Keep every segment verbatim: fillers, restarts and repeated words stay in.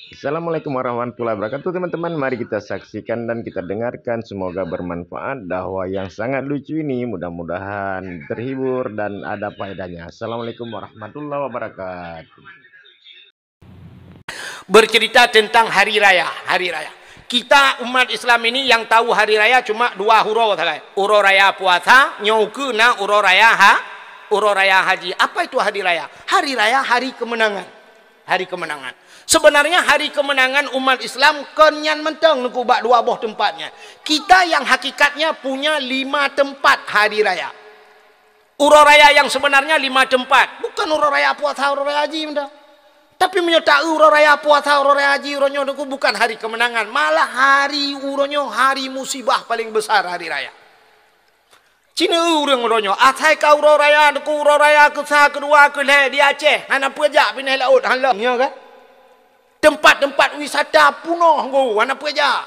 Assalamualaikum warahmatullahi wabarakatuh, teman-teman. Mari kita saksikan dan kita dengarkan. Semoga bermanfaat dakwah yang sangat lucu ini. Mudah-mudahan terhibur dan ada faedahnya. Assalamualaikum warahmatullahi wabarakatuh. Bercerita tentang hari raya, hari raya. Kita umat Islam ini yang tahu hari raya cuma dua uroe sagai. Uroe raya puasa, nyoe ukeue na uroe raya ha-, uroe raya haji. Apa itu hari raya? Hari raya hari kemenangan. Hari kemenangan. Sebenarnya hari kemenangan umat Islam kon nyan mantong, Teungku, bak dua boh teumpat nyan. Kita yang hakikatnya punya lima tempat hari raya. Uroe raya yang sebenarnya lima tempat. Bukan uroe raya puasa, uroe raya haji mantong. Tapi meunyoe ta-eu uroe raya puasa, uroe raya haji, uroe nyoe, Teungku, bukan hari kemenangan. Malah hari uroe nyoe hari musibah paling besar, hari raya. Cina ureuëng uroe nyoe, asai ka uroe raya, Teungku, uroe raya keusa, keudua, keulhée di Aceh, hana peue jak pinéh laôt, hana lom, nyoe kan? Teumpat-teumpat wisata punoh, Teungku, hana peue jak.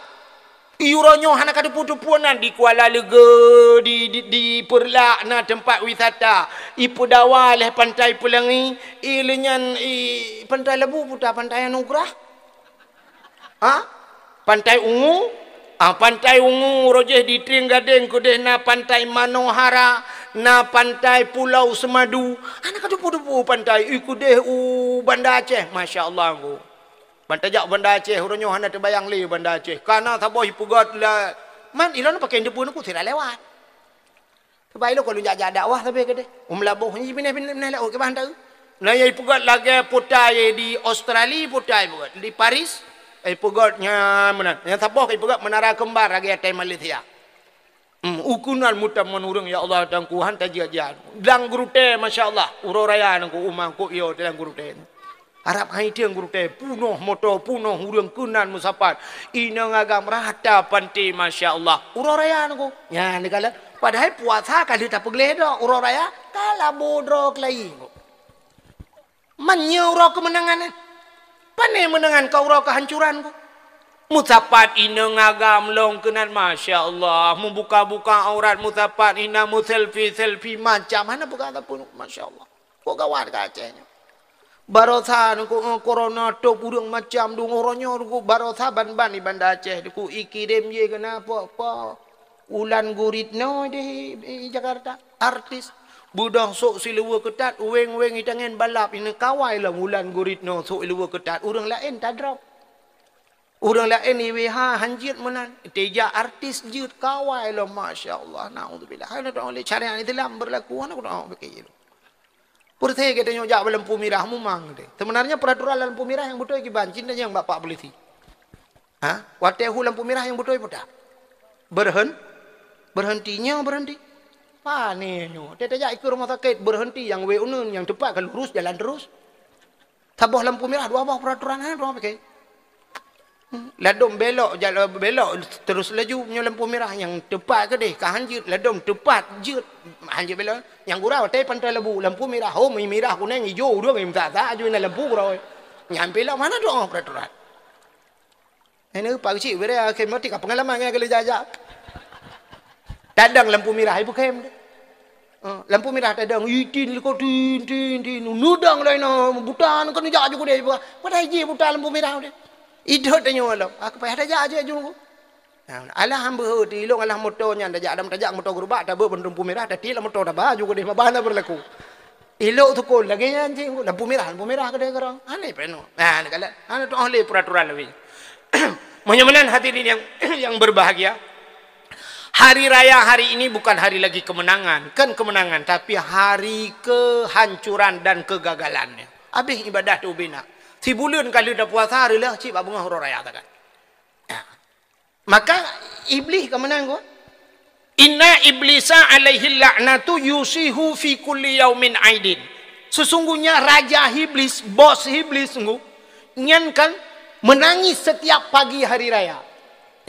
Uroe nyoe hana ka teupeue-teupeue nan, di Kuala Leuge, di, di, di Peureulak na teumpat wisata, i Peudawa lhée Pantai Peulangi, i leunyan i Pantai Labu puta Pantai Anugerah. Ha? Pantai Ungu? Ah, Pantai Ungu, rojéh di Trieng Gadeng, keudeh na Pantai Manohara, na Pantai Pulau Semadu. Hana ka teupeue-teupeue pantai, i keudeh u Banda Aceh, masya Allah, Teungku. Ban tajak u Banda Aceh, uroe nyoe hana teubayang lé Banda Aceh. Kana saboh ipeugét la, man ilôn pakai teupeue, Teungku, sira lewat. Sabab ilôn ka lôn jak-jak dakwah sabe keudeh. U Meulaboh nyan pinah-pinah laôt kiban teu. Na nyang ipeugét lagée putai di Australia, putai ipeugét di Paris. Ipeugét nyan meunan. Nyang saboh ipeugét Menara Kembar lagée atai Malaysia. Hmm, ukeunan meutamon ureuëng, ya Allah, Teungku, han tajak-jak. Lam Geurutée, masya Allah, uroe raya nangku uma kok yo lam Geurutée. Arab hai tieng Geurutée, punoh moto, punoh ureuëng keunan meusapat. Inong agam rata panté, masya Allah. Uroe raya nangku. Nyan dikala, padahai puasa ka lheueh tapeugleh dok, uroe raya ka labo droe keulayi. Man nyoe uroe keumeunangan nyan. Pane meunangan ka uroe keuhancuran ku. Meusapat inong agam lom keunan, masya Allah. Meubuka-buka aurat, meusapat ina, meuselfie-selfie macam. Hana peugah sapeue, masya Allah. Kok gawat ka Aceh nyoe. Barosa nangku, eh, corona top ureuëng macam deungoe uroe nyoe nangku, barosa ban-ban di Banda Aceh nangku ikirém jih keunan po-po. Ulan Guritno di, di Jakarta, artis. Beudôh sôk siluweue keutat, weng-weng itangen balap, ini kawai lom Ulan Guritno sôk siluweue keutat, ureuëng laén tadrop. Ureuëng laén I W H han jeuet meunan, teuja artis jeuet kawai lom, masya Allah, naudzubillah. Hana doa lé syariat Islam berlaku, hana doa pakai ilmu. Peureuté geutanyoe jak bak lampu mirah mumang teuh. Sebenarnya peraturan lampu mirah nyang beutôi kiban, cit nyang bak pak polisi. Ha? Watée hu lampu mirah nyang beutôi peue that? Berhen-, berhenti nyoe berhenti. Pane nyoe. Teuh tajak ikeue rumoh sakét berhenti nyang wée uneun nyang teupat ka lurus jalan terus. Saboh lampu mirah dua boh peraturan, ha, dua pakai. Hmm, ladom belok, jala-, belok terus laju, nyoe lampu mirah nyang teupat keudeh, ka han jeuet, ladom teupat jeuet, han jeuet belok. Nyang gura watée Pantai Labu, lampu mirah, ho, mirah, kuneng, ijo, ureuëng, meutak-tak, aju na lampu gura. Nyang belok mana doa peraturan. Ini pak kecil, beri akhir mati ka pengalaman ngai kali jajak. Tadang lampu mirah, ibu kem. Eh, lampu mirah tadang, itin liko tin, tin, tin. Nudang lain, buta, kan jak aju kudeh. Padahai ji buta lampu mirah deh. Idot tanyoe lom. Aku payah tajak aja aju. Nah, alah hamba heuti ilong alah moto nyan tajak adam tajak moto gerubak tabe bendung pu mirah tati lah moto taba aju kudeh mabana berlaku. Ilok tukul lagi nyan cik lampu mirah, lampu mirah kedai gerang. Aneh peno. Nah, ni kala. Ana tu ahli peraturan lebih. Menyamanan hadirin yang yang berbahagia. Hari raya hari ini bukan hari lagi kemenangan, kan kemenangan, tapi hari kehancuran dan kegagalannya. Habis ibadah tu bina. Si buleuen kali dah puasa hari lah cik bak bungah uroe raya takan. Maka Iblis ka meunan ku. Inna iblisa alaihi la'natu yusihu fi kulli yaumin aidin. Sesungguhnya raja Iblis, bos Iblis sungguh, nyan kan menangis setiap pagi hari raya.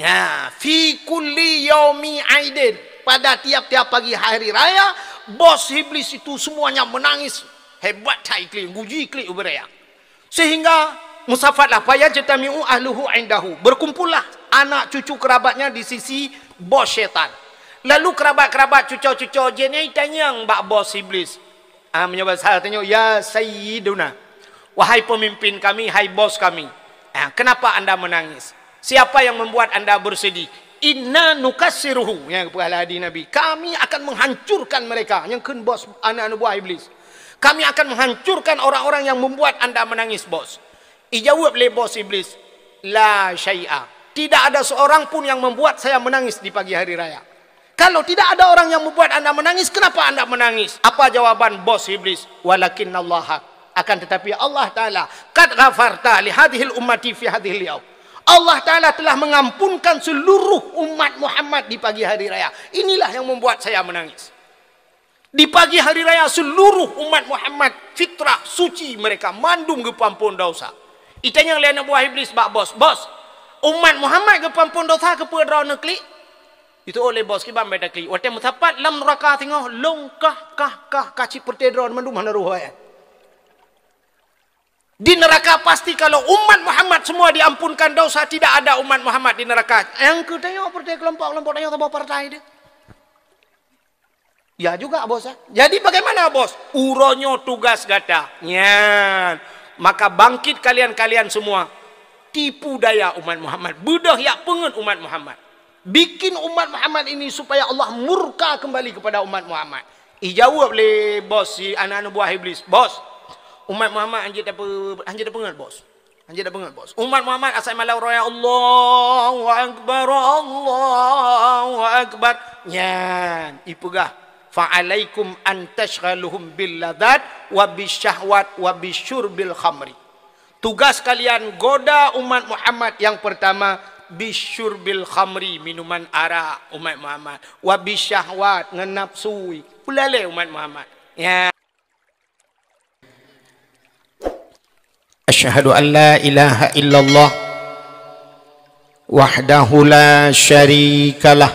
Ya, fi kulli yaumi aidin. Pada tiap-tiap pagi hari raya, bos Iblis itu semuanya menangis. Hebat that iklik, guji iklik ubé raya. Sehingga musafatlah, fayajtami'u ahluhu indahu. Berkumpullah anak cucu kerabatnya di sisi bos syaitan. Lalu kerabat-kerabat cuco-cuco jih nyan tanyong bak bos Iblis. Ah, meunyoe bahasa tanyoe, "Ya Sayyiduna, wahai pemimpin kami, hai bos kami." Kenapa anda menangis? Siapa yang membuat anda bersedih? Inna nukassiruhu, nyang geupeugah lé hadis Nabi, kami akan menghancurkan mereka, nyang kheun bos aneuk-aneuk buah Iblis. Kami akan menghancurkan orang-orang yang membuat anda menangis, bos. Ijaweueb lé bos Iblis, la syai'a. Tidak ada seorang pun yang membuat saya menangis di pagi hari raya. Kalau tidak ada orang yang membuat anda menangis, kenapa anda menangis? Apa jawaban bos Iblis? Walakinnallaha, akan tetapi Allah Ta'ala, qad ghafarta li hadhil ummati fi hadhil yaum. Allah Ta'ala telah mengampunkan seluruh umat Muhammad di pagi hari raya. Inilah yang membuat saya menangis. Di pagi hari raya, seluruh umat Muhammad fitrah suci mereka, mandum geupeuampon dosa. Itanyong lé aneuk buah Iblis bak bos, "Bos, umat Muhammad geupeuampon dosa keupeue droeneuh klik?" Itu oleh bos, "Kiban bak taklik? Watée meusapat lam nuraka singoh, long kah, kah, kah, kah cit peureute droeneuh mandum hana roh, eh." Di neraka pasti, kalau umat Muhammad semua diampunkan dosa, tidak ada umat Muhammad di neraka. Nyang keu tanyoe partai, kelompok-kelompok tanyoe saboh partai deh. Ya juga, bos, ya. Jadi bagaimana, bos? Uroe nyoe tugas gata. Nyan. Maka bangkit kalian-kalian semua. Tipu daya umat Muhammad. Beudôh yak peungeut umat Muhammad. Bikin umat Muhammad ini supaya Allah murka kembali kepada umat Muhammad. Ijaweueb lé bos si aneuk-aneuk buah Iblis, "Bos, umat Muhammad hanjeuet tape-, hanjeuet tapeungeut, bos. Hanjeuet tapeungeut, bos. Umat Muhammad asai malam raya, Allahu Akbar, Allahu Akbar." Nyan, ipeugah, "Fa'alaikum an tasyghaluhum bil ladzat wa bisyahwat wa bisyurbil khamri." Tugas kalian goda umat Muhammad yang pertama, bisyurbil khamri, minuman arak umat Muhammad, wa bisyahwat, ngon nafsu, peulalé umat Muhammad. Ya. Asyhadu an la ilaha illallah wahdahu la syarikalah,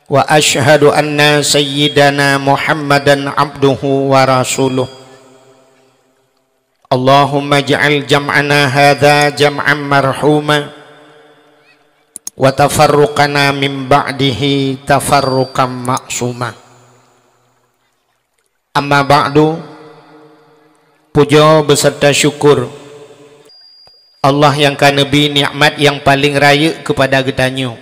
wa asyhadu anna sayyidana Muhammadan abduhu wa rasuluh. Allahumma ij'al jam'ana hadza jam'an marhuma, wa tafarruqana min ba'dihi tafarruqan ma'suma. Amma ba'du, pujoe beusarta syukur Allah nyang ka neubri nikmat nyang paleng rayeuk keupada geutanyoe.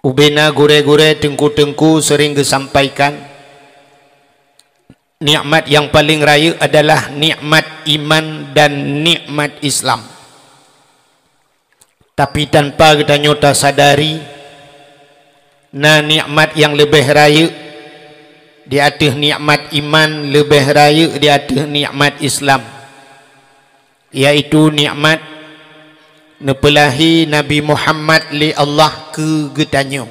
Ubena gurée-gurée, teungku-teungku seuring geusampaikan, nikmat nyang paleng rayeuk adalah nikmat iman dan nikmat Islam. Tapi tanpa geutanyoe tasadari, na nikmat nyang leubeh rayeuk di ateueh nikmat iman, leubeh rayeuk di ateueh nikmat Islam, yaitu nikmat neupeulahi Nabi Muhammad lé Allah keu geutanyoe.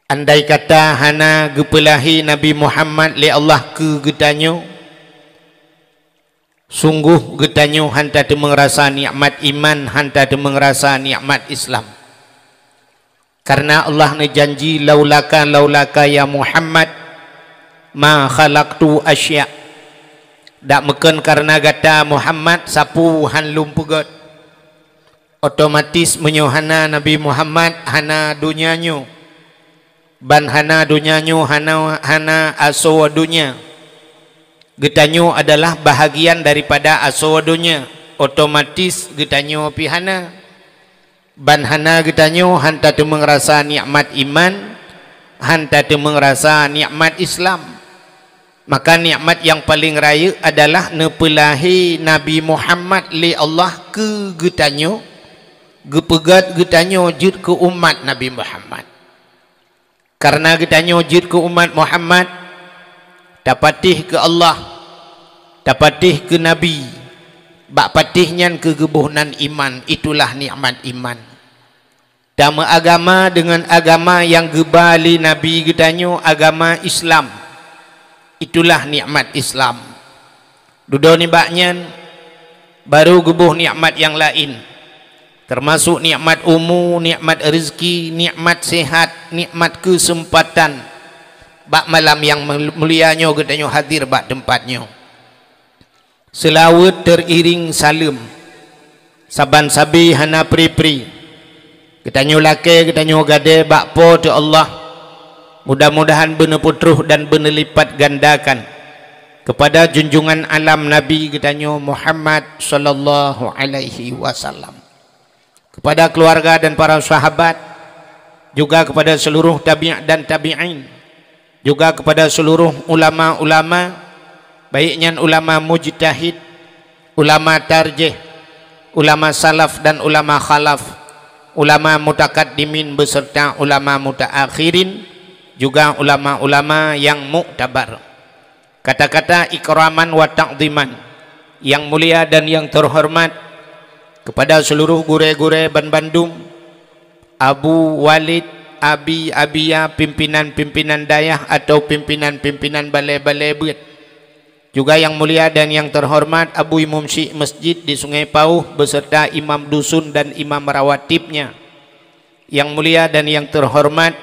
Andai kata hana geupeulahi Nabi Muhammad lé Allah keu geutanyoe, sunggoh geutanyoe hana tateumeung rasa nikmat iman, hana tateumeung rasa nikmat Islam. Karena Allah neujanji, "Laulaka, laulaka ya Muhammad, ma khalaqtu asya." Dak meukon karena gata Muhammad, sapeue hán lôn peugét. Otomatis meunyoe hana Nabi Muhammad, hana donya nyoe. Ban hana donya nyoe, hana, hana asoe donya. Geutanyoe adalah bahagian daripada asoe donya. Otomatis geutanyoe pih hana. Ban hana geutanyoe hán tateumeung rasa nikmat iman, hán tateumeung rasa nikmat Islam. Maka nikmat nyang paleng rayeuk adalah neupeulahi Nabi Muhammad lé Allah keu geutanyoe, geupeugét geutanyoe jeuet keu umat Nabi Muhammad. Karena geutanyoe jeuet keu umat Muhammad, tapatéh keu Allah, tapatéh keu Nabi, bak patéh nyan keuh geuboh nan iman, itulah nikmat iman. Tameuagama deungon agama nyang geuba lé Nabi geutanyoe, agama Islam. Itulah nikmat Islam. Dudoe nibak nyan, barô geuboh nikmat nyang laén, teumasok nikmat umu, nikmat reuzeuki, nikmat seuhat, nikmat keuseumpatan bak malam nyang mul-, mulia nyoe geutanyoe hadir bak teumpat nyoe. Seulaweuet teuiréng saleuem, saban sabe hana pri-pri. Geutanyoe lakée, geutanyoe gadée bak Po teu Allah. Mudah-mudahan beuneupeutroh dan beuneulipatgandakan kepada junjungan alam Nabi geutanyoe Muhammad sallallahu alaihi wasallam, kepada keluarga dan para sahabat, juga kepada seluruh tabi' dan tabi'in, juga kepada seluruh ulama-ulama, baik nyan ulama mujtahid, ulama tarjih, ulama salaf dan ulama khalaf, ulama mutakaddimin beserta ulama mutaakhirin, juga ulama-ulama yang muktabar. Kata-kata ikraman wa ta'ziman, yang mulia dan yang terhormat, kepada seluruh gurée-gurée banbandum, Abu Walid, Abi, Abia, pimpinan-pimpinan dayah atau pimpinan-pimpinan balée-balée beuet. Juga yang mulia dan yang terhormat Abu Imum Syik Masjid di Sungai Pauh beserta imam dusun dan imam rawatibnya. Yang mulia dan yang terhormat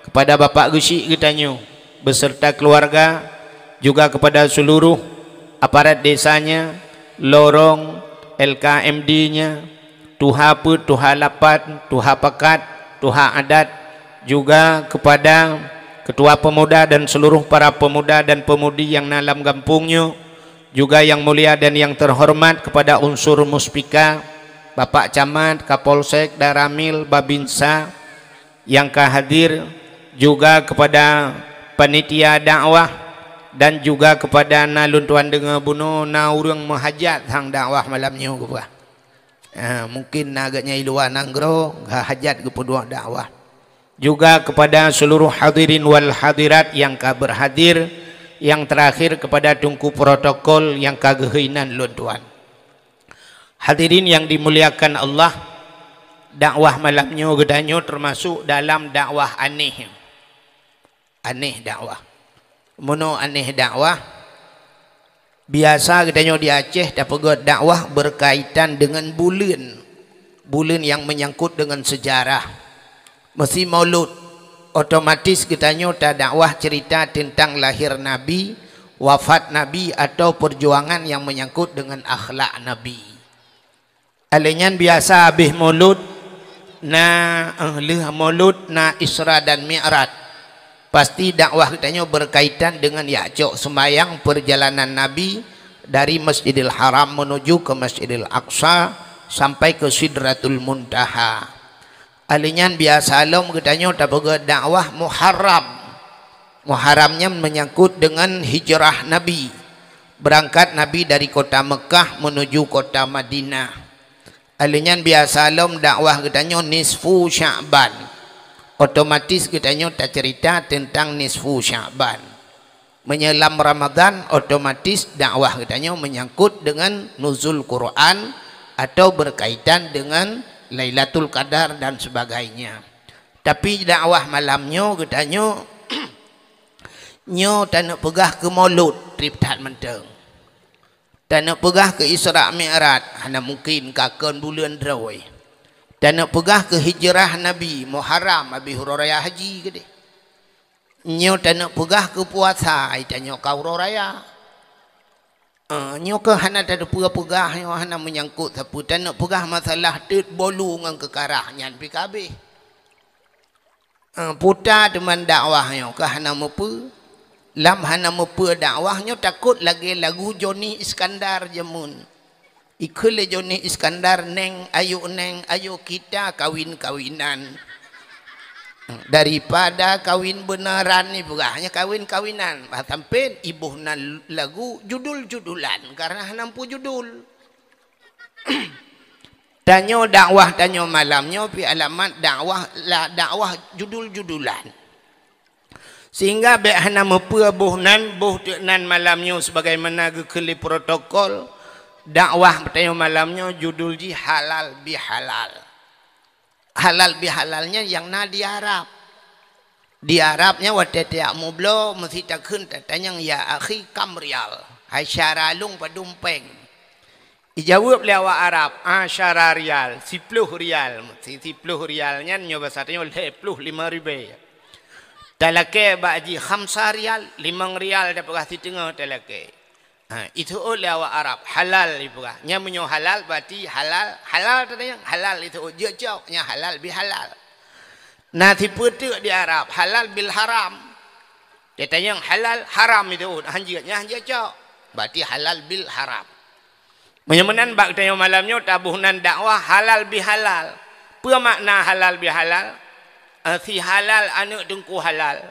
kepada Bapak Geuchik geutanyoe beserta keluarga, juga kepada seluruh aparat desanya, lorong, L K M D-nya, tuha peuet, tuha lapan, tuha pakat, tuha adat, juga kepada ketua pemuda dan seluruh para pemuda dan pemudi yang na lam gampông nyoe, juga yang mulia dan yang terhormat kepada unsur Muspika, Bapak Camat, Kapolsek, Danramil, Babinsa yang ka hadir, juga kepada panitia dakwah dan juga kepada na lôn tuan deungoe bunoe na ureuëng meuhajat sang dakwah malam nyoe geupeugah. Ha, mungkin na geuhnyan i luwa nanggroe ka hajat geupeuduek dakwah. Juga kepada seluruh hadirin wal hadirat yang ka berhadir, yang terakhir kepada teungku protokol yang ka geuhei nan lôn tuan. Hadirin yang dimuliakan Allah, dakwah malam nyoe geutanyoe termasuk dalam dakwah aneh. Aneh dakwah. Meunoe aneh dakwah, biasa geutanyoe di Aceh tapeugét dakwah berkaitan dengan buleuen, buleuen yang menyangkut dengan sejarah. Meusi Maulud, otomatis geutanyoe tadakwah cerita tentang lahir Nabi, wafat Nabi, atau perjuangan yang menyangkut dengan akhlak Nabi. Alèh nyan biasa habéh Maulud na, eh, lheueh Maulud na Isra dan Mi'raj. Pasti dakwah geutanyoe berkaitan dengan jak cok seumayang perjalanan Nabi dari Masjidil Haram menuju ke Masjidil Aqsa sampai ke Sidratul Muntaha. Alèh nyan biasa lom geutanyoe tapeugét dakwah Muharram. Muharram nyan menyangkut dengan hijrah Nabi. Berangkat Nabi dari kota Mekah menuju kota Madinah. Alèh nyan biasa lom dakwah geutanyoe nisfu Sya'ban. Otomatis geutanyoe tacerita tentang nisfu Sya'ban. Meunyoe lam Ramadhan, otomatis dakwah geutanyoe menyangkut dengan nuzul Quran atau berkaitan dengan Lailatul Qadar dan sebagainya. Tapi dakwah malam nyoe geutanyoe, nyoe taneuk peugah keu Maulud trép that mantong. Taneuk peugah keu Isra Mi'raj, hana mungkin ka kon buleuen droe. Taneuk peugah keu hijrah Nabi, Muharram, abéh uroe raya haji keudeh. Nyoe taneuk peugah keu puasa, ai tanyoe ka uroe raya. Eh, nyoe keuh hana tateupeue peugah, nyoe hana meunyangkot sapeue. Taneuk peugah masalah teut bolu ngon keukarah nyan pi ka abéh. Eh, puta teuma dakwah nyoe keuh hana meupeue. Lam hana meupeue dakwah nyoe takot lagèe lagu Joni Iskandar jameun. Ikheun lé Joni Iskandar, "Neng, ayo Neng, ayo kita kawin-kawinan. Daripada kawin beuneran," ipeugah, "nyan kawin-kawinan." Bah sampén iboh nan lagu judul-judulan, karena hana meupeue judul. Tanyoe dakwah tanyoe malam nyoe pi alamat dakwah la dakwah judul-judulan. Sehingga bèk hana meupeue boh nan, boh teuk nan malam nyoe sebagaimana geukheun lé protokol, dakwah tanyoe malam nyoe judul jih halal bihalal. Halal bihalal nyan nyang na di Arab. Di Arab nyan watèe tajak meubloe meusti takheun tatanyong, "Ya akhi, kam rial?" Hai syara lôn padum péng. Ijaweueb lé awak Arab, "Asyara rial, siploh rial." Si-, siploh rial nyan nyoe basa tanyoe lhèe ploh limong ribèe. Talakèe bak jih khamsa rial, limong rial tapeugah siteungoh talakèe. Ha, iseuôt lé awak Arab, halal ipeugah. Nyan meunyoe halal, berarti halal, halal tatanyong, halal iseuôt jeuet cok, nyan halal bihalal. Na sipeue teuk di Arab, halal bil haram. Tanyong halal, haram itu, oh, hanjeuet, nyan hanjeuet cok. Berarti halal bil haram. Meunyoe meunan bak tanyoe malam nyoe taboh nan dakwah halal bihalal. Peue makna halal bihalal? Eh, si halal aneuk teungku halal.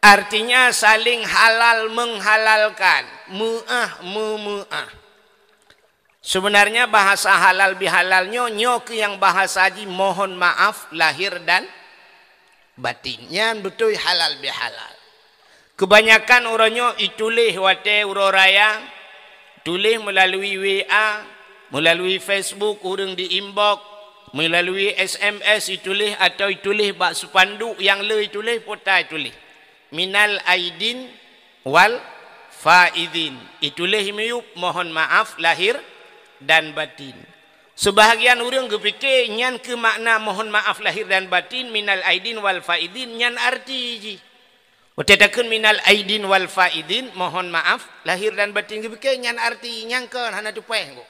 Artinya saling halal menghalalkan, meu'ah memeu'ah. Sebenarnya bahasa halal bihalal nyoe, nyoe keuh nyang bahasa jih mohon maaf lahir dan batin. Nyan beutôi halal bihalal. Kebanyakan uroe nyoe ituléh watée uroe raya, tuléh melalui W A, melalui Facebook ureuëng di inbox, melalui S M S ituléh atau ituléh bak spanduk nyang le ituléh, pota ituléh. Minal aidin wal faizin. Ituléh miyueb mohon maaf lahir dan batin. Sebahagian ureuëng geupike nyan keuh makna mohon maaf lahir dan batin, minal aidin wal faizin, nyan arti jih. Watée takheun minal aidin wal faizin, mohon maaf lahir dan batin, geupike nyan arti nyang kon, hana teupeh kok.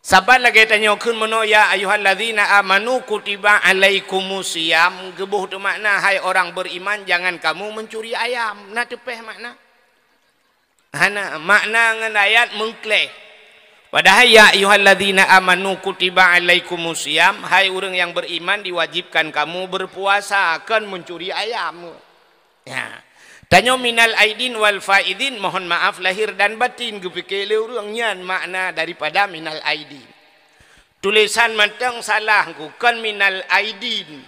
Saban lagée tanyoe kheun meunoe, "Ya ayyuhallazina amanu kutiba alaikumusiyam," geuboh teumakna, "Hai orang beriman, jangan kamu mencuri ayam." Na teupeh makna? Hana. Makna ngon ayat meukleh. Padahai, "Ya ayyuhallazina amanu kutiba alaikumusiyam," hai ureuëng nyang beriman, diwajibkan kamu berpuasa, kon mencuri ayam. Ya. Tanyoe minal aidin wal faizin, mohon maaf lahir dan batin, geupike lé ureuëng nyan makna daripada minal aidin. Tulisan mantong salah, kon minal aidin.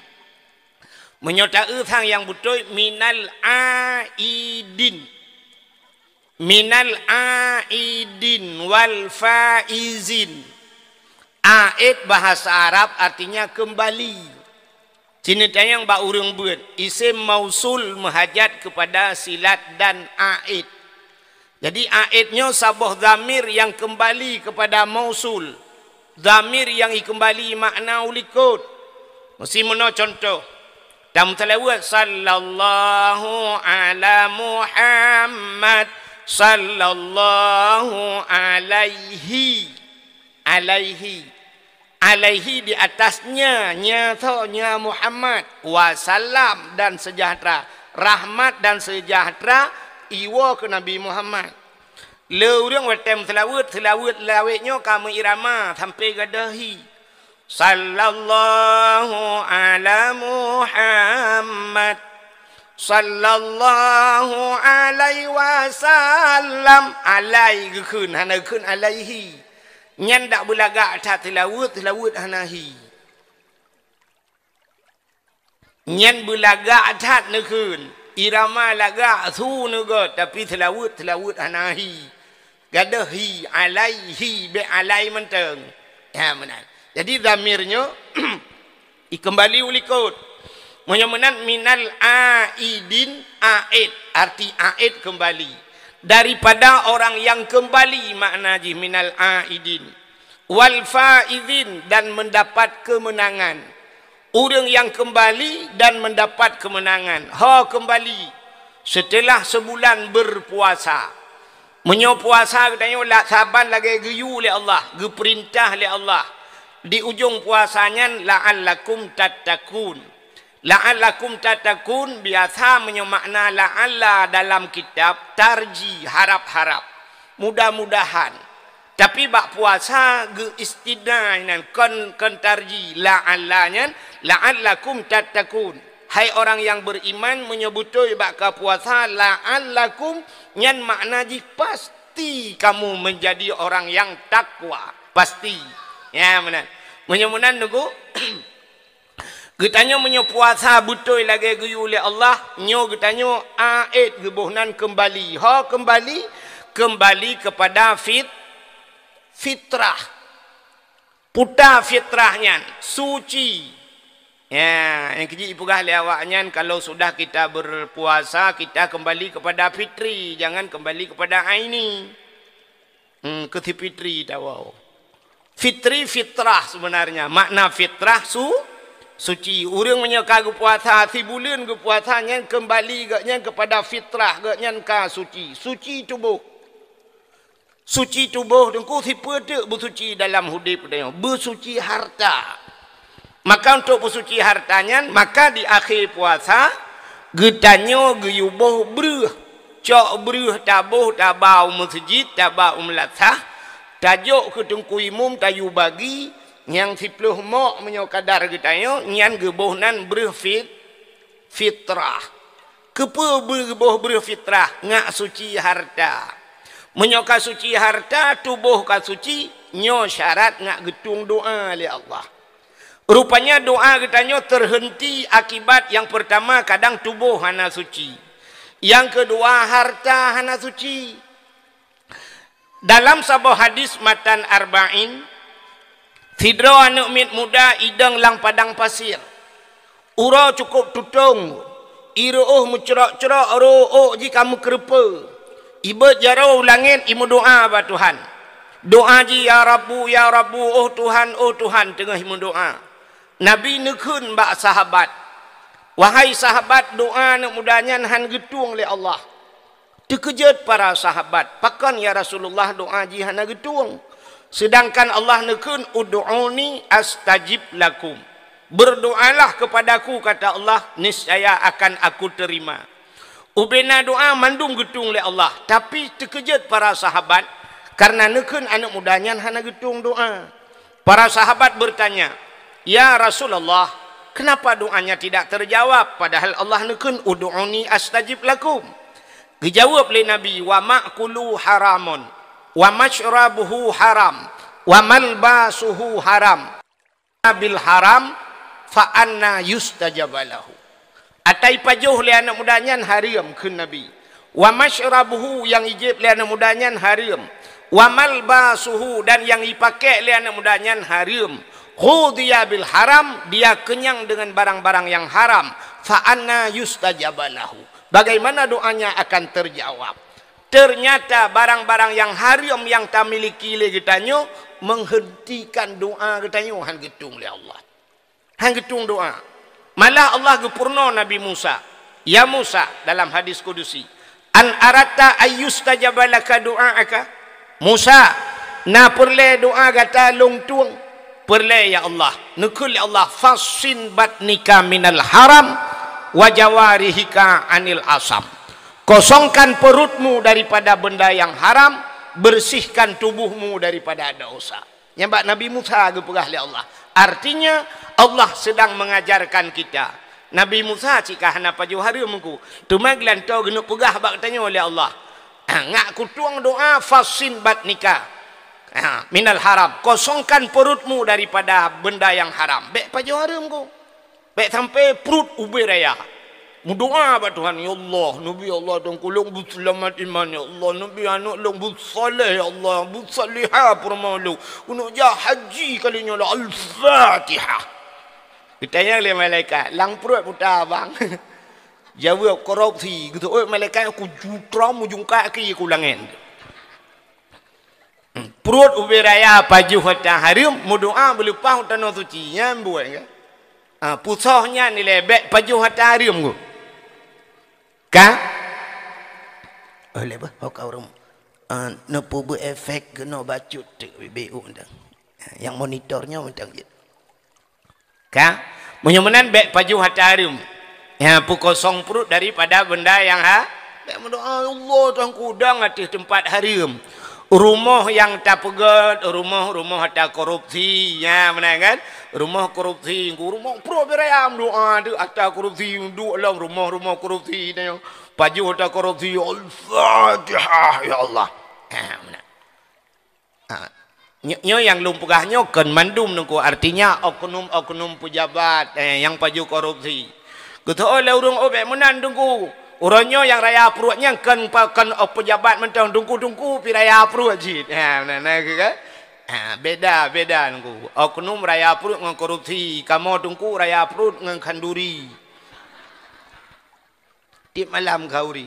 Meunyoe taeu sang nyang beutôi, minal aidin. Minal aidin wal faizin. Aid bahasa Arab artinya kembali. Sini tanyong bak ureuëng beuet, isim mausul meuhajat kepada silat dan aid. Jadi, aid nyoe saboh dhamir nyang kembali kepada mausul. Dhamir nyang ikembali makna ulikot. Meusi meunoe contoh. Tameusalaweuet, "Sallallahu ala Muhammad, sallallahu alaihi." Alaihi. Alaihi di atasnya, nya tho, nya Muhammad. Wasallam dan sejahtera. Rahmat dan sejahtera iwoe keu Nabi Muhammad. Le ureuëng watée meuseulaweuet, seulaweuet lawét nyoe ka meuirama sampai gadôh hi. Sallallahu ala Muhammad. Sallallahu alaihi wasallam. Alai geukheun, hana geukheun alaihi. Nyan dak beulagak that seulaweuet, seulaweuet hana hi. Nyan beulagak that neukheun. Irama lagak su neugôt, tapi seulaweuet, seulaweuet hana hi. Gadôh hi, alaihi, bék alai mantong. Ha, meunan. Jadi, dhamir nyoe ikembali ulikot. Meunyoe meunan, minal aidin, aid, arti aid kembali. Daripada orang yang kembali, makna jih minal aidin. Wal faizin, dan mendapat kemenangan. Ureuëng nyang keumbali dan mendapat keumeunangan. Ho keumbali, seuteulah seubulan beupuasa. Meunyoe puasa geutanyoe la-, saban lagée geuyue lé Allah, geupeurintah lé Allah, di ujong puasa nyan, "La'allakum tattaqun." "La'allakum tattaqun" biasa meunyoe makna "la'alla" dalam kitab, tarji, harab-harab, mudah-mudahan. Tapi bak puasa geu-istitsna nyan, kon, kon tarji, la'alla nyan, "la'allakum tattaqun." Hai orang yang beriman, meunyoe beutôi bak ka puasa, "la'allakum" nyan makna jih pasti kamu menjadi orang yang takwa. Pasti. Ya, meunan. Meunyoe meunan nunggu. Geutanyoe meunyoe puasa beutôi lagée geuyue lé Allah, nyoe geutanyoe aid geuboh nan keumbali. Ho keumbali? Keumbali keupada fit-, fitrah. Puta fitrah nyan, suci. Ya, nyang keujeuet ipeugah lé awak nyan, kalau sudah kita berpuasa, kita kembali kepada fitri, jangan kembali kepada aini. Hmm, keu si fitri tawoe. Fitri, fitrah sebenarnya. Makna fitrah su-, suci. Ureuëng meunyoe ka geupuasa, sibuleuen geupuasa nyan keumbali geuh nyan keupada fitrah, geuh nyan ka suci. Suci tuboh. Suci tuboh teungku sipeue teuk beusuci dalam udeb geutanyoe? Beusuci harta. Maka untuk beusuci harta nyan, maka di akhé puasa, Geutanyoe geuyue boh breuh, cok breuh taboh taba u meuseujid, taba u meulasah, tajok keu teungku imum tayue bagi, nyang siplôh mok meunyoe kadar geutanyoe, nyan geuboh nan breuh fit-, fitrah. Keupeue geuboh breuh fitrah? Ngak suci harta. Meunyoe ka suci harta, tuboh ka suci, nyoe syarat ngak geutueng doa lé Allah. Rupanya doa geutanyoe teuhenti akibat nyang peurtama kadang tuboh hana suci. Nyang keudua harta hana suci. Dalam saboh hadis matan Arba'in, sidroe aneuk miet muda idong lam padang pasir. Uroe cukôp tutong, ireuôh meucrok-crok rô ôk jih ka meukeureupeue. Ibeuet jaroe u langét imeudoa bak Tuhan. Doa jih, "Ya Rabbu, ya Rabbu, oh Tuhan, oh Tuhan," teungoh imeudoa. Nabi neukheun bak sahabat, "Wahai sahabat, doa aneuk muda nyan hán geutueng lé Allah." Teukeujot para sahabat, "Pakon ya Rasulullah doa jih hana geutueng? Seudangkan Allah neukheun, 'Ud'uni astajib lakum.' Berdoalah kepadaku," kata Allah, "niscaya akan Aku terima." Ubena doa mandum geutueng lé Allah, tapi teukeujot para sahabat karena neukheun aneuk muda nyan hana geutueng doa. Para sahabat bertanya, "Ya Rasulullah, kenapa doanya tidak terjawab padahal Allah neukheun, 'Ud'uni astajib lakum'?" Geujaweueb lé Nabi, "Wa ma'kuluhu haramun, wa masyrabuhu haram, wa malbasuhu haram. Bil haram, fa anna yustajaba lahu." Ata ipajoh lé aneuk muda nyan hareuem, kheun Nabi. "Wa masyrabuhu," nyang ijieb lé aneuk muda nyan hareuem. "Wa malbasuhu," dan nyang ipakék lé aneuk muda nyan hareuem. "Ghudhiya bil haram," dia kenyang dengan barang-barang yang haram. "Fa anna yustajaba lahu?" Bagaimana doanya akan terjawab? Ternyata barang-barang nyang hareuem nyang tamiliki lé geutanyoe menghentikan doa geutanyoe hán geutueng lé Allah. Hán geutueng doa. Malah Allah geupeurunoe Nabi Musa. "Ya Musa," dalam hadis kudusi, "an aratta ayyustajaba laka du'aaka?" Musa, na peureulée doa gata lôn tueng? Peureulée, ya Allah. Neukheun lé Allah, "Fassin batnika minal haram wa jawarihika anil asam." Kosongkan perutmu daripada benda yang haram, bersihkan tubuhmu daripada dosa. Nyang bak Nabi Musa geupeugah lé Allah. Artinya, Allah sedang mengajarkan kita. Nabi Musa cit ka hana pajoh hareuem ku. Teuma geulantoe geuneuk peugah bak geutanyoe lé Allah. Ngak kutueng doa, "Fassin batnika, ha, minal haram." Kosongkan perutmu daripada benda yang haram. Bék pajoh hareuem ku. Bék sampai pruet ubé raya. Meudoa bak Tuhan, "Ya Allah, neubi Allah teungku lôn beuseulamat iman, ya Allah, neubi aneuk lôn beusaleh, ya Allah, beusalehah peurumoh lôn. Keuneuk jak haji kali nyoe lah." Al-Fatihah. Geutanyong lé malaikat, "Lam pruet peue ta, Bang?" Jaweueb, "Korupsi." Geuteuôt malaikat, "Ku jutrom ujong kaki ku langét." Pruet ubé raya pajoh ata hareuem, meudoa beuleupah u tanoh suci, nyan buet ka. Ha, pusoh nyan ilée bék pajoh ata hareuem ku. Ka? Oh, lé bah, ho ka ureuëng, ah, neupeubuet efek keunoe bacut teuk bibé u ndang. Nyang monitor nyoe mantong jeuet. Ka? Meunyoe meunan bék pajoh ata hareuem. Ya, peukosong pruet daripada benda nyang ha-, bék meudoa, "Ya Allah, teungku dong ateueh teumpat hareuem." Rumoh nyang tapeugét, rumoh-rumoh ata korupsi. Ya, meunan kan? Rumoh korupsi, rumoh pruet ubé raya meudoa, deuek ata korupsi, duek lom rumoh-rumoh korupsi. Pajoh ata korupsi, "Al-Fatihah, ya Allah." Ha, meunan. Ha. Nyo-, nyoe nyang lôn peugah nyoe kon mandum teungku, artinya oknum-oknum peujabat, eh, nyang pajoh korupsi. Geuteuôt lé ureuëng, "Oh, bék meunan teungku. Uroe nyoe nyang raya pruet nyan kon pa-, kon, oh, peujabat mantong, teungku-teungku pi raya pruet cit." Ha, na, na, kan? Ha, beda, beda teungku. Oknum raya pruet ngon korupsi, kamoe teungku raya pruet ngon khanduri. Tiep malam khanduri.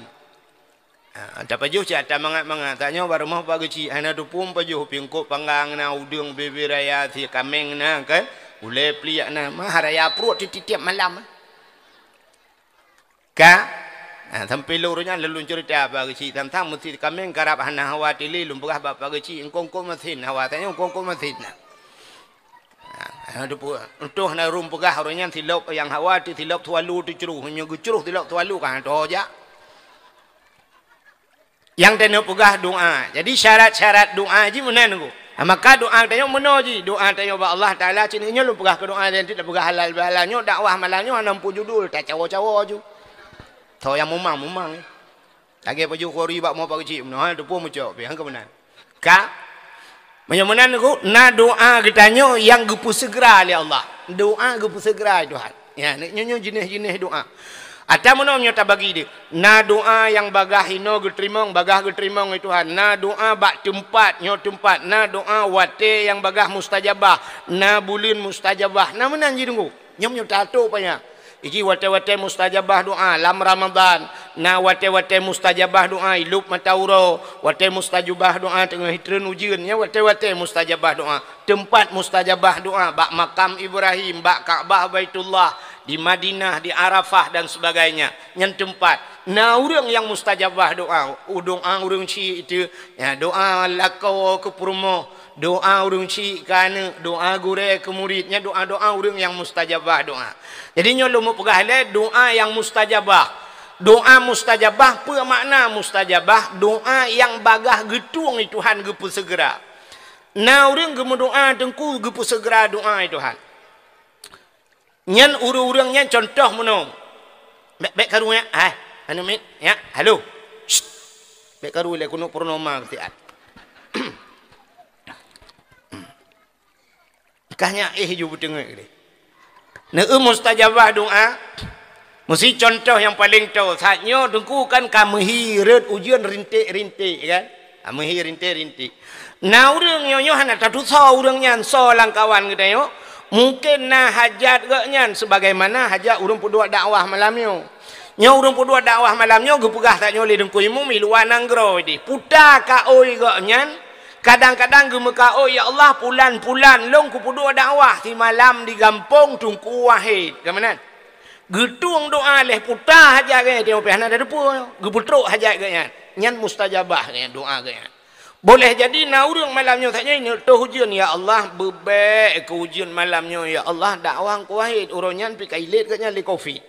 Ha, tapajoh cit ata mangat-mangat. Tanyoe bak rumoh Pak Geuchik, hana teupeue pajoh, pingkot panggang na, udeueng bibé raya, sie kaméng na kan, ulée pliek na, mah raya pruet tiep-tiep malam. Ka? Ha, sampoe lôn uroe nyan lôn ceurita Pak Geuchik, tang-tang meusie kaméng karab hana hawa tilé, lôn peugah bak Pak Geuchik, "Eungkôt-eungkôt masin hawa." Tanyoe eungkôt-eungkôt masin na. Ha, Ha, teupeue. Untông na ureuëng peugah ureuëng nyan silop nyang hawa teu silop sualu teucroh. Meunyoe geucroh silop sualu ka han tho jak. Nyang teuneuk peugah doa. Jadi syarat-syarat doa jih meunan Teungku. Ha, maka doa tanyoe meunoe jih. Doa tanyoe bak Allah Taala cit nyoe lôn peugah keu doa dan tidak peugah halal bihalal. Nyoe dakwah malam nyoe hana muphom judul, tacawo-cawo ju. Tho nyang mumang-mumang, eh. Lagèe pajoh kori bak moe pageucik meunoe, ha, teupeue mucok, pih han keu meunan. Ka? Meunyoe meunan Teungku, na doa geutanyoe nyang geupeuseugeura lé Allah. Doa geupeuseugeura lé Tuhan. Ya, nyoe, nyoe jeunèh-jeunèh doa. Ata meunoe nyoe tabagi deh. Na doa nyang bagaih inoe geuteurimong, bagaih geuteurimong lé Tuhan. Na doa bak teumpat, nyoe teumpat. Na doa watèe nyang bagaih mustajabah. Na buleuen mustajabah. Na meunan jih Teungku. Nyoe meunyoe tato payah. Iji watèe-watèe mustajabah doa lam Ramadhan, na watèe-watèe mustajabah doa ilop mata uroe, watèe mustajabah doa teungoh jitreun ujeuen, nyan watèe-watèe mustajabah doa. Teumpat mustajabah doa bak makam Ibrahim, bak Ka'bah Baitullah, di Madinah, di Arafah dan sebagainya. Nyan teumpat. Na ureuëng nyang mustajabah doa, u doa ureuëng syik itu, ya, doa lakoe keu peurumoh, doa ureuëng syik keu aneuëk, doa gurèe keu murit, nyan doa-doa ureuëng nyang mustajabah doa. Jadi nyoe lôn meupeugah lé doa nyang mustajabah. Doa mustajabah, peue makna mustajabah? Doa nyang bagaih geutueng lé Tuhan geupeuseugeura. Na ureuëng geumeudoa Teungku geupeuseugeura doa lé Tuhan. Nyan ureuëng-ureuëng nyan contoh meunoe. Bèk, bèk karu nyan. Hai, aneuk miet, nyan. Halo. Shh. Bèk karu lé keuneuk purnama keu siat. Kah nyan éh ju beuteungeut deh. Neu mustajabah doa. Meusi contoh nyang paleng toe. Saat nyoe Teungku kan ka meuhi rot ujeuen rinték-rinték kan. Ka meuhi rinték-rinték. Na ureuëng nyoe-nyoe hana tatusoe ureuëng nyan soe lam kawan geutanyoe. Mungken na hajat geuh nyan sebagaimana hajat ureuëng peuduek dakwah malam nyoe. Nyoe ureuëng peuduek dakwah malam nyoe geupeugah tanyoe lé Teungku Imum i luwa nanggroe deh. Puta kaôi geuh nyan, kadang-kadang geumeukaôi, "Ya Allah, pulan-pulan lôn kupeuduek dakwah simalam di gampông Teungku Wahid." Ka meunan? Geutueng doa lhèe puta hajat geuh nyan, teuma pih hana tateupeue. Geupeutrok hajat geuh nyan. Nyan mustajabah geuh nyan, doa geuh nyan. Boleh jadi na ureuëng malam nyoe saja neuk toh ujeuen, "Ya Allah, beubèk keu ujeuen malam nyoe, ya Allah, dakwah Teungku Wahid." Uroe nyan pih ka ilét geuh nyan lé covid.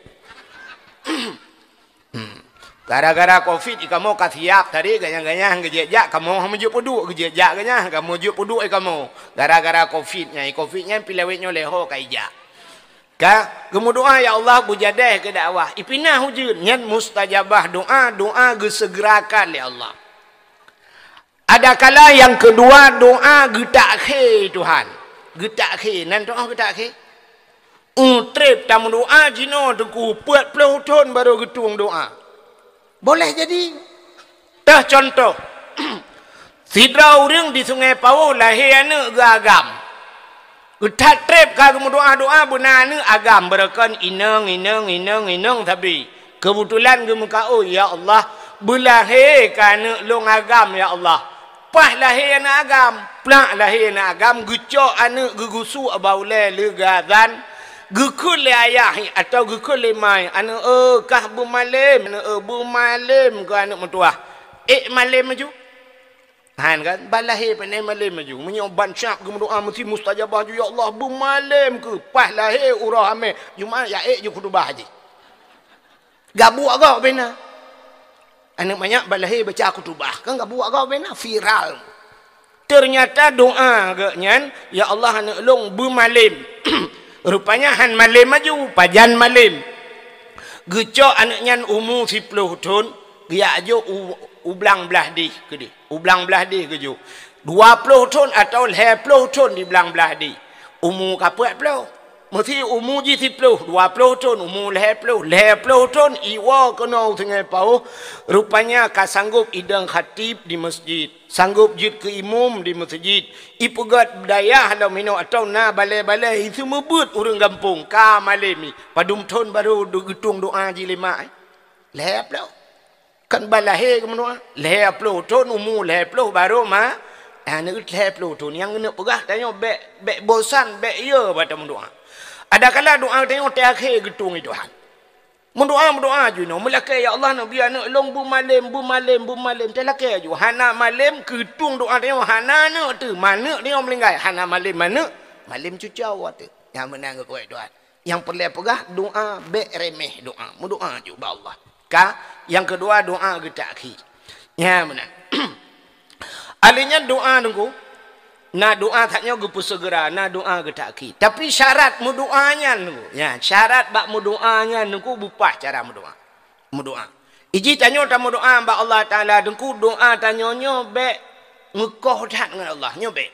Hmm. Gara-gara covid, i kamoe ka siap tadi, ganyang-ganyang geujak-jak, kamoe han meujeuet peuduek, geujak-jak ganyang, kamoe jeuet peuduek i kamoe. Gara-gara covid nyan, i covid nyan pih lawét nyoe lhèe ho ka ijak. Ka, geumeudoa, "Ya Allah, beujadèh keu dakwah." Ipinah ujeuen, nyan mustajabah doa, doa geuseugerakan lé Allah. Adakala nyang keudua, doa geutakhé Tuhan. Geutakhé, nan doa geutakhé. Ueh, trép tameudoa jinoe Teungku, peuet ploh thon barô geutueng doa. Boleh jadi. Teuh contoh, sidroe ureuëng di Sungai Pawôh lahé aneuëk geuh agam. Geuthat trép ka geumeudoa-doa beuna aneuëk agam, beureukan inong, inong, inong, inong sabe. Keubeutulan geumeukaôi, "Ya Allah, beulahé keu aneuëk lôn agam, ya Allah." Paih lahé aneuëk agam, plak lahé aneuëk agam, geucok aneuëk geugusuk bak ulèe lé geuazan, geukheun lé ayah atawa geukheun lé ma, "Aneuëk eu, kah beumalém, aneuëk eu, beumalém keu aneuëk meutuwah." Ék malém laju. Han kan, ban lahé pane malém laju. Meunyoe ban siap geumeudoa meusti mustajabah ju, "Ya Allah, beumalém keu." Paih lahé uroe Hamé, Jumat ya ék ju khutubah jih. Gabuek gob bena. Aneuëk manyak ban lahé baca khutubah, kan gabuek gob bena, viral. Teunyata doa geuh nyan, "Ya Allah, aneuëk lôn beumalém." Rupanya han malém laju, pajan malém. Geucok aneuëk nyan umu siploh thon, geujak jok u, u blang blaih deh keudeh. U blang blaih deh geujok. Dua ploh thon atawa lhèe ploh thon di blang blaih deh. Umu ka peuet ploh. Meusti umu jih siploh, dua ploh thon, umu lhèe ploh, lhèe ploh thon iwoe keunoe u Sungai Pawôh, rupanya ka sanggôp idong khatib di meuseujid, sanggôp jeuet keu imum di meuseujid, ipeugöt dayah lom inoe atawa na balèe-balèe, iseumeubeuet ureuëng gampông, ka malém, padum thon barô geutueng doa jih lé mak, eh? Lhèe ploh. Kan ban lahé geumeudoa. Lhèe ploh thon, umu lhèe ploh barô ma-, eh, aneuëk lhèe ploh thon. Nyang keuneuk peugah tanyoe bèk, bèk bosan, bèk yö bak tameudoa. Adakala doa tanyoe teuakhé geutueng lé Tuhan. Meudoa, meudoa ju inoe, meulakèe, "Ya Allah, neubri aneuëk lôn beumalém, beumalém, beumalém." Teulakèe ju, hana malém, keutueng doa tanyoe hana aneuëk teuh, maneuëk tanyoe meuninggai, hana malém maneuëk. Malem cucoe watèe. Nyang meunan geupeugah Tuhan. Nyang peureulèe peugah doa bèk remeh doa. Meudoa ju bak Allah. Ka, nyang keudua doa geutakhir. Nyang meunan. Ahli nyan doa nunggu. Na doa that nyoe geupeuseugera, na doa geutakhir. Tapi syarat meudoa nyan nunggu. Ya, syarat bak meudoa nyan nunggu bupah cara meudoa. Meudoa. Iji tanyoe tameudoa bak Allah Taala, nunggu doa tanyoe nyoe bèk meukoh that ngon Allah, nyoe bèk.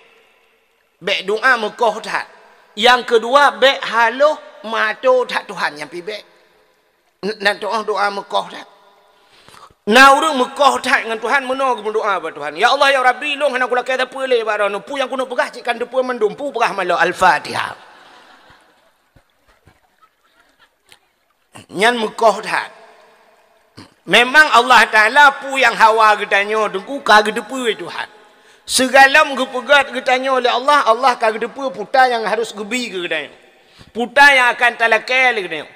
Bèk doa meukoh that. Nyang keudua, bèk haloh meuato that Tuhan, nyan pih bèk. N-, nan teu'oh doa meukoh that. Na ureueng meukoh that ngon Tuhan meunoe geumeudoa bak Tuhan, "Ya Allah, ya Rabbi, lôn hana kulakèe sapeue lé bak Droeneuh. Peue nyang keuneuk peugah cit ka neuteupeu mandum. Peue peugah malôh, Al-Fatihah." Nyan meukoh that. Memang Allah Taala peue nyang hawa geutanyoe teungku ka geuteupeue Tuhan. Sigohlom geupeugèt geutanyoe lé Allah, Allah ka geuteupeue peue nyang harôh geubi keu geutanyoe. Peue nyang akan talakèe lé geutanyoe.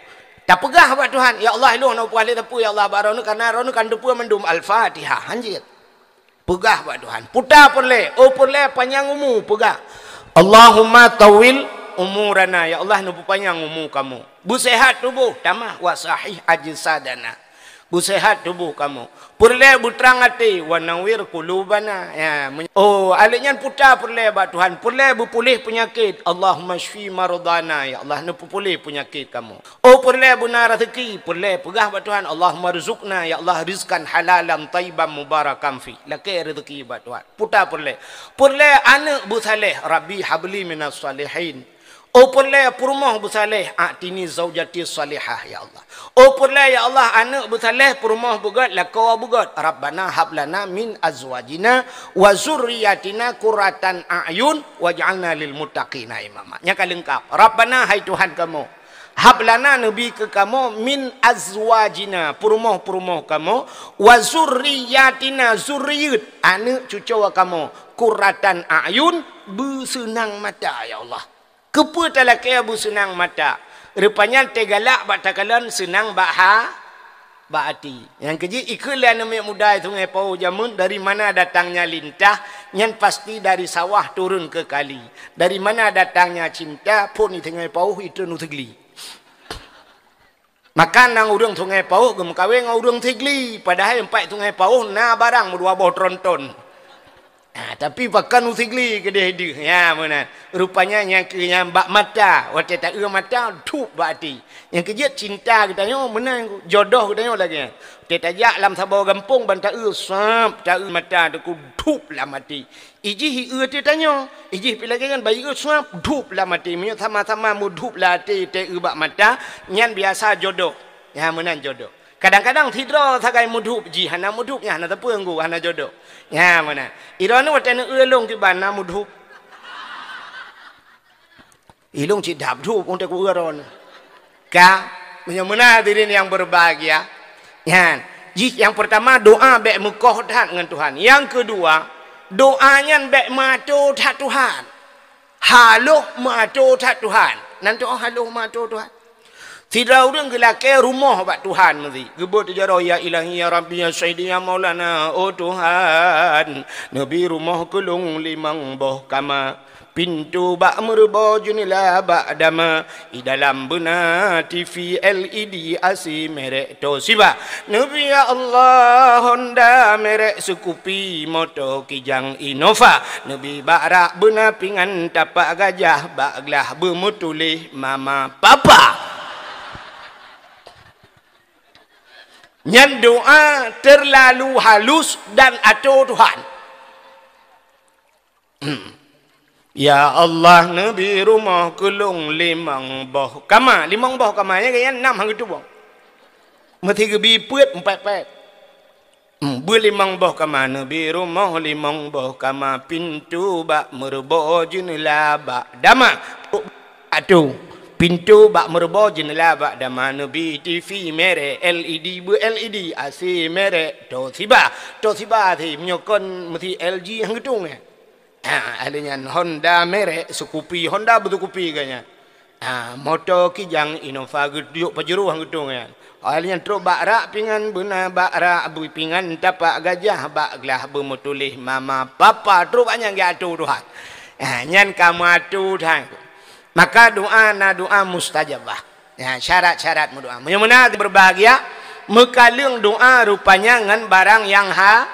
Tapeugah bak Tuhan, "Ya Allah, lôn hana peugah lé sapeue, ya Allah, bak Droeneuh, kareuna Droeneuh ka neuteupeue mandum." Al-Fatihah. Hanjeuet. Peugah bak Tuhan. Peue peureulèe, oh peureulèe panyang umu, peugah. Allahumma tawil umurana, ya Allah, neupeupanyang umu kamoe. Beuseuhat tuboh, tamah wa sahih ajsadana. Beuseuhat tuboh kamoe. Peureulèe beutrang até, wa nawwir qulubana. Ya, men-, oh, alèh nyan peue peureulèe bak Tuhan. Peureulèe beupuléh peunyakét. Allahumma syfi mardana, ya Allah, neupeupuléh peunyakét kamoe. Oh, peureulèe beuna raseuki, peureulèe peugah bak Tuhan, "Allahumma rzuqna, ya Allah, rizqan halalan thayyiban mubarakan fi." Lakèe raseuki bak Tuhan. Peue peureulèe. Peureulèe aneuk beusaléh, "Rabbi habli minas shalihin." Oh, peureulèe peurumoh beusaléh, "A'tini zaujati shalihah, ya Allah." Oh, peureulèe, ya Allah, aneuk beusaléh, peurumoh beugèt, lakoe beugèt. "Rabbana hablana min azwajina wa zurriyatina qurratan a'yun waj'alna lil muttaqina imama." Nyan ka leungkap. "Rabbana," hai Tuhan kamoe, "hablana," neubi keu kamoe, "min azwajina," peurumoh-peurumoh kamoe, "wa zurriyatina," zuriyeuet, aneuk cucoe kamoe, "qurratan a'yun," beuseunang mata, ya Allah. Keupeue talakèe beuseunang mata? Rupanya teugalak bak takalon seunang bak ha-, bak até. Nyang keujeuet ikheun lé aneuk miet muda Sungai Pauh jameun, dari mana datangnya lintah, nyan pasti dari sawah turun ke kali. Dari mana datangnya cinta, phôn di Sungai Pauh itu nu Sigli. Maka na ureueng Sungai Pauh geumeukawen ngon ureueng Sigli, padahai teumpat Sungai Pauh na barang meudua boh tronton. Ha, tapi pakon u Sigli keudeh deuh. Ya, meunan. Rupanya nyang keu nyang bak mata, watèe taeu mata, dhup bak até. Nyang keujeuet cinta geutanyoe meunan, jodoh geutanyoe lagèe nyan. Watèe tajak lam saboh gampông ban taeu, sab, taeu mata teungku dhup lam até. Ijih ieu teuh tanyoe, ijih pih lagèe nyan ban ieu sab dhup lam até. Meunyoe sama-sama meudhup lam até teueu bak mata, nyan biasa jodoh. Ya, meunan jodoh. Kadang-kadang sidroe sagai meudhup jih hana meudhup, nyan hana teupeu ngu, hana jodoh. Nyan meunan. Droeneuh watèe neueu lôn kiban na meudhup. Ilôn cit dap dhup untuk ku droeneuh. Ka, meunyoe meunan hadirin yang berbahagia. Nyan, jih yang pertama doa bèk meukoh that ngon Tuhan. Yang kedua, doa nyan bèk meuato that Tuhan. Haloh meuato that Tuhan. Nan teu'oh haloh meuato Tuhan. Sidroe ureueng geulakèe rumoh bak Tuhan meusi. Geubeuet jaroe, "Ya Ilahi, ya Rabbi, ya Sayyidi, ya Maulana, oh Tuhan, neubi rumoh keu lôn limong boh kama, pintoe bak meureubo, jeunela bak dama, i dalam beuna T V L E D, A C merek Toshiba. Neubi, ya Allah, Honda merek Scoopy, moto Kijang Innova, neubi bak rak beuna pingan tapak gajah, bak glah beumeutuléh mama papa." Nyan doa terlalu halus dan ato Tuhan. "Ya Allah, neubi rumoh keu lôn limong boh kama." Limong boh kama, nyan, nyan nam han geutuboh. Meusti geubi peuet, empat-empat. Hmm, beulimong boh kama, neubi rumoh limong boh kama, pintoe bak meureubo, jeunela bak dama. Atu, pintoe bak meureubo, jeunela bak dama, neubi T V merek L E D, beu L E D, A C merek Toshiba. Toshiba até, meunyoe kon meusti L G han geutueng, eh. Ha, ahli nyan Honda merek Scoopy, Honda beu Scoopy geuh nyan. Ha, moto Kijang Innova geujok Pajero han geutueng nyan. Ahli nyan trok bak rak pingan beuna, bak rak beu pingan tapak gajah, bak glah beumeutuléh mama papa, trok bak nyan geuato Tuhan. Ha, nyan ka meuatu that. Maka doa na doa mustajabah. Ya, syarat-syarat meudoa. Meunyoe meunan berbahagia, meukaleueng doa rupanya ngon barang nyang ha-,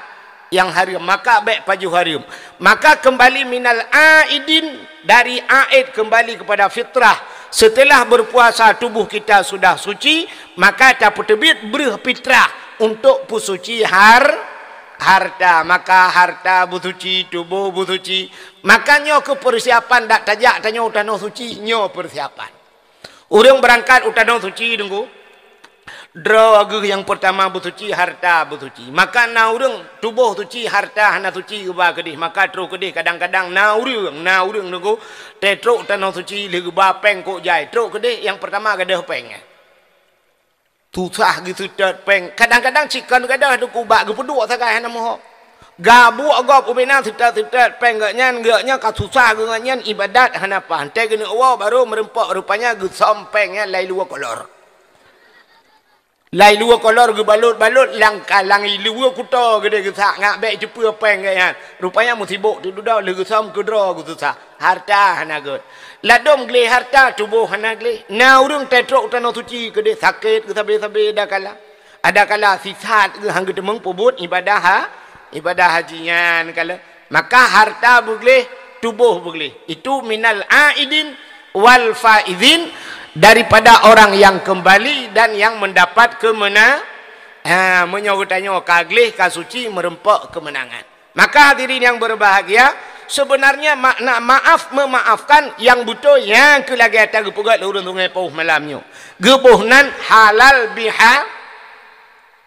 nyang hareuem. Maka bék pajoh hareuem. Maka kembali minal aidin, dari aid kembali kepada fitrah. Setelah berpuasa tubuh kita sudah suci, maka tapeuteubiet breuh fitrah untuk peusuci har-, harta. Maka harta beusuci, tuboh beusuci. Maka nyoe keuh persiapan dak tajak tanyoe u tanoh suci, nyoe persiapan. Ureuëng beurangkat u tanoh suci, Teungku, droe geuh nyang peurtama beusuci, harta beusuci. Maka na ureuëng tuboh suci, harta hana suci geuba keudeh, maka trok keudeh kadang-kadang na ureuëng, na ureuëng, Teungku, teutrok u tanoh suci lheueh geuba péng kok jai, trok keudeh nyang peurtama gadôh péng. Susah geuseutôt péng. Kadang-kadang cit kon gadôh, Teungku, bak geupeuduek sagai hana meuhok. Gabuek gob ubena seutôt-seutôt péng geuh nyan, geuh nyan ka susah geuh nyan, ibadat hana paih. Teuh geuneuk woe barô meureumpok, rupanya geusöm péng nyan lai luwa kolor. Lai luwa kolor geubalot-balot, lam ka-, lam luwa kuto geudeh geusak, ngat bék jiteupeu péng geuh nyan. Rupanya meusibok teuh dudoe lheueh geusöm keudroe geususah. Harta hana gét. Ladôm gleh harta, tuboh hana gleh. Na ureuëng teutrok u tanoh suci keudeh sakét geuh sabe-sabe, ada kala. Ada kala sisat geuh han geuteumeung peubuet ibadah ha-, ibadah haji nyan kala. Maka harta beugleh, tuboh beugleh. Itu minal aidin wal faizin, daripada orang yang kembali dan yang mendapat keumena-, ha, meunyoe geutanyoe ka gleh, ka suci, meureumpok keumeunangan. Maka hadirin yang berbahagia, sebenarnya makna maaf memaafkan nyang beutôi nyang keu lagée ata geupeugah lé ureuëng Sungai Pauh malam nyoe. Geuboh nan halal biha-,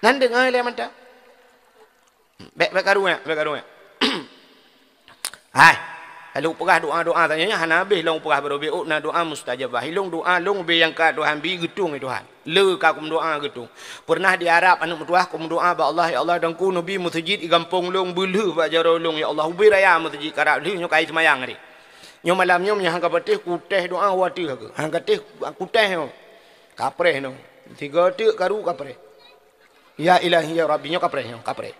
nan deungoe lé mantong. Bék, bék karu nyan, bék karu nyan. Hai, lalu peugah doa-doa tanyoe nyan hana habéh lôn peugah baroe bék na doa mustajabah. Ilôn doa lôn ubé nyang ka Tuhan bi geutung, ya Tuhan. Le ka kumeudoa geutung. Pernah di Arab aneuk meutuah kumeudoa bak Allah, "Ya Allah, Teungku neubi meuseujid di gampông lôn beulheueh bak jaroe lôn, ya Allah, ubé raya meuseujid karab lheueh nyoe kai seumayang tadi." Nyoe malam nyoe meunyoe han ka patéh kutéh doa watée geuh. Han ka téh kutéh nyoe. Kapreh nyoe. Tiga teuk karu kapreh. Ya Ilahi ya Rabbi nyoe kapreh nyoe, kapreh.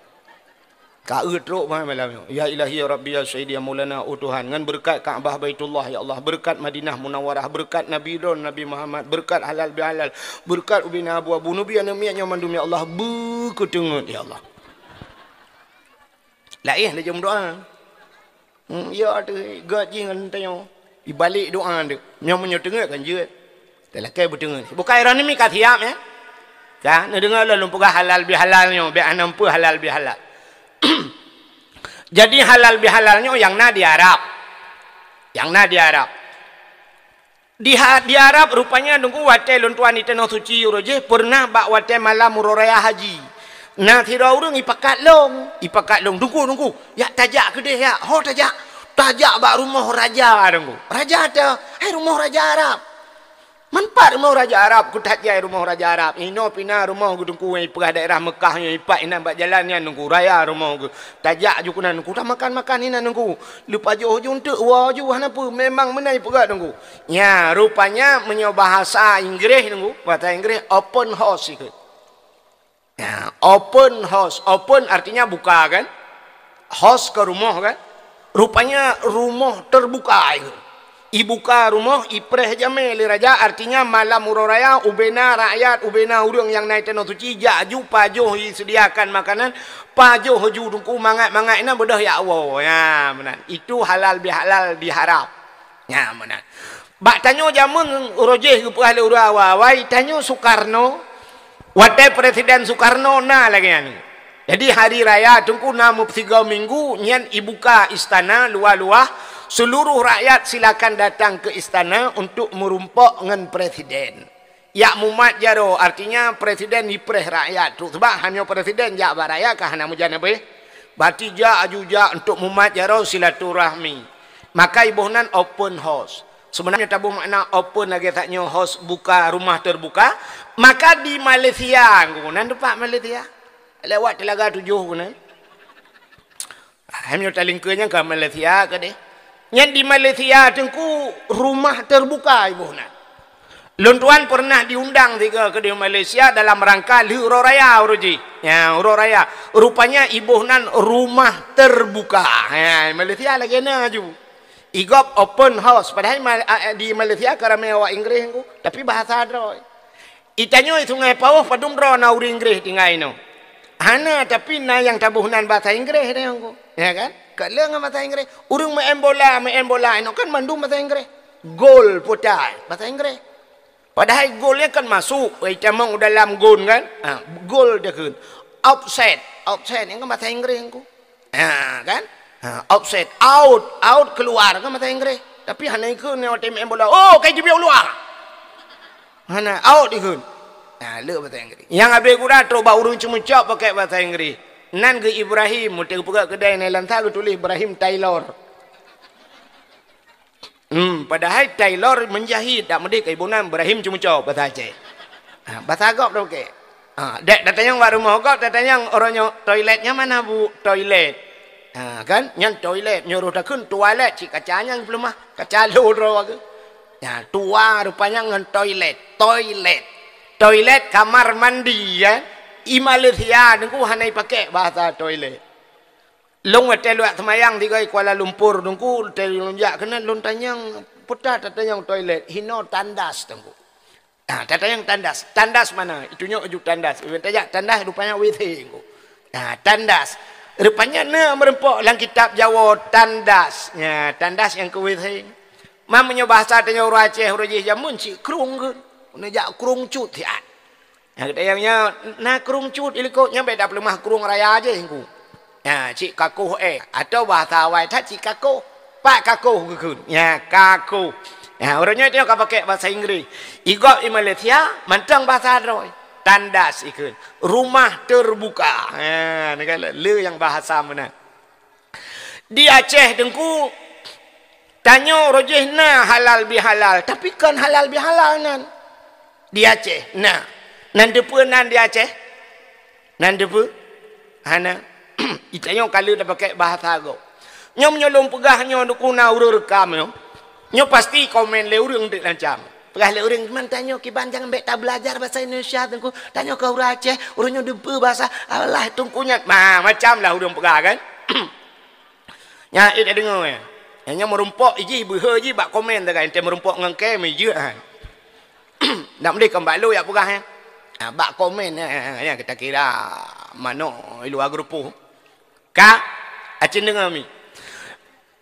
Ka eu trok bah malam nyoe. Ya Ilahi ya Rabbi ya Sayyidi ya Maulana, oh Tuhan, ngon beureukat Ka'bah Baitullah ya Allah, beureukat Madinah Munawwarah, beureukat Nabi droen Nabi Muhammad, beureukat halal bihalal, beureukat ubena abu-abu neubi aneuk miet nyoe mandum ya Allah, beukeuteungeut ya Allah. Laén lé jeuem doa. Hmm, ya teuh gét jih ngon tanyoe. Ibalek doa teuk. Nyoe meunyoe teungeut kan jeuet. Teulakée beuteungeut. Bukai droeneuh mi ka siap, ya? Ka, neudeungoe lôn, lôn peugah halal bihalal nyoe, bék hana meupeue halal bihalal. Jadi halal bihalal nyoe nyang na di Arab. Nyang na di Arab. Di ha-, di Arab rupanya Teungku watée lôn tuan di Tanoh Suci uroe jih pernah bak watée malam uroe raya haji. Na sidroe ureuëng ipakat lôn, ipakat lôn, "Teungku, Teungku, jak tajak keudeh jak, ho tajak, tajak bak rumoh raja Teungku." Raja teuh, hai rumoh raja Arab. Man pat rumoh raja Arab, keu that jai rumoh raja Arab. Inoe pih na rumoh geuh Teungku nyang ipeugah daerah Meukah nyoe ipat inan bak jalan nyan Teungku, raya rumoh geuh. Tajak ju keunan Teungku, tamakan-makan inan Teungku. Leupajoh ju eunteuk, woe ju hana peue, memang meunan ipeugah Teungku. Nya, rupanya meunyoe bahasa Inggréh Teungku, bahasa Inggréh open house ikheun. Nya, open house, open artinya buka kan? House ke rumoh kan? Rupanya rumoh terbuka ikheun. Ibuka rumoh, ipreh jamé lé raja, artinya malam uroe raya, ubena rakyat, ubena ureuëng nyang na i Tanoh Suci, jak ju pajoh iseudiakan makanan, pajoh ju Teungku mangat-mangat inan beudôh jak woe. Nya, meunan. Itu halal bihalal di Arab. Nya, meunan. Bak tanyoe jameun uroe jih geupeugah lé ureuëng awai-awai, tanyoe Sukarno, watée Presiden Sukarno na lagée nyan. Jadi hari raya Teungku na meupeusigoe minggu nyan ibuka istana luwah-luwah, seluruh rakyat silakan datang ke istana untuk meurumpok ngon presiden. Jak mumat jaroe, artinya presiden ipreh rakyat tu. Sebab hana presiden jak bak rakyat ka hana meujan habéh. Berarti jak aju jak untuk mumat jaroe silaturahmi. Maka iboh nan open house. Sebenarnya taboh makna open lagée that nyoe house buka, rumah terbuka. Maka di Malaysia, nan teumpat Malaysia. Lewat Telaga Tujuh keunan. Hai meunyoe talingkeue nyan ka Malaysia keudeh. Nyan di Malaysia Teungku rumah terbuka iboh nan. Lôn tuan pernah diundang sigoe keudeh Malaysia dalam rangka lheueh uroe raya uroe jih. Ya, uroe raya. Rupanya iboh nan rumah terbuka. Ya, Malaysia lagée na ju. Igop open house, padahai Mal-, a, a, di Malaysia ka ramé awak Inggréh ngku, tapi bahasa droe. Itanyoe Sungai Pauh padum droe na ureuëng Inggréh tinggai inoe. Hana, tapi na nyang taboh nan bahasa Inggréh deh ngku. Ya kan? Ka le ngon bahasa Inggréh. Ureuëng main bola, main bola inoe kan mandum bahasa Inggréh. Gol, putai, bahasa Inggréh. Padahai gol nyan kan masuk, eh, itamong u dalam gon kan? Ha, gol dia kheun. Offside, offside nyan kan bahasa Inggréh ngku. Ha, kan? Ha, offside, out, out keluar kan bahasa Inggréh. Tapi hana ikheun nyoe watée main bola. Oh, kai jibieu luar. Hana, out ikheun. Ha, le bahasa Inggréh. Nyang habéh gura trok bak ureuëng ceumeucok pakai bahasa Inggréh. Nan geu Ibrahim, meuteupeugot keudai nai lansa geutuléh Ibrahim Tailor. Hmm, padahai tailor menjahit, dak meudeh keu ibonan Ibrahim ceumeucok bahasa Aceh. Ha, bahasa gob dak oke. Ha, dek tatanyong bak rumoh gob, tatanyong uroe nyoe toilet nyan mana, Bu? Toilet. Ha, kan? Nyan toilet, nyuruh takheun toilet, cit kaca nyan geupeulumah, kaca lo droe ke. Ya, tua rupanya ngon toilet, toilet. Toilet kamar mandi ya. I Malaysia nungku hana ipakai bahasa toilet. Lôn watée luwat seumayang tigoi Kuala Lumpur teungku, watée lôn jak keunan lôn tanyong, peue tatanyong toilet, hinoe tandas teungku. Ah, tatanyong tandas. Tandas mana? Itunyok ju tandas. Iban tajak tandas rupanya W C teungku. Ah, tandas. Rupanya na meurumpok lam kitab Jawoe tandas. Ya, tandas nyang keu W C. Mam meunyoe bahasa tanyoe ureuëng Aceh uroe jih jameun cit krueng kheun. Neujak krueng cut siat. Nyang geutanyoe na krueng cut ilikot nyan bék tapeuleumah krueng raya jih ngku. Ya, cit kakoh eh. Atau bahasa awai that cit kakoh. Pak kakoh geukheun. Ya, kakoh. Ya, ureuëng nyoe ka pakai bahasa Inggris. Igop i Malaysia mantong bahasa droe. Tandas ikheun. Rumah terbuka. Ya, ni kan le nyang bahasa meunan. Di Aceh teungku, tanyoe rojih na halal bihalal, tapi kon halal bihalal nan. Di Aceh na. Nan deupeue nan di Aceh? Nan deupeue? Hana. Itanyoe ka lheueh tapakek bahasa gob. Nyoe meunyoe lôn peugah nyoe dukuna ureuëng reukam nyoe. Nyoe pasti komen lé ureuëng dek lancam. Peugah lé ureuëng, "Man tanyoe kiban jangan bék tabelajar bahasa Indonesia teungku. Tanyoe ka ureuëng Aceh, ureuëng nyoe deupeue bahasa Allah teungku nyan." Ma, macam lah ureuëng peugah kan? Nyan eh dak deungoe. Nyang nyoe meurumpok jih beuhe jih bak komen tagai ente meurumpok ngon kem jih. Nak meulikom bak lôn yak peugah eh. Ha, bak komen eh, eh, eh, kita kira manok i luwa geurupoh. Ka, acin deungoe mi.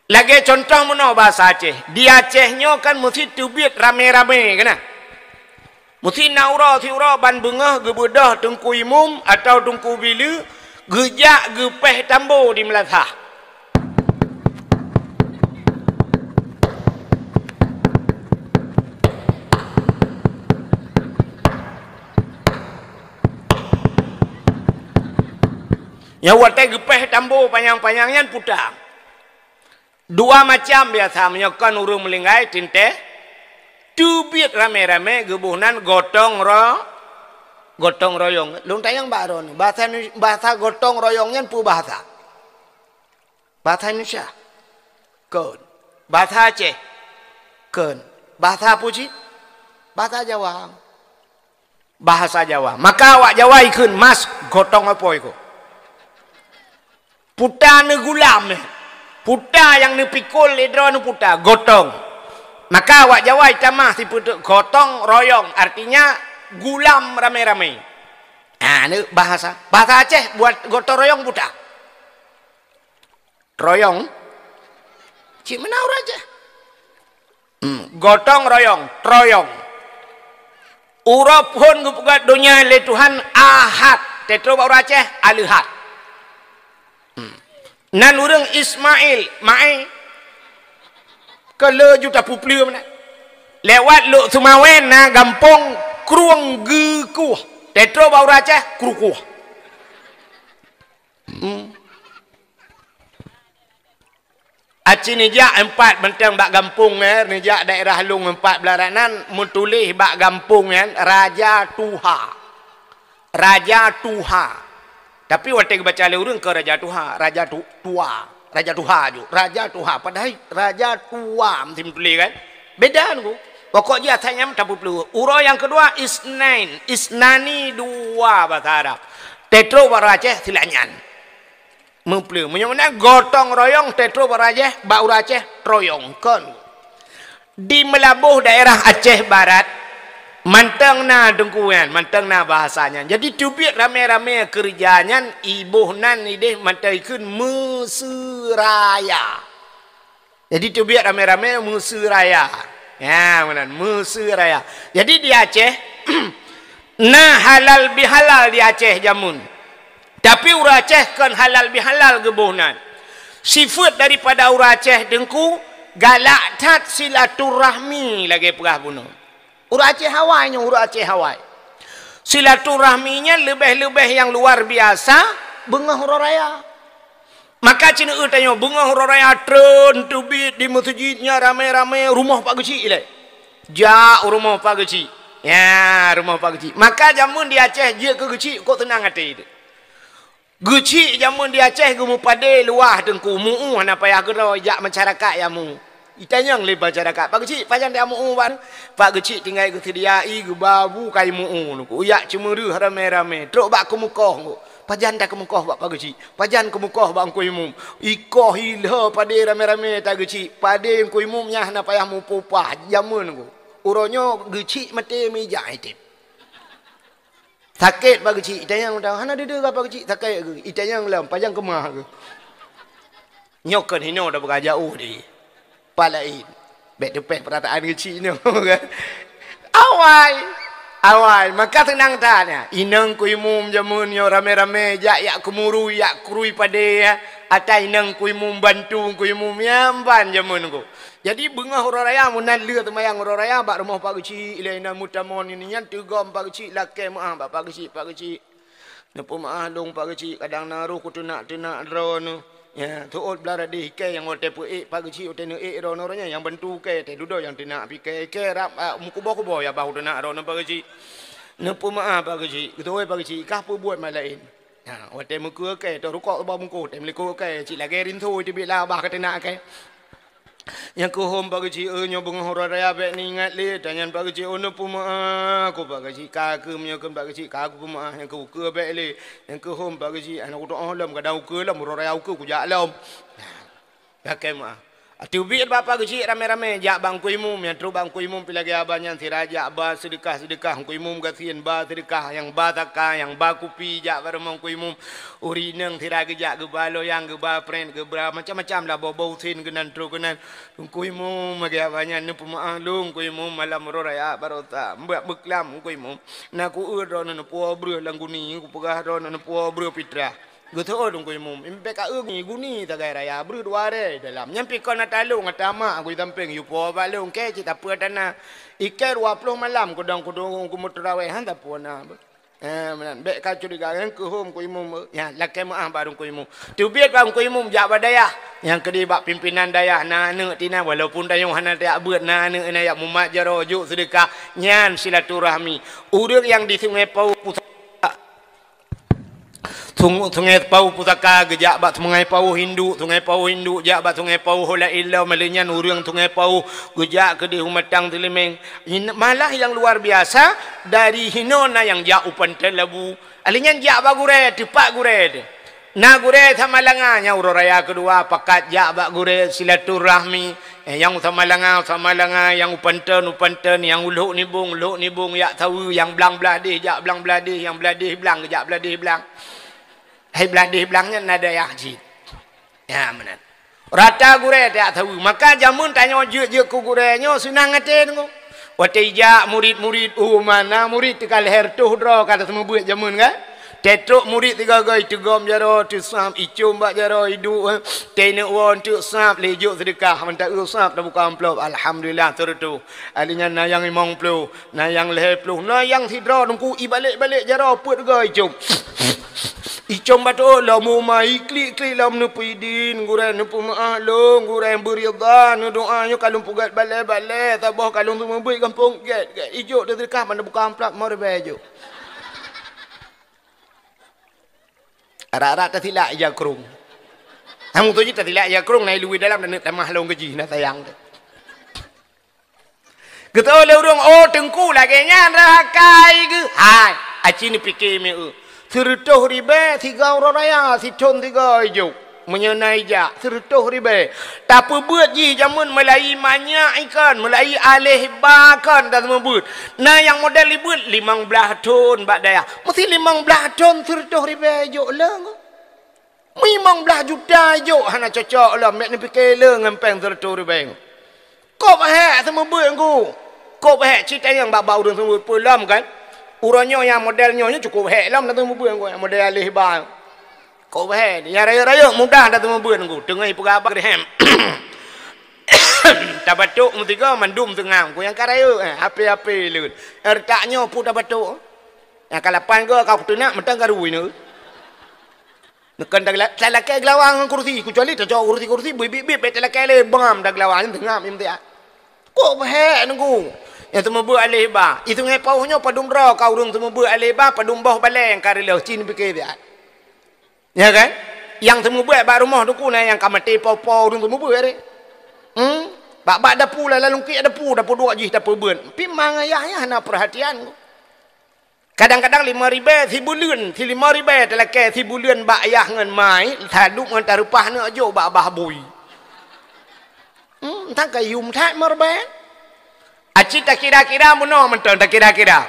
Lagée contoh meunoe bahasa Aceh. Di Aceh nyoe kan meusi teubiet ramé-ramé keunan. Meusi na uroe siuroe ban beungoh geubeudôh teungku imum atawa teungku bileue geujak geupéh tambo di meulasah. Nyang watée geupéh tambo panyang-panyang nyan puta. Dua macam biasa meunyoe kon ureuëng meulinggai tinteh teubiet ramé-ramé geuboh nan gotong ro-, gotong royong. Lôn tanyong bak droeneuh, bahasa Indonesia, bahasa gotong royong nyan peue bahasa? Bahasa Indonesia? Kon. Bahasa Aceh? Kon. Bahasa peue cit? Bahasa Jawa. Bahasa Jawa. Maka awak Jawa ikheun mas gotong apoi ko. Puta neugulam eh. Puta nyang neupikul lé droeneuh puta gotong. Maka awak Jawa itamah sipeuteuk gotong royong, artinya gulam ramé-ramé. Ha, ni bahasa. Bahasa Aceh buat gotong royong puta. Royong. Cik meunan ureuëng Aceh. Hmm, gotong royong, troyong. Uroe phon geupeugah donya lé Tuhan Ahad, teutro bak ureuëng Aceh Aleuhat. Hmm. Nan ureuëng Ismail, Maé, keu le juta pupleue meunan. Lewat Lok Seumawen na gampông Krueng Geukuh, teutro bak ureuëng Aceh Krukuh. Hmm. Aci nijak empat benteng bak gampông nyan, nijak daerah Long empat belah ranan meutuléh bak gampông nyan Raja Tuha. Raja Tuha. Tapi watée geubaca lé ureuëng keu Raja Tuha, Raja Tu-, Tua, Raja Tuha ju, Raja Tuha. Padahai Raja Tua meusti meutuléh kan? Beda nunggu. Pokok jih asai nyan tapeupeuleueh. Uroe nyang keudua Isnain, Isnani dua bahasa Arab. Teutro bak Aceh silap nyan. Meupleueng. Meunyoe meunan gotong royong teutroh bak Aceh, bak ureueng Aceh troyong kon. Di Meulaboh daerah Aceh Barat, mantong na teungku nyan, mantong na bahasa nyan. Jadi teubiet ramé-ramé keureuja nyan, iboh nan ideh mantong ikheun Meuseuraya. Jadi teubiet ramé-ramé Meuseuraya. Ya, meunan, Meuseuraya. Jadi di Aceh, na halal bihalal di Aceh jameun. Tapi ureueng Aceh kon halal bihalal geuboh nan. Sifeuet daripada ureueng Aceh teungku, galak that silaturahmi lagée peugah bunoe. Ureueng Aceh awai nyoe, ureueng Aceh awai. Silaturahmi nyan leubeh-leubeh nyang luar biasa beungoh uroe raya. Maka ceuneuk tanyoe beungoh uroe raya treun teubiet di meuseujid nyan ramé-ramé rumoh Pak Geuchik ilée. Jak u rumoh Pak Geuchik. Ya, rumoh Pak Geuchik. Maka jameun di Aceh jeuet keu Geuchik kok teunang até teuh. Geuchik jameun di Aceh geumeupadé luwah teungku, mu'ue hana payah keudroe jak masyarakat nyang mu'ue. Itanyong lé masyarakat, "Pak Geuchik, pajan dak mu'ue bak?" Pak Geuchik tinggai geuseudia ie geuba bu kai mu'ue nyoe. Yak ceumeureuh ramé-ramé, trok bak keumeukoh nyoe. "Pajan takeumeukoh bak Pak Geuchik? Pajan keumeukoh bak Teungku Imum?" Ikoh ilheueh padé ramé-ramé ta Geuchik. Padé Teungku Imum nyan hana payah mupah-upah jameun nyoe. Uroe nyoe Geuchik maté meujak item. Sakét Pak Geuchik, itanyong, hana deuh-deuh Pak Geuchik, sakét keuh. Itanyong lom, pajan keumah keuh. Nyoe kon hinoe tapeugah jaoh deh. Pat laén. Bék teupéh peurataan Geuchik nyoe kan. Awai. Awai, maka seunang that nyan. Inong Teungku Imum jameun nyoe ramé-ramé jak yak keumurui, yak krui padé ya. Ata inong Teungku Imum bantu Teungku Imum ya ban jameun nyoe. Jadi beungoh uroe raya meunan lheueh seumayang uroe raya bak rumoh Pak Geuchik ilée inan meutamong nyan teugom Pak Geuchik lakée meu'ah bak Pak Geuchik, "Pak Geuchik, neupeumeu'ah lôn Pak Geuchik, kadang na roh kuteunak-teunak droeneuh." Ya, teuôt blah radeh ikée nyang watée peuék Pak Geuchik watée neuék droeneuh roh nyan nyang bantu ikée teuh dudoe nyang teunak pih ikée, ikée rab, a, meukuboh-kuboh ya bah teunak droeneuh Pak Geuchik. "Neupeumeu'ah Pak Geuchik, geutuwoi Pak Geuchik, kah peubuet mat laén." Ha, watée meukeue kée, teuh rukok bak bungkôh, tém likot kée, cit lagée rinso teubiet lah bah ka teunak kée. Nyang keuhom Pak Geuchik, "Eh, nyoe beungoh uroe raya bék neuingat lé." Tanyan Pak Geuchik, "Oh, neupeumeu'ah keuh Pak Geuchik, ka keuh meunyoe kheun Pak Geuchik, ka keupeumeu'ah nyang keu ukeue bék lé." Nyang keuhom Pak Geuchik, "Hana kutoh lom, kadang ukeue lom, uroe raya ukeue kujak lom." Lakée meu'ah. Teubiet bak Pak Geuchik ramé-ramé jak bak Teungku Imum, nyang trok bak Teungku Imum pih lagée abah nyan sira jak ba seudeukah-seudeukah, Teungku Imum gasien ba seudeukah, nyang ba saka, nyang ba kupi jak bak rumoh Teungku Imum. Ureueng inong sira geujak geuba loyang, geuba prét, geuba macam-macam lah, boh-boh usen keunan trok keunan. Teungku Imum lagée abah nyan, "Neupeumeu'ah lôn Teungku Imum, malam uroe raya baroesa, mbak beuklam Teungku Imum. Na kueuet droeneuh neupuwoe breueh lam guni, kupeugah droeneuh neupuwoe breueh pitrah." Geuteuôt Teungku Imum, "Imbék ka eu guni sagai raya, breuh dua rée dalam. Nyan pih kon na talong ata mak gui sampéng yupo bak lôn kée cit tapeue tana. Ikée dua ploh malam kudong-kudong kumeuteurawéh han tapeue na." Eh, meunan. Bék ka curiga nyan keuhom Teungku Imum. Ya, lakée meu'ah bak Teungku Imum. Teubiet bak Teungku Imum jak bak dayah. Nyang keudeh bak pimpinan dayah na aneuëk tinan walaupun tanyoe hana tajak beuet na aneuëk na jak mumat jaroe jok seudeukah. Nyan silaturahmi. Ureuëng nyang di Sungai Pau Pusaka Sung-, Sungai Pau Pusaka geujak bak Sungai Pau Hindu, Sungai Pau Hindu jak bak Sungai Pau Hula Ilom, lheueh nyan ureuëng Sungai Pau geujak keudeh u Matang Teulimeng. Hin-, malah nyang luar biasa, dari hinoe na nyang jak u Pantai Labu. Lheueh nyan jak bak gurée, teupat gurée teuh. Na gurée Samalanga nyang uroe raya keudua pakat jak bak gurée silaturahmi. Eh, nyang u Samalanga, u Samalanga, nyang u Panton, u Panton, nyang u Lhok Nibong, u Lhok Nibong, jak saweue, nyang blang blah deh, jak blang blah deh, nyang blah deh blang, jak blah deh blang. Hai blah deh blang nyan na dayah jih. Ya, meunan. Rata gurée jak saweue. Maka jameun tanyoe jeuet-jeuet keu gurée nyoe seunang até teungoh. Watée ijak murit-murit, oh, mana murit teuka lhée reutôh droe ka taseumeubuet jameun kan? Teutrok murit sigoe-goe iteugom jaroe, teusab, icom bak jaroe, iduek, eh, teuneuk woe teuk sab, lé jok seudeukah, mantong eu sab tabuka amplop, alhamdulillah, seureutôh. Lheueh nyan na nyang limong ploh, na nyang lhée ploh, na nyang sidroe teungku ibalek-balek jaroe peuet goe icom. Icom bacut lom uma, iklik-klik lom neupeudin, gurée neupeumeu'ah lôn, gurée beuridha, neudoa nyoe ka lôn peugét balée-balée, saboh ka lôn seumeubeuet gampông gét-gét. Ijok teuseudeukah ban tabuka amplop, mo ribée jok. Arak-arak tasilak ija krong. Hang tu jih tasilak ija krong, na iluwi dalam dan tamah lôn keujih, na sayang teuh. Geuteuôt lé ureuëng, "Oh, teungku lagée nyan rakai geuh." Hai, aci neupike meu. Sireutôh ribèe sigoe uroe raya, sithôn sigoe ijok. Meunyoe na ijak, sireutôh ribèe. Tapeubeuet jih jameun meulayi manyak ikon, meulayi aléh ba kon tameubeuet. Na nyang model ibeuet limong blaih thôn bak dayah. Meusi limong blaih thôn sireutôh ribèe ijok leueng. Limong blaih juta ijok hana cocok lom, bèk neupike leueng ngon péng sireutôh ribèe. Kôp hék seumeubeuet ngku. Kôp hék cit tanyong bak-bak ureueng seumeubeuet peue lom kan. Uroe nyoe nyang model nyoe nyoe cukôp hék lom dah seumeubeuet ngku, nyang model aléh ba. Kôp hék, nyang rayeuk-rayeuk mudah dah seumeubeuet ngku. Teungoh ipeugah bak dirhem. Tabatok meusigoe mandum seungab ngku nyang ka rayeuk, eh, ape-ape leuet. Eh, reutak nyoe peue tabatok. Nyang ka lapan goe ka kuteunak mantong ka rui nyoe. Neukon tala-, talakée geulawa ngon kursi, kecuali tacok kursi-kursi, bit-bit bèk talakée lé, bam dah geulawa nyan teungab nyang meusiat. Kôp hék ngku. Nyang seumeubeuet aléh ba. I Sungai Pauh nyoe padum droe ka ureueng seumeubeuet aléh ba, padum boh balée nyang ka reuloh cit neupike siat. Ya kan? Nyang seumeubeuet bak rumoh teungku na nyang ka maté po-po ureueng seumeubeuet deh. Hmm? Bak-bak dapu lah, lam lungkiek dapu, dapu duek jih tapeubeuet. Pi ma ngon yah nyan hana peurhatian. Kadang-kadang limong ribèe sibuleuen, si limong ribèe talakée sibuleuen bak yah ngon ma, taduek ngon tareupah neuk jok bak babah bui. Hmm, entah ka yum that limong ribèe. Aci takira-kira meunoe mantong takira-kira.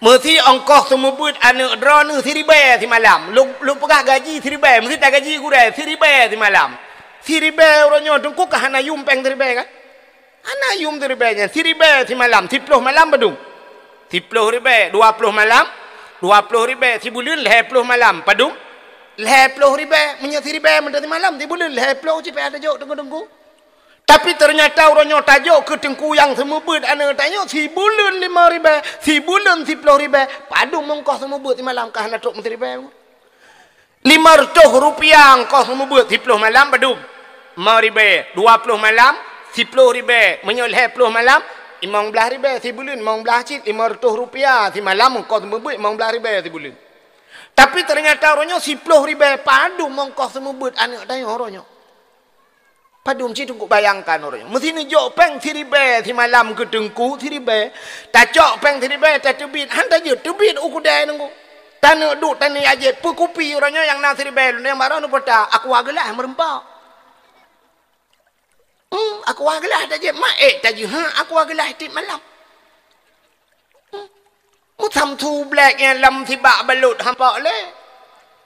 Meusi ongkoh seumeubeuet aneuk droeneuh siribèe simalam. Lôn, lôn peugah gaji siribèe, meusi tagaji gurèe siribèe simalam. Siribèe uroe nyoe teungku ka hana yum péng siribèe kan? Hana yum siribèe nyan, siribèe simalam, siploh malam padum? Siploh ribèe, dua ploh malam, dua ploh ribèe sibuleuen, lhèe ploh malam padum? Lhèe ploh ribèe, meunyoe siribèe mantong simalam, sibuleuen lhèe ploh cit payah tajok teungku-teungku. Tapi teunyata uroe nyoe tajok keu teungku nyang seumeubeuet aneuk tanyoe sibuleuen limong ribèe, sibuleuen siploh ribèe, padum ongkoh seumeubeuet simalam ka hana trok meusiribèe. Lima reutôh rupiah ongkoh seumeubeuet siploh malam padum? Limong ribèe. Dua ploh malam, siploh ribèe. Meunyoe lhèe ploh malam, limong blaih ribèe sibuleuen, limong blaih cit, lima reutôh rupiah simalam ongkoh seumeubeuet limong blaih ribèe sibuleuen. Tapi teunyata uroe nyoe siploh ribèe padum ongkoh seumeubeuet aneuk tanyoe uroe nyoe. Padum cit teungku bayangkan uroe nyoe. Meusi neujok péng siribèe simalam keu teungku siribèe. Tacok péng siribèe tateubiet, han tajeuet teubiet u keudè teungku. Taneuk duek taneuk jak jieb, peukupi uroe nyoe nyang na siribèe lôn nyang baroe neupeugah, aqua geulaih meureumpok. Hmm, aqua geulaih tajeuet, ma ék tajeuet, ha, aqua geulaih tiep malam. Meusamsu blék nyan lam sibak balot hampa lé.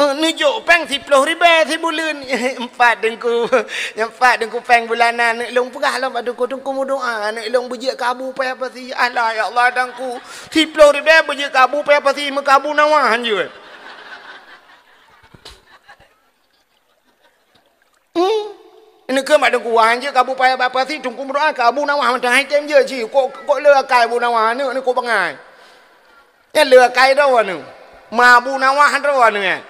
Eh, neujok péng siploh ribèe sibuleuen. Empat teungku. Empat teungku péng bulanan. Aneuk lôn peugah lom bak teungku, teungku meudoa. Aneuk lôn beujeuet keu Abu Paya Pasi. Alah, ya Allah, teungku. Siploh ribèe beujeuet keu Abu Paya Pasi, meukabu nawa hanjeuet. Hmm. Ini keu mak teungku wan jeuet keu Abu Paya Pasi, teungku meudoa keu Abu Nawah mantong hai tem jeuet cit. Kok, kok le akai Abu Nawah aneuk ni kok bangai. Nyan le akai droe aneuk. Ma Abu Nawah droe aneuk nyan.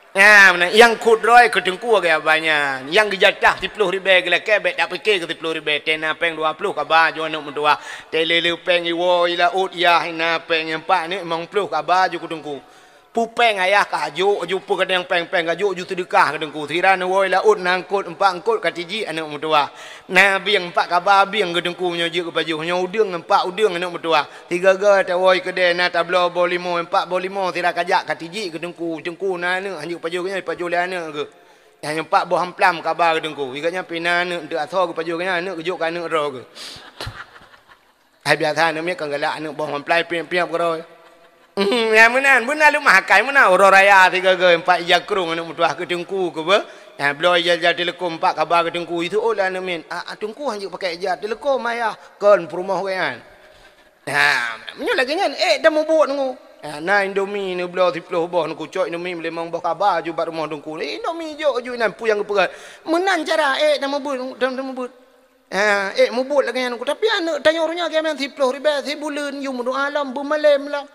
Nyan, nyang khot droe keu teungku agak banyak. Nyang geujatah siploh ribèe geulakée bèk tak pike keu siploh ribèe. Tena péng dua ploh kaba ju aneuk meutuah. Tele le péng iwoe i laôt yah ina péng nyang pat ni limong ploh kaba ju keu teungku. Pupéng ayah ka jok ju peugadang péng-péng ka jok ju seudeukah keu teungku. Sira neuwoe laôt na eungkot empat eungkot ka tijik aneuk meutuwah. Na bieng empat kaba bieng keu teungku nyoe jeuet keu pajoh. Nyoe udeueng empat udeueng aneuk meutuwah. Sigaga tawoe keudè na tabloe boh limo empat boh limo sira kajak ka tijik keu teungku. Teungku na aneuk hanjeuet pajoh nyoe pajoh lé aneuk geuh. Nyang empat boh amplam kaba keu teungku. Sigat nyan pih na aneuk enteuk asoe geuh pajoh nyan aneuk geujok keu aneuk droe geuh. Hai biasa aneuk miet kan galak aneuk boh mamplai piep-piep keudroe. Hmm, ya meunan, beuna leumah akai meunan uroe raya sigoe-goe empat ija krong aneuk meutuwah keu teungku keu beuh. Ya bloe ija-ija teuleukom empat kaba keu teungku. Itu oh lah aneuk miet. Ah, ah, teungku hanjeuet pakai ija teuleukom ayah. Kon peurumoh geuh nyan. Ha, meunyoe lagèe nyan, eh, dah mubuet nunggu. Ha, na Indomie neubloe siploh boh nunggu cok Indomie limong boh kaba ju bak rumoh teungku. Eh, Indomie jok ju inan peue nyang geupeugah. Meunan cara, eh, dah mubuet, dah, dah mubuet. Ha, eh, mubuet lagèe nyan, tapi aneuk tanyoe ureueng nyan keumen siploh ribèe sibuleuen yum dua lom beumalém lom.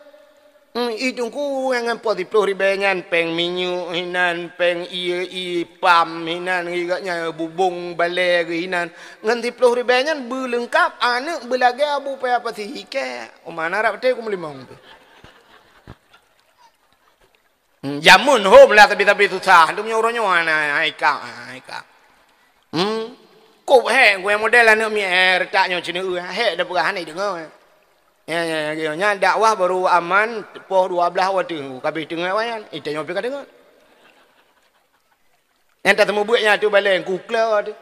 Hmm, i teungku nyang ngon po siploh ribèe nyan, péng minyeuk hinan, péng ie, ie pam hinan, geuh nyan bubong balè geuh hinan. Ngon siploh ribèe nyan beuleungkap aneuk beulagèe Abu Paya Pasi. Ikèe, oh, mana rab teuh ku meulimong tu. Hmm, jameun hom lah tapi-tapi susah. Lom nyoe uroe nyoe hana, ha, ika, ha, ika. Hmm. Kop hék, gurèe model aneuk miet, eh, reutak nyoe ceuneuk, eh, hék dah peugah hana deungö, eh. Nya, nya, nya, nya dakwah baru aman poh dua belas watèe, ka habéh teungoh awai nyan. Eh, tanyoe pih ka deungoe. Nyang tateumeubeuet nyan ateueh balèe, ku kla teuh.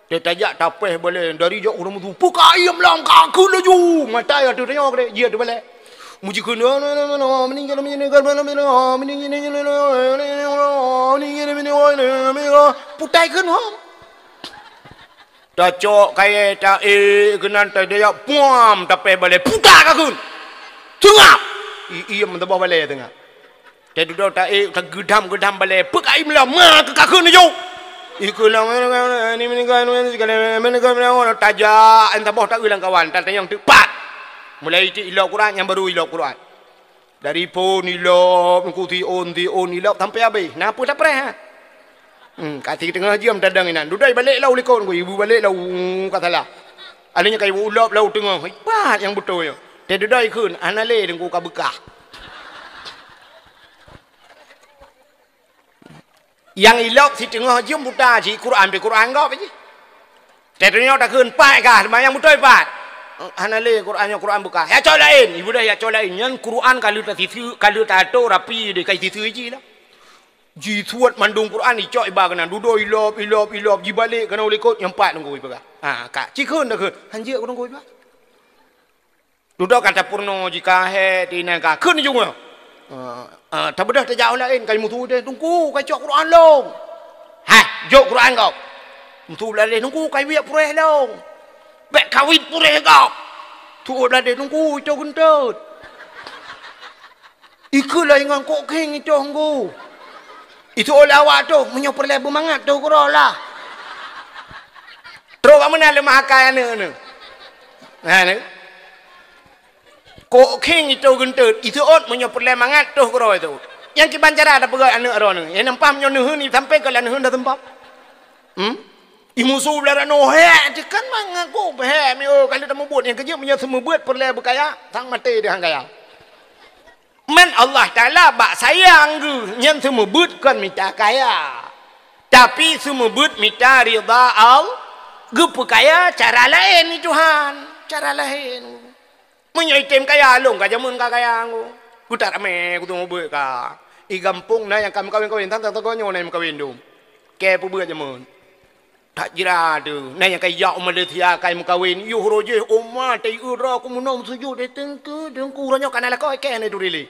Teuh tajak tapéh balèe, dari jok ureueng meusu, "Peu ka iem lom, ka kheun laju!" Mata ateueh tanyoe keudéh, jih ateueh balèe. Meuji kheun, putai kheun hom. Tacok kayèe taék keunan tadayah puam tapéh balèe, puta ka kheun. Seungap! I-, iem teuboh balèe seungap. Teududoe taék tageudam-geudam balèe, peu ka iem lom, ma keu ka kheun laju. Ikeu lom, tajak, teuboh taék lam kawan, tatanyong teuk pat. Mulai cit ilop Quran, nyang baru ilop Quran. Dari phon ilop, ku siôn, siôn ilop sampoe habéh. Na peue tapreh, ha? Hmm, ka siteungoh jeuem tadong inan. Dudoe balek lam likot, ku ibu balek lam, ka salah. Alèh nyan ka ibu ilop lam teungoh. Ipat nyang beutôi nyoe. Teududoe ikheun, hana lé teungku ka beukah. Nyang ilop siteungoh jeuem buta jih, Quran pih Quran gob jih. Teuh tanyoe takheun, "Pat kah, seumayang beutôi pat." "Hana lé, Quran nyoe Quran beukah." "Ya cok laén." Ibu dah ya cok laén. Nyan Quran ka lheueh tasiseue, ka lheueh tato rapi deh, ka siseue jih lah. Jisuet mandum Quran, icok iba keunan. Dudoe ilop, ilop, ilop, jibalek keunan u likot, nyang pat teungku ipeugah. Ha, ka. Cikheun takheun. Hanjeuet ku teungku iba. Dudoe ka tapeurunoe jih ka hék, tinan ka kheun jih nyoe. Ah, ah, tabeudôh tajak u laén, ka meusu deh, "Teungku, ka cok Quran lôn." "Hai, jok Quran gob." Meusu blah deh, "Teungku, ka wiet puréh lôn." "Bèk kawit puréh gob." Tu'oh blah deh, "Teungku, itoe geunteut." Ikheun lom ngon kok khieng itoe teungku. Itoe lé awak toh, meunyoe peureulèe beumangat toh keudroe lah. Trok bak meunan leumah akai aneuk nyoe. Nah, ni. Kok khieng itoe geunteut, itoe ôt meunyoe peureulèe mangat toh keudroe itoe. Nyang kiban cara tapeugah aneuk droeneuh. Nyang nampak meunyoe neuheun, sampai keu lam neuheun dah seumpap. Hmm? Imusu blah ranoe, hék, teukan mangat ku, hék, mi, oh, ka lheueh tamubuet, nyang keujeuet meunyoe seumeubeuet peureulèe beukaya, sang maté deh han kaya. Man Allah Taala bak sayang geuh, nyan seumeubeuet kon mita kaya. Tapi seumeubeuet mita ridha Allah, geupeukaya cara laén ni Tuhan, cara laén. Meunyoe item kaya, lôn ka jameun ka kaya ngku. Kutak ramé kuteumeubeuet ka. I gampông na nyang ka meukawen-kawen, tang-tang tagoe nyoe na nyang meukawen dum. Kèe peubeuet jameun. That jira teuh, na nyang ka ijak u Malaysia ka meukawen, yoh roh jih, oma, taieu droe ku meunoe meusujut, eh, teungku, teungku, uroe nyoe ka na lakoe kèe na itu rili.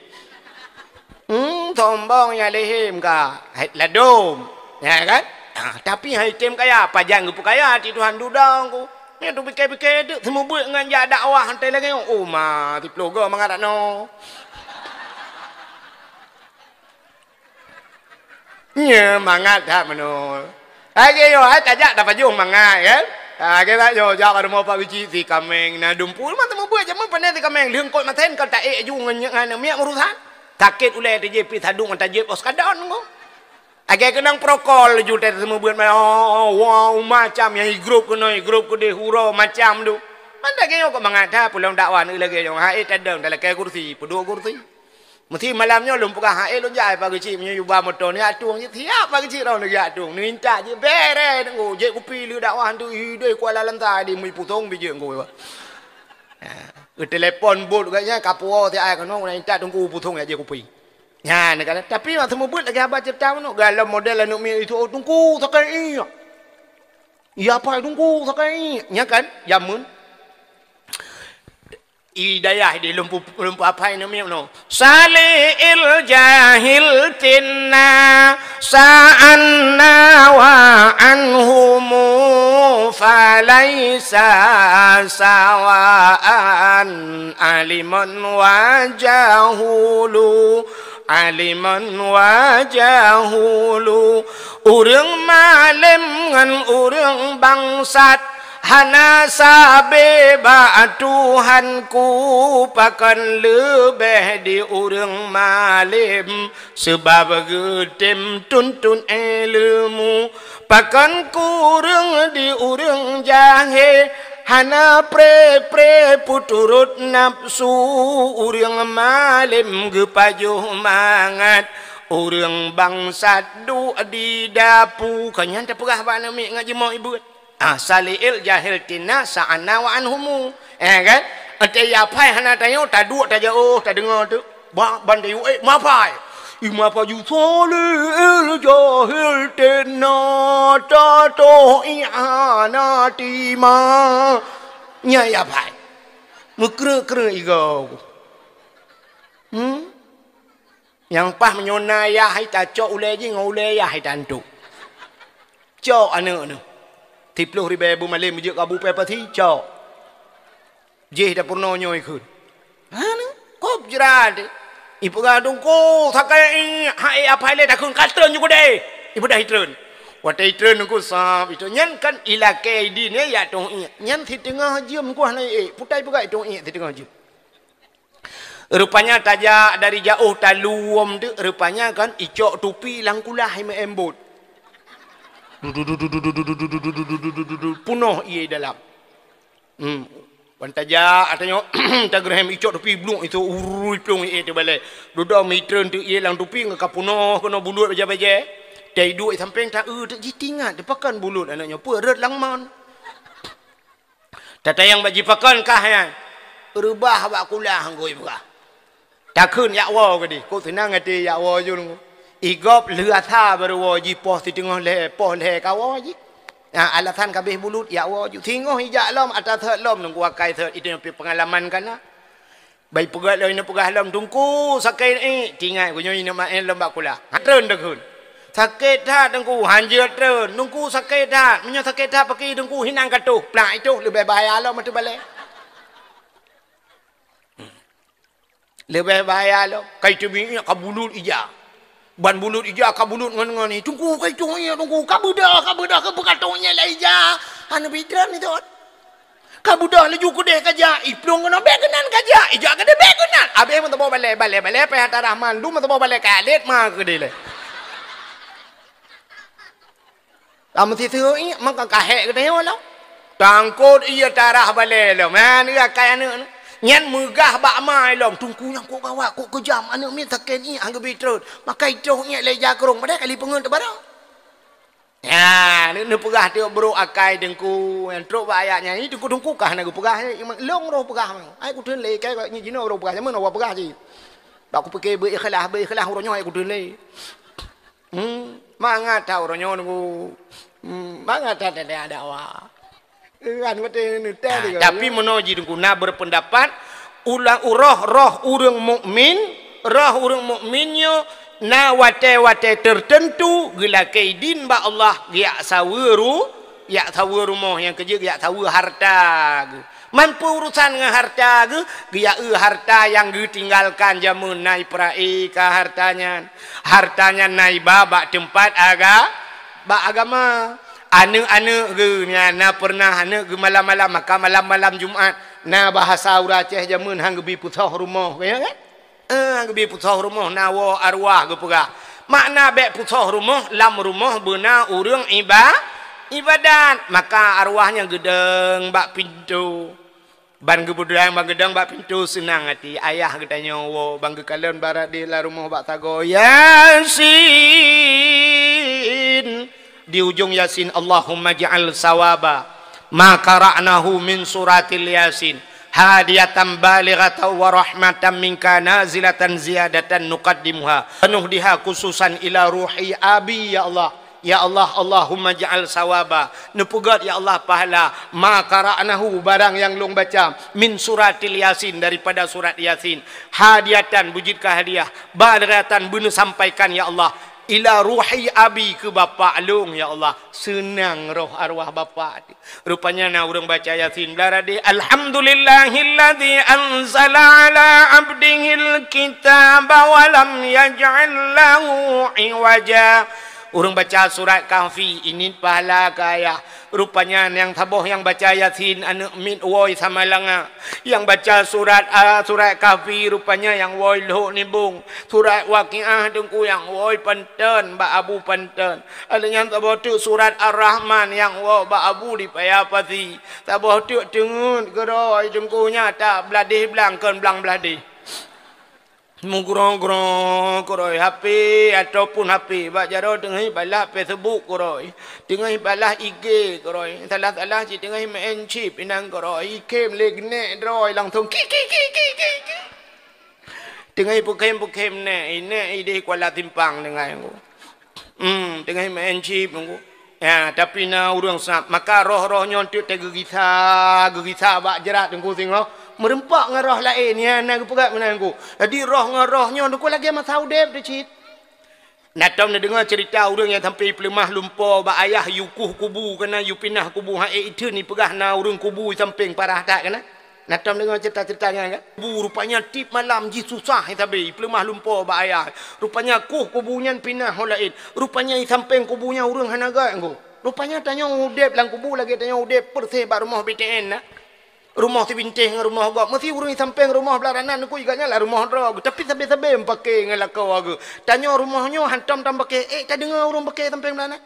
Hmm, sombong nyang lehém ka. Hai, ladôm. Ya kan? Ah, tapi hai tem kaya, pajan geupeukaya, ti Tuhan dudong ku. Nyan tu pike-pike tu, seumeubeuet ngon jak dakwah, hantai lagèe nyoe. Oh, ma, siploh goe mangat dak noe. Nya, mangat that meunoe. Lagèe nyoe, hai tajak tapajoh mangat, kan? Ha, lagèe that nyoe, jak bak rumoh Pak Geuchik, si kaméng, na dumpeue, mantong mubuet jameun pandai si kaméng. Lheueh kot masen, ka taék aju ngon, ngon miet meurusan. Sakét ulèe teuh jih, pih sadung mata jép, oh, sekadon, oh. Lagèe keunong prokol laju teuh seumeubeuet, oh, oh, wow, macam nyang i grup keunoe, i grup keudeh, uroe, macam tu. Mantong lagèe nyoe kok mangat that, peulông dakwah lagèe nyoe, hai tadong, talakèe kursi, peuduek kursi. Meusti malam nyoe lôn peugah, hai lôn jak, hai Pak Geuchik, meunyoe yuba moto, neujak tueng, siap Pak Geuchik, roh neujak tueng, neuintat jih, bèrèh, teungku, jép kupi lé dakwah tu, ideh Kuala Lantai, di mui pusong bijéh ngku. Ha, geutelepon bot gobnyan, ka puwoe siat ai keunoe, neuintat teungku pusong jak jép kupi. Nyan, kan, tapi masa mubuet lagèe haba ceurita meunoe, galom model aneuk miet itu, "Oh, teungku, sakai ié." "Ya, apa teungku, sakai ié?" Nyan kan, jameun. I dayah di lumpu, lumpu apai aneuk miet meunoe. Sali'il jahil tinna sa'anna wa anhumu falaisa sawa'an aliman wa jahulu. Aliman wa jahulu, ureueng malém ngon ureueng bangsat, hana sabe bak Tuhanku, pakon leubeh di ureueng malém, seubab geutem tuntut ileumèe. Pakon kureueng di ureueng jahé, hana pré-pré peuturot nafsu, ureueng malém geupajoh mangat, ureueng bangsat duek di dapu. Ka nyan tapeugah bak aneuk miet ngon jimoe ibuet. Ah, sali'il jahil tinna sa'anna wa anhumu. Eh, kan? Até ya phai hana tanyoe, taduek tajak, oh, tadeungoe tu. Ba-, ban tayue, eh, ma phai. Ima paju solil jahil tena tatoh iana tima. Nya ya phai. Meukreuek-kreuek igoe. Hmm? Nyang paih meunyoe na yah hai tacok ulée jih ngon ulée yah hai tantu. Cok aneuk nyoe. Siplôh ribée beumalém jeuet kabu pepasi, cok. Jih dapur nyoe ikheun. Hana, kop jrat. Ipeugah teungku, sakai hai apai lé takheun katreun ju keudeh. Ipeugah itreun. Watée itreun teungku sab itu. Nyan kan ilakée idin ya, ya tong iek. Nyan siteungoh jeuem kuah na iek. Putai peugah itong iek siteungoh jeuem. Rupanya tajak dari jaoh taluem tu, rupanya kan icok tupi lam kulah imeuem bot. Punoh ié dalam. Hmm. Wan tajak atanyoe tageureuhem icok tupi bluk itu urui plueng ié teubalai. Dudoe mitreun tu ié lam tupi ngon kapunoh keunoe bulut bajée-bajée. Tai duek sampéng ta-eu teuk jitingat teupakan bulut aneuk nyoe peureuet langman. Tatayang bak jipakon kah nyan. Reubah bak kulah ngui peugah. Takheun yak woe keudeh. Kok seunang até yak woe ju nunggu. Igop lheuasa baru woe ji poh siteungoh lhée, poh lhée ka woe ji. Nah, alasan kabeh bulut yak woe ju. Singoh ijak lom, ata sot lom nunggu akai sot. Itu nyang pi pengalaman kana. Bai peugah lom, ineuk peugah lom, "Teungku, sakét iek." Tingai, geuh nyoe ineuk maén lom bak kulah. Ha, treun takheun. "Sakét that, Teungku." Hanjeuet treun. "Teungku, sakét that." "Meunyoe sakét that, pakri Teungku hinan katoh." Plak itoh leubeh bahaya lom ateueh balée. Leubeh bahaya lom. Kai teubiet ka bulut ija. Ban bulut ija ka bulut ngon-ngon ni. "Teungku, kai teubiet, Teungku. Ka beudôh, ka beudôh, ka beukatoe nyang lé ija." Hana pikiran itu. Ka beudôh laju keudeh ka jak, iplueng keunoe bék keunan ka jak, ijak keudeh bék keunan. Abéh meusaboh balée, balée, balée, payah tarah mandum meusaboh balée ka lét ma keudeh lé. Ka meusiseue iek, maka ka hék geutanyoe lom. Tangkot ié tarah balée lom. Man, iya kai aneuk nyan. Nyan meugah bak ma lom. "Teungku nyang kok gawat, kok keujam, aneuk miet sakét iek, han geubri treun. Makai troh iek lé jakrong, padahai kali peungeut teubarô." Nya, neu-, neupeugah tiep brok akai Teungku, nyang trok bak ayat nyan, "Ih, Teungku, Teungku kah na geupeugah, eh, long roh peugah." "Ai kuteun lé, kai nyoe jinoe roh peugah, jameun awak peugah cit. Bak kupike beu ikhlas, beu ikhlas uroe nyoe ai kuteun lé." Hmm, mangat that uroe nyoe Teungku. Hmm, mangat that ada, ada awak. Kan watée neutem. Nah, tapi meunoe jih Teungku na berpendapat, ulang uroh roh ureuëng mukmin, roh ureuëng mukmin nyoe na watée-watée tertentu geulakée idin bak Allah geujak saweue ru-, geujak saweue rumoh nyang keujeuet geujak saweue harta geuh. Mampu urusan ngon harta geuh, geujak eu harta nyang geutinggalkan jameun na ipeurak ka harta nyan. Harta nyan na iba bak teumpat aga-, bak agama. Aneuk-aneuk geuh nyan na pernah aneuk geuh malam-malam, maka malam-malam Jumat na bahasa ureuëng Aceh jameun han geubi peusoh rumoh, kaya kan? Eh, han geubi peusoh rumoh na woe arwah geupeugah. Makna bék peusoh rumoh, lam rumoh beuna ureuëng iba-, ibadat, maka arwah nyan geudong bak pintoe. Ban geubeudang, ban geudong bak pintoe seunang até. Ayah geutanyoe woe, ban geukalon barade lam rumoh bak sagoe, "Yasin!" Di ujong Yasin, "Allahumma ja'al sawaba ma qara'nahu min suratil Yasin hadiyatan balighatan wa rahmatan minka nazilatan ziyadatan nuqaddimuha, nuhdiha khususan ila ruhi abi, ya Allah." Ya Allah, Allahumma ja'al sawaba, neupeugét ya Allah pahala, ma qara'nahu, barang nyang lôn baca, min suratil Yasin, daripada surat Yasin, hadiyatan, beujeuet keu hadiah, balighatan, beuneusampaikan ya Allah, ila ruhi abi, keu bapak lôn ya Allah, seunang roh arwah bapak. Rupanya na ureuëng baca Yasin blah radeh, "Alhamdulillahilladzi anzala ala abdihil kitaba wa lam yaj'al lahu iwaja." Ureuëng baca surat Kahfi, ini pahala keu ayah. Rupanya nyang saboh nyang baca Yasin aneuk miet woe Samalanga. Nyang baca surat, a, surat Kahfi rupanya nyang woe Lhok Nibong. Surat Waqiah Teungku nyang woe Panton, bak Abu Panton. Lheueh nyan saboh teuk surat Ar-Rahman nyang woe bak Abu di Paya Pasi. Saboh teuk teungeut keudroe Teungku nyan that bladeh blang kon blang bladeh. Meugrong-grong keurôi H P ataupun H P bak jaroe teungoh balah Facebook keurôi, teungoh balah I G keurôi, salah-salah cit teungoh main chip inan keurôi, ikhém lé geunek droe langsung ki, ki, ki, ki, ki, ki. Teungoh peukhém-peukhém nèk, i nèk idéh Kuala Simpang teungoh. Hmm, teungoh main chip nunggu. Ya, tapi na ureuëng sab, maka roh-roh nyoe teuk teugeugisa, geugisa bak jrat nunggu singoh. Meureumpok ngon roh laén, ya, na geupeugah meunan nunggu. Jadi roh ngon roh nyoe nunggu lagée masa udeb teuh cit. Na tom neudeungoe ceurita ureuëng nyang sampai peuleumah lumpo bak ayah yue kueh kubu, keunan yue pinah kubu, ha ék itheun ipeugah na ureuëng kubu i sampéng parah that keunan. Na tom deungoe ceurita-ceurita nyan kan? Kubu rupanya tiep malam jih susah i sabe, i peuleumah lumpo bak ayah. Rupanya kueh kubu nyan pinah ho laén. Rupanya i sampéng kubu nyan ureuëng hana göt ngon. Rupanya tanyoe udeb lam kubu lagée tanyoe udeb peureséh bak rumoh B T N na. Rumoh sibintéh ngon rumoh gob. Meusi ureuëng i sampéng rumoh blah ranan nukui gobnyan lam rumoh droe. Tapi sabe-sabe meupaké ngon lakoe geuh. Tanyoe rumoh nyoe hantom tam paké, ék tadeungoe ureuëng paké sampéng blah ranan.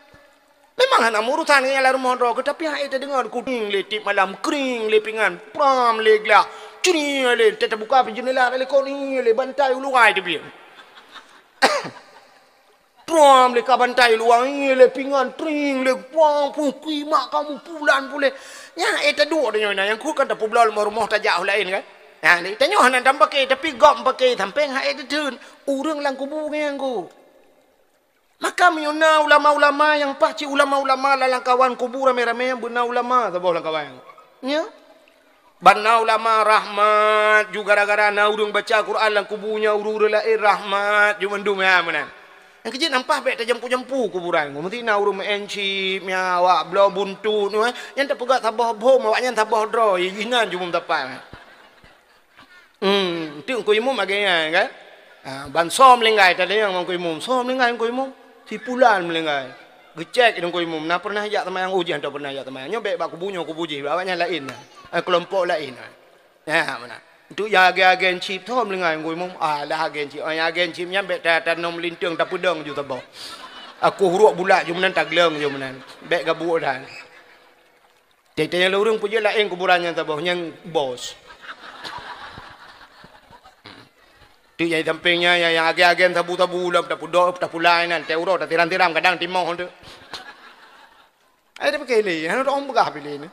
Memang hana meuurusan ngon nyang lam rumoh droe, tapi hai tadeungoe kuding lé tiep malam, kring lé pingan, pram lé glah, cri lé, teubuka pih jeundela lé kon lé bantai u luwa teubiet. Pram lé ka bantai u luwa lé pingan, tring lé pang pun kui mak kamu pulan pulé. Nyan hai taduek tanyoe na, nyang kut kan tapubloe rumoh tajak u laén kan. Nah, tanyoe hana tam paké, tapi gob paké sampéng hai tatheun. Ureuëng lam kubu nyan ku. Maka meunyoe na ulama-ulama nyang paih cit ulama-ulama lam lamkawan kubu ramé-ramé nyang beuna ulama saboh lamkawan. Nya. Ban na ulama rahmat ju gara-gara na ureuëng baca Quran lam kubu nyan ureuëng-ureuëng laén rahmat ju mandum nyan meunan. Nyang keujeuet nyan paih bék tajampu-jampu kuburan. Meusti na ureuëng meu'en chip nyan awak bloe buntut nyan, nyan tapeugah saboh bhom awaknyan saboh droe, inan ju meusapat. Hmm, teuk Teungku Imum lagée nyan kan? Ha, ban soe meulinggai tadi nyang Teungku Imum, soe meulinggai Teungku Imum? Si pulan meulinggai. Geucék Teungku Imum, na pernah jak seumayang? Oh, jih hana pernah jak seumayang. Nyoe bék bak kubu nyoe kubu jih, awaknyan laén na. Eh, keulompok laén na. Nyan meunan. Untuk nyang agen-agen chip, soe meulinggai Teungku Imum? Ah, lah agen chip. Oh, nyang agen chip nyan bék ta-, tanom linteung tapeudong ju saboh. Aku hurok bulat ju meunan tagleueng ju meunan. Bék gabuek dan. Teuntée nyang lôn ureuëng peujeuet laén kuburan nyang saboh nyang bos. Tu nyang sampéng nyan nyang, nyang agen-agen sabu-sabu lom tapudok tapulai nan teuh uroe tatiram-tiram kadang timoh tu. Ai tapike lé, hana taom peugah pi lé ni.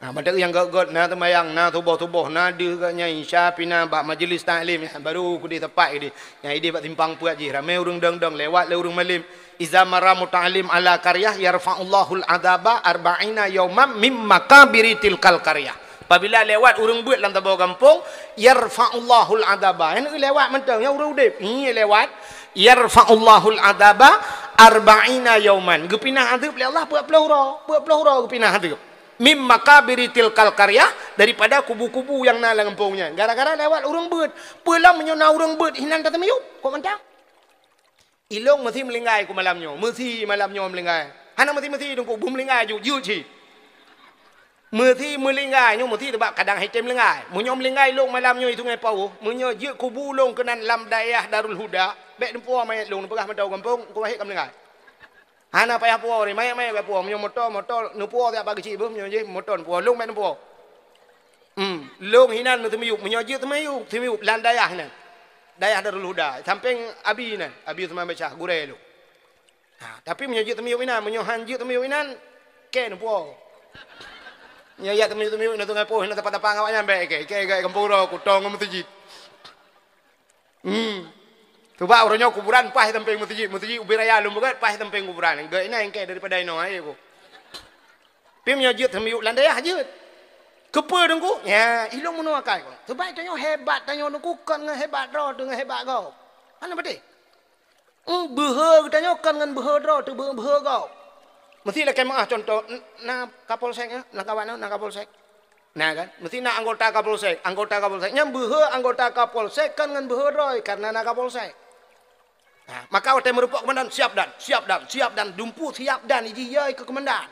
Nah, mantong nyang gét-gét na teumayang, na tuboh-tuboh, na deuh gét nyang isya pih na bak majeulis taklim, baru keudeh teumpat keudeh. Nyang idéh bak simpang peuet jih ramé ureuëng dong-dong lewat lé ureuëng malém. Iza marra muta'allim ala qaryah yarfa'ullahul adzaba arba'ina yauman mim makabiri tilkal qaryah. Apabila lewat ureuëng beuet lam saboh gampông, yarfa'ullahul adzaba. Nyang lewat mantong nyang ureuëng udeb. Nyan lewat yarfa'ullahul adzaba arba'ina yauman. Geupinah adeueb lé Allah peuet ploh uroe, peuet ploh uroe geupinah adeueb. Mim makabiri tilkal qaryah, daripada kubu-kubu nyang na lam gampông nyan. Gara-gara lewat ureuëng beuet. Peue lom meunyoe na ureuëng beuet hinan tateumiyueb, kok mantong? Ilong meusi meulinggai ku malam nyoe. Meusi malam nyoe meulinggai. Hana meusi-meusi Teungku, beuh meulinggai ju, jeuet cit. Meusi meulinggai nyoe meusi teubak kadang hai tem meulinggai. Meunyoe meulinggai ilong malam nyoe i Sungai Pauh, meunyoe jeuet kubu lôn keunan lam dayah Darul Huda, bék neupuwoe manyét lôn, neupeugah mantong gampông, Teungku Wahid ka meulinggai. Hana payah puwoe, mayét-mayét bék puwoe. Meunyoe moto, moto neupuwoe siat bak geuchik beuh, meunyoe jih moto neupuwoe. Lôn bék neupuwoe. Hmm, lôn hinan meuteumiyueb, meunyoe jeuet teumiyueb, teumiyueb lam dayah hinan. Dayah Darul Huda, sampéng Abi nan, Abi Usman Basyah, gurée lôn. Ha, tapi meunyoe jeuet teumiyueb inan, meunyoe han jeuet teumiyueb inan, kée neupuwoe. Nyoe jak teumiyueb-teumiyueb inan Sungai Poh, inan tapa-tapa ngon awaknyan bék kée, kée gét gampông uroe, kutong ngon meuseujid. Hmm. Sebab uroe nyoe kuburan paih sampéng meuseujid, meuseujid ubé raya lôn beugét paih sampéng kuburan. Gét inan kée daripada inoe, hai ku. Pi meunyoe jeuet teumiyueb lam dayah jeuet. Keupeue Teungku? Nya, ilong meunoe akai ku. Sebab tanyoe hebat tanyoe Teungku kon ngon hebat droe teuh ngon hebat gob. Hana beutôi. Hmm, beuhe geutanyoe kon ngon beuhe droe teuh beu-, beuhe gob. Meusti lakée meuáh contoh, n-, na Kapolsek, eh, lam kawan na Kapolsek. Na kan? Meusti na anggota Kapolsek, anggota Kapolsek. Nyang beuhe anggota Kapolsek kon ngon beuhe droe karena na Kapolsek. Nah, maka watée meurumpok komandan, "Siap dan, siap dan, siap dan," dumpu siap dan iji yai keu komandan.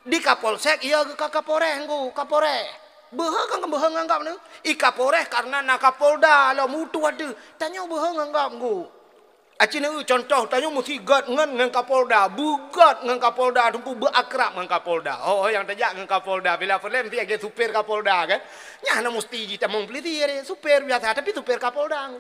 Di Kapolsek iya geuka Kapolres nggu, Kapolres. Beuhe kan beuhe ngon gob neu? I Kapolres karena na Kapolda lom utoh ateuh. Tanyoe beuhe ngon gob nggu. Aci neu contoh tanyoe meusti gét ngon, ngon Kapolda, beugét ngon Kapolda, teungku beuakrab ngon Kapolda. Oh, nyang tajak ngon Kapolda, bila filem meusti lagée supir Kapolda kan. Nyan hana meusti jitamong polisi, supir biasa tapi supir Kapolda.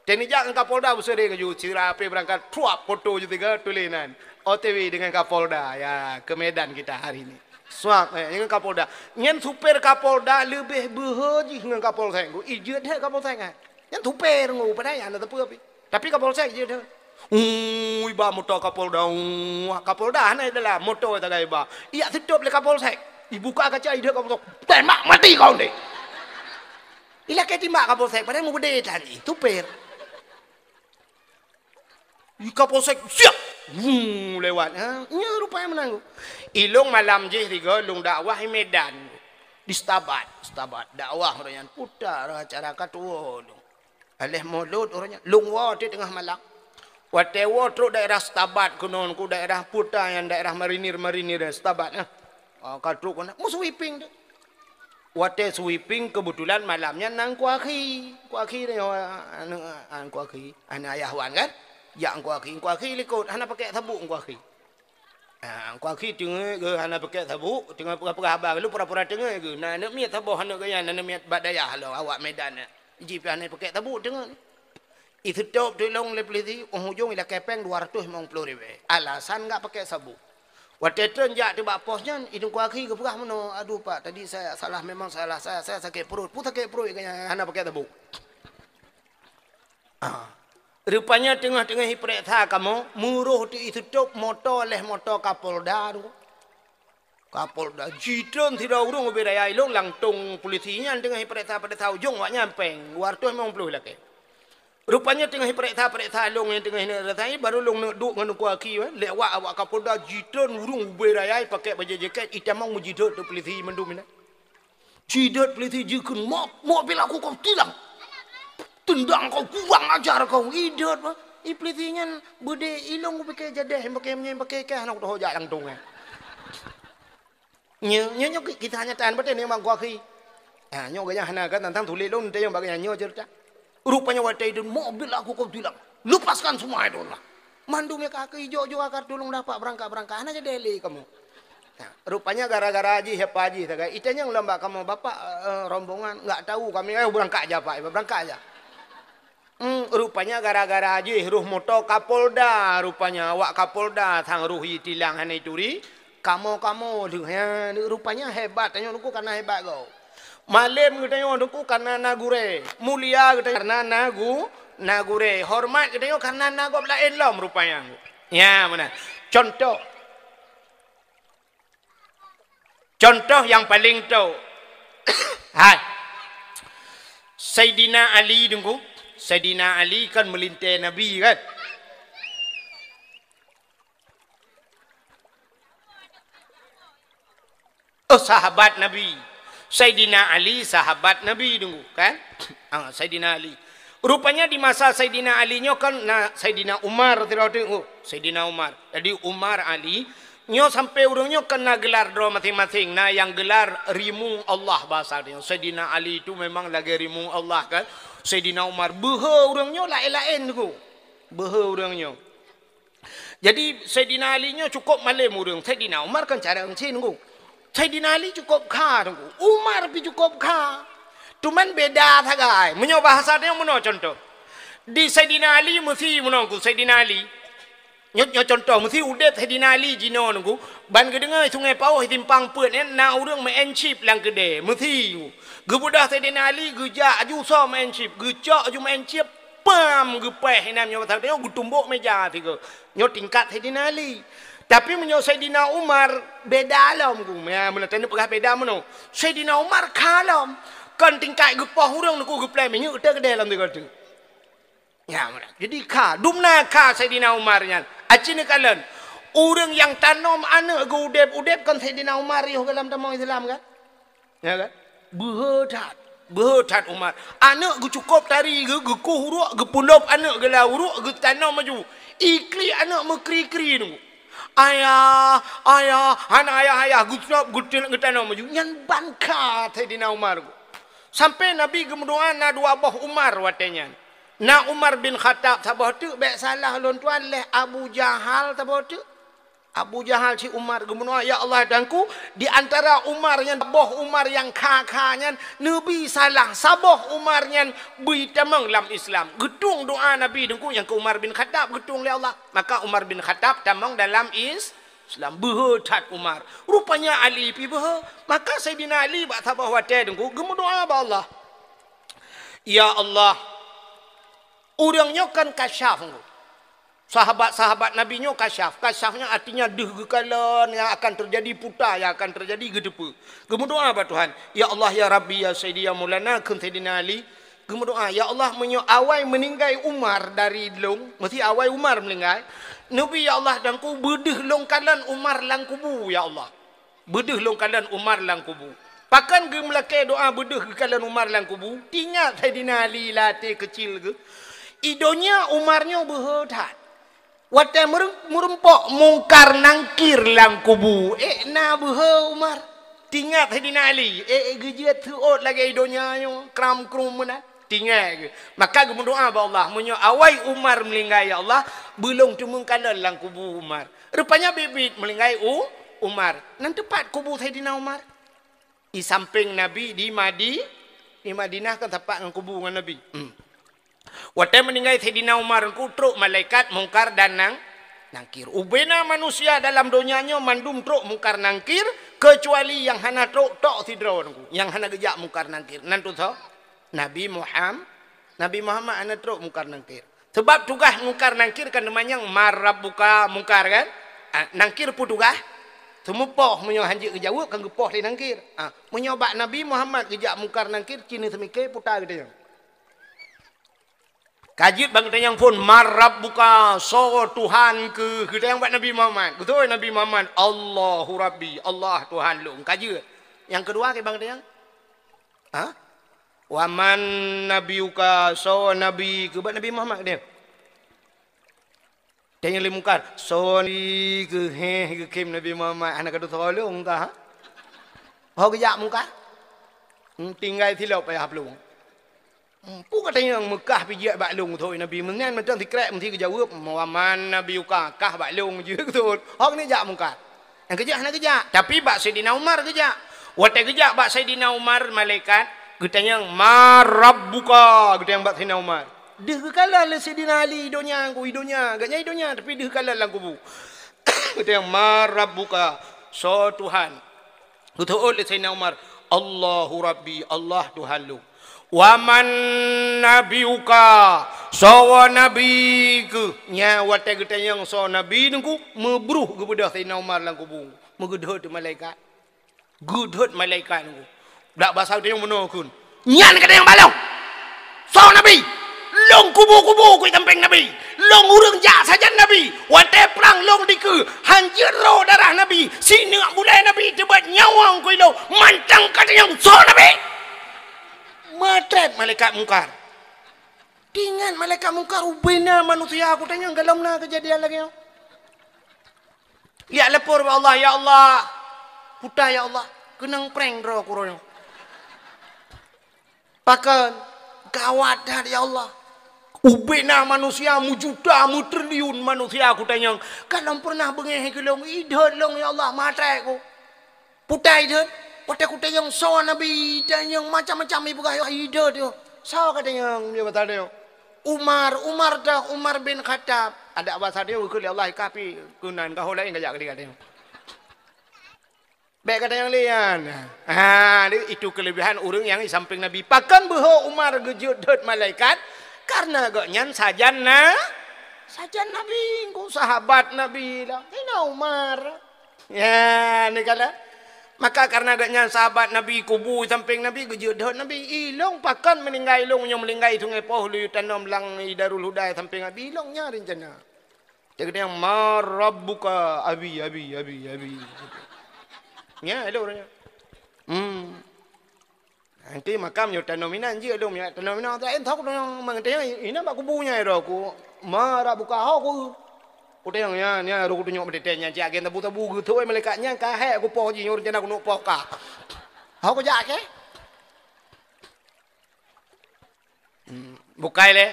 Teuneuk jak ngon Kapolda beuseuring ju, sira pih beurangkat, truap, foto ju tiga, tuléh nan, "O T W dengan Kapolda, ya, ke Medan kita hari ini." Suak, eh, dengan Kapolda. Nyan supir Kapolda leubeh beuhe jih ngon Kapolsek. Ijeuet that Kapolsek, eh. Nyan supir ngu, padahai hana teupeu pih. Tapi Kapolsek jeuet that. Ui, ba moto Kapolda, ui, Kapolda hana dalam moto tagai ba. Ijak seutop lé Kapolsek. Ibuka kaca, ideuh Kapolsek. "Tembak mati kau ni!" Ilakée timbak Kapolsek, padahai meubeudé tadi, supir. Di Kapolsek, siap! Wuu, lewat. Ha? Nyoe rupanya meunan. Ilong malam jih tiga, lôn dakwah di Medan. Di Stabat, Stabat. Dakwah ureuëng nyan putar acara ka tuwoe lôn. Aléh mulod ureuëng nyan, lôn woe teuk teungoh malam. Watée woe trok daerah Stabat keunoe, ku daerah putar nyang daerah marinir-marinir Stabat, ha. Oh, ka trok keunoe, meusweeping teuk. Watée sweeping, keubeutulan malam nyan na Teungku Akhi. Teungku Akhi nyoe, aneuk, ah, Teungku Akhi, aneuk Ayah Wan kan? Jak Teungku Akhi, Teungku Akhi likot, hana pakai sabuk Teungku Akhi. Ah, Teungku Akhi teungeut geuh hana pakai sabuk, teungoh peugah-peugah haba, lalu pura-pura teungeut geuh. Na aneuk miet saboh aneuk geuh nyan, aneuk miet bak dayah lom, awak Medan nyan. Jih pih hana pakai sabuk teungeut. Iseutop teuk lôn lé peulisi, óh ujong ilakée péng dua ratus limong puluh ribée. Alasan nggak pakai sabuk. Watée treun jak teuk bak pos nyan, i Teungku Akhi geupeugah meunoe, "Aduh Pak, tadi saya salah, memang salah saya, saya sakét pruet." Peue sakét pruet geuh nyan hana pakai sabuk. Ah. Rupanya teungoh-teungoh ipeuriksa kamoe, meuroh teuk iseutop moto lé moto Kapolda tu. Kapolda jitreun sidroe ureuëng ubé raya ilong, langsong peulisi nyan teungoh ipeuriksa-peuriksa ujong awak nyan péng dua ratus limong puluh lakée. Rupanya teungoh ipeuriksa-peuriksa ilong nyang teungoh ineuk rasai, baru lôn neuk duek ngon Teungku Akhi, eh. Lewat awak Kapolda jitreun ureuëng ubé raya pakai bajée jakét itamong meujidot teuk peulisi mandum inan. Jidot peulisi jikheun, "Mo-, mobil aku kau tilang. Tendang kau, kurang ajar kau." Idot, bah. I peulisi nyan beudé ilong kupike jadeh, pakai meunyan pakai kah, hana kutoh jak langsong, eh. Nyoe, nyoe, nyoe ki-, kisah nyata, beutôi ni memang Teungku Akhi. Ah, nyoe geuh nyan hana kan, tantang tuléh lôn, teuh nyang bak nyan, nyoe ceurita. Rupanya watée idot, "Mobil aku kau tilang. Lepaskan semua itu lah." Mandum nyang ka keu ijok-jok akar tulông dapat beurangkat-beurangkat, hana jadi lé kamoe. Nah, rupanya gara-gara jih, siapa jih, tagai, itanyong lom bak kamoe, "Bapak, eh, rombongan, nggak tahu kami, eh, beurangkat aja, Pak, beurangkat aja." Hmm, rupanya gara-gara jih roh moto Kapolda, rupanya awak Kapolda sang roh itilang hana ituri, kamoe-kamoe deuh, ya, rupanya hebat, tanyoe Teungku karena hebat gob. Malém geutanyoe Teungku karena na gurée, mulia geutanyoe karena na gu-, na gurée, horeumat geutanyoe karena na gob laén lom rupanya. Ya, meunan. Contoh, Contoh nyang paleng tho. Hai. Saidina Ali Teungku. Saidina Ali kan meulintée Nabi kan? Oh, sahabat Nabi. Saidina Ali sahabat Nabi Teungku kan? Ah, Saidina Ali. Rupanya di masa Saidina Ali nyoe kan na Saidina Umar sidroe teuk, oh, Saidina Umar. Jadi Umar Ali nyoe sampai ureuëng nyoe kan na gelar droe maséng-maséng, na nyang gelar rimueng Allah bahasa nyoe. Saidina Ali itu memang lagée rimueng Allah kan. Saidina Umar beuhe ureuëng nyoe laén-laén Teungku. Beuhe ureuëng nyoe. Jadi, Saidina Ali nyoe cukôp malém ureuëng. Saidina Umar kan carông cit Teungku. Saidina Ali cukôp kha Teungku. Umar pih cukôp kha. Cuman beda sagai. Meunyoe bahasa nyoe meunoe contoh. Di Saidina Ali meusi meunoe Teungku, Saidina Ali. Nyoe, nyoe contoh, meusi udeb Saidina Ali jinoe Teungku. Ban geudeungoe Sungai Pauh simpang peuet nyan na ureuëng meu'en chip lam keudée. Meusi Teungku. Geubeudôh Saidina Ali geujak aju soe meu'en chip. Geucok aju meu'en chip. Pam! Geupéh inan nyoe, geutumbok meja sigoe. Nyoe tingkat Saidina Ali. Tapi meunyoe Saidina Umar, beda lom Teungku. Ya, meunan tapeugah beda meunoe. Saidina Umar kha lom. Kon tingkat geupoh ureuëng Teungku geupleng minyeuk teuh keudeh lom sigoe teuk. Ya, meunan. Jadi kha, dumna kha Saidina Umar nyan. Aci neukalon. Ureuëng nyang tanom aneuëk geuudeb-udeb kon Saidina Umar yoh goh lom tamong Islam kan? Ya kan? Beuhe that. Beuhe that Umar. Aneuëk geucukôp tari geu-, geukueh uruek, geupulop aneuëk geulah uruek, geutanom aju. Iklik aneuëk meukri-kri Teungku. "Ayah, ayah, hana ayah, ayah," geucok, geutin-, geutanom aju. Nyan ban kha Saidina Umar. Sampai Nabi geumeudoa na dua boh Umar watée nyan. Na Umar bin Khattab saboh teuk, bék salah lôn tuan, lheueh Abu Jahal saboh teuk. Abu Jahal cit Umar geumeudoá, "Ya Allah, Tuhanku, di antara Umar nyan, saboh Umar nyang kha-kha nyan, neubi salah saboh Umar nyan bri tamong lam Islam." Geutueng doá Nabi Teungku nyang keu Umar bin Khattab, geutueng lé Allah. Maka Umar bin Khattab tamong dalam Is-, Islam. Beuhe that Umar. Rupanya Ali pi beuhe. Maka Saidina Ali bak saboh watée Teungku geumeudoá bak Allah, "Ya Allah, ureuëng nyoe kan kasyaf Teungku." Sahabat-sahabat Nabi nyoe kasyaf. Kasyaf nyan artinya deuh geukalon nyang akan teujadi, puta nyang akan teujadi, geuteupeue. Geumeudoá bak Tuhan, "Ya Allah, ya Rabbi, ya Sayyidi, ya Maulana," kheun Saidina Ali. Geumeudoá, "Ya Allah, meunyoe awai meuninggai Umar dari lôn, meusti awai Umar meuninggai, neubi, ya Allah, Tuhanku, beudeuh lôn kalon Umar lam kubu, ya Allah." Beudeuh lôn kalon Umar lam kubu. Pakon geumeulakée doá beudeuh geukalon Umar lam kubu? Teuingat Saidina Ali lam até keucil geuh, i donya Umar nyoe beuhe that. Watée meurem-, meurumpok Mungkar Nangkir lam kubu, ék na beuhe Umar. Teuingat Saidina Ali, ék geujeuet seuôt lagée i donya nyoe, kram-krum meunan. Teuingat geuh. Maka geumeudoá bak Allah, "Meunyoe awai Umar meuninggai, ya Allah, beulôn teumeung kalon lam kubu Umar." Rupanya biet-biet meuninggai U-, Umar. Nan teupat kubu Saidina Umar. I sampéng Nabi di Madi-, di Madinah kan sapat ngon kubu ngon Nabi. Hmm. Watée meuninggai Saidina Umar Teungku, trok malaikat Mungkar dan Nang-, Nangkir. Ubena manusia dalam donya nyoe mandum trok Mungkar Nangkir, keucuali nyang hana trok tok sidroe Teungku. Nyang hana geujak Mungkar Nangkir. Nan tu soe? Nabi Muham-, Nabi Muhammad hana trok Mungkar Nangkir. Sabab tugaih Mungkar Nangkir kan teumanyong, "Man rabbuka?" Mungkar kan? Ah, Nangkir peue tugaih? Teumeupoh, meunyoe hanjeuet geujaweueb kan geupoh lé Nangkir. Ah, meunyoe bak Nabi Muhammad geujak Mungkar Nangkir, ci neuseumiké puta geutanyoe. Ka jeuet ban geutanyoe phon, "Man rabbuka?" Soe Tuhan keuh? Geutanyong bak Nabi Muhammad. Geutanyong Nabi Muhammad, "Allahu Rabbi, Allah Tuhan lôn." Ka jeuet. Nyang keudua keu ban geutanyoe? Ha? "Wa man nabiyuka?" Soe Nabi keuh bak Nabi Muhammad geutanyoe? Tanyong lé Mungkar, "Soe Nabi keuh?" Heh, geukheun Nabi Muhammad, "Hana ka tusoe lôn kah?" Ho geujak Mungkar? Hmm, tinggai silop payah plueng. Hmm, peue ka tanyong Meukah pih jeuet bak lôn, geutanyong Nabi. Meunan mantong sikrek meusti geujaweueb, "Wa man nabiyuka?" Kah bak lôn jeuet geutanyong. Ho keuneuk jak Mungkar. Nyang keujak hana geujak, tapi bak Saidina Umar geujak. Watée geujak bak Saidina Umar, malaikat geutanyong, "Man rabbuka?" Geutanyong bak Saidina Umar. Deuh geukalon lé Saidina Ali i donya, i donya, gobnyan i donya, tapi deuh kalon lam kubu. Geutanyong, "Man rabbuka?" Soe Tuhan? Geuteuôt lé Saidina Umar, "Allahu Rabbi, Allah Tuhan lôn." "Wa man nabiyuka?" Soe Nabi keuh? Nyan watée geutanyong soe Nabi Teungku, meubruh geubeudôh Saidina Umar lam kubu. Meugeudhôt malaikat. Geudhôt malaikat Teungku. Dak basa geutanyong meunoe kheun. Nyan ka tanyong bak lôn. Soe Nabi? Lôn kubu-kubu keu sampéng Nabi. Lôn ureuëng jak sajan Nabi. Watée prang lôn dikeue, hanjeuet rô darah Nabi. Sineuk bulée Nabi teubat nyawöng keu lôn. Mantong ka tanyong soe Nabi? Meutrép malaikat Mungkar. Teuingat malaikat Mungkar, ubena manusia, geutanyong gohlom na keujadian lagée nyoe. Jak lapor bak Allah, "Ya Allah, puta ya Allah, keunong prang droe ku uroe nyoe." Pakon? Gawat that ya Allah. Ubena manusia meujuta, meutriliun manusia geutanyong. Gohlom pernah beungéh keu lôn, idhôt lôn ya Allah, meutrép ku. Puta idhôt, watée geutanyong soe Nabi, tanyong macam-macam ipeugah, idhôt nyoe. Soe ka tanyong, nyoe basa nyoe? Umar, Umar dah, Umar bin Khattab. Adak basa nyoe geukheun lé Allah, "Kah pi keunan, ka ho laén ka jak keu lé ka tanyong." Bék ka tanyong lé nyan. Ha, itu kelebihan ureuëng nyang di sampéng Nabi. Pakon beuhe Umar geujeuet dhôt malaikat? Karena gobnyan sajan na, sajan Nabi, engko sahabat Nabi lah. Saidina Umar. Ya, ni kala. Maka karena gobnyan sahabat Nabi, kubu sampéng Nabi, geujeuet dhôt Nabi. Ilôn pakon meuninggai ilôn, nyoe meuninggai Sungai Poh, lôn tanom lam Darul Huda sampéng Nabi, ilôn nyan rencana. Cit geutanyong, "Man rabbuka?" Abi, abi, abi, abi. Nyan ilôn nyan. Hmm. Nanti makam nyoe tanom inan jih, ilôn nyoe tanom inan. Tak entah aku tanyong mang tanyong inan bak kubu nyan ro ku. "Man rabbuka?" Ho ku. Ku tanyong nyan, nyan ro ku tunyok meuteuntèe nyan cit agen tabu-tabu geutôi malaikat nyan ka hék ku poh jih nyoe rencana ku nuk poh ka. Ho ku jak ke? Hmm, bukai lé.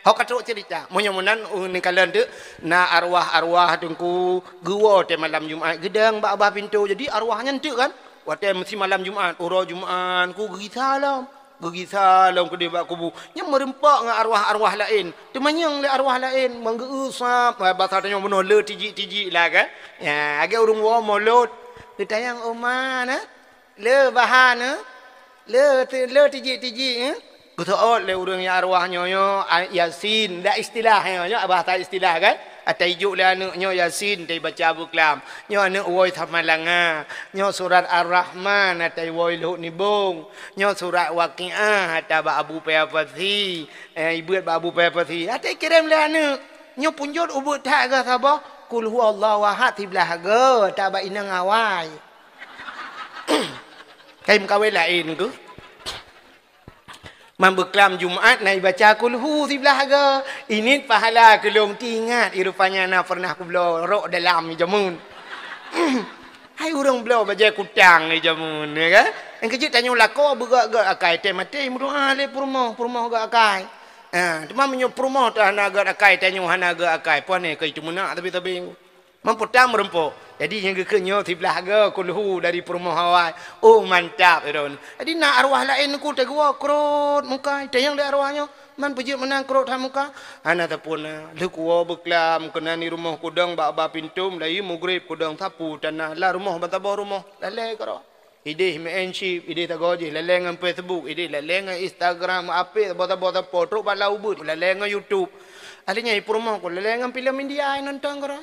Ho ka trok cerita. Meunyoe meunan, uh, neukalon teuk, na arwah-arwah teungku geuwoe watèe malam Jumat geudong bak babah pintoe. Jadi arwah nyan teuk kan? Watèe meusi malam Jumat, uroe Jumat, ku geugisa lom. Geugisa lom keudeh bak kubu. Nyan meureumpok ngon arwah-arwah laén. Teumanyong lé arwah laén, meugeu-eu sab, basa tanyoe bunoe le tijik-tijik lah kan. Ya, lagèe ureueng woe molot. Geutanyong, "Oma na? Le bahan, eh? Le, le tijik-tijik, eh?" Geuseuôt lé ureueng nyang arwah nyoe, nyoe, a, Yasin. Dak istilah nyoe, nyoe bahasa istilah kan? Ata ijok lé aneuk nyoe Yasin, ata ibaca beuklam. Nyoe aneuk woe Samalanga. Nyoe surat Ar-Rahman, ata iwoe Lhok Nibong. Nyoe surat Waqiah, ata bak Abu Paya Pasi. Eh, ibeuet bak Abu Paya Pasi. Ata ikirém lé aneuk. Nyoe pun jeuet ubeuet that geuh saboh. Qul huwallahu ahad siblah goe, ata bak inong awai. Kai meukawen laén keuh. Man beuklam Jumat na ibaca kulhu siblah goe. Ingat pahala keu lôn, teuingat, i rupanya na pernah kubloe rok dalam jameun. Hai ureueng bloe bajèe kutang di jameun, ya kan? Nyang keujeuet tanyoe lakoe beugöt-göt akai, teuh maté meudoa lé peurumoh, peurumoh göt akai. Ha, teuma meunyoe peurumoh teuh hana göt akai, tanyoe hana göt akai, pane keu itu meunak tapi-tapi. Meupeutang meureumpok. Jadi, nyang geukheun nyoe siblah goe kulhu dari peurumoh awai. Oh, mantap, droen. Jadi, na arwah laén ku teugeuwoe krot muka, tanyong lé arwah nyoe, "Man peujeuet meunan krot that muka?" "Hana sapeue na. Lheueh kuwoe beuklam, keunan di rumoh kudong bak ba pintoe, meulayeue mugreb kudong sapu tanah lam rumoh ban saboh rumoh. Lalè keudroe." Idéh meu'en chip, idéh tagoe jih, lalè ngon Facebook, idéh lalè ngon Instagram, apé saboh-saboh sapo, trok bak lam ubeut, lalè ngon YouTube. Akhirnya i peurumoh ku lalè ngon filem India, nonton keudroe.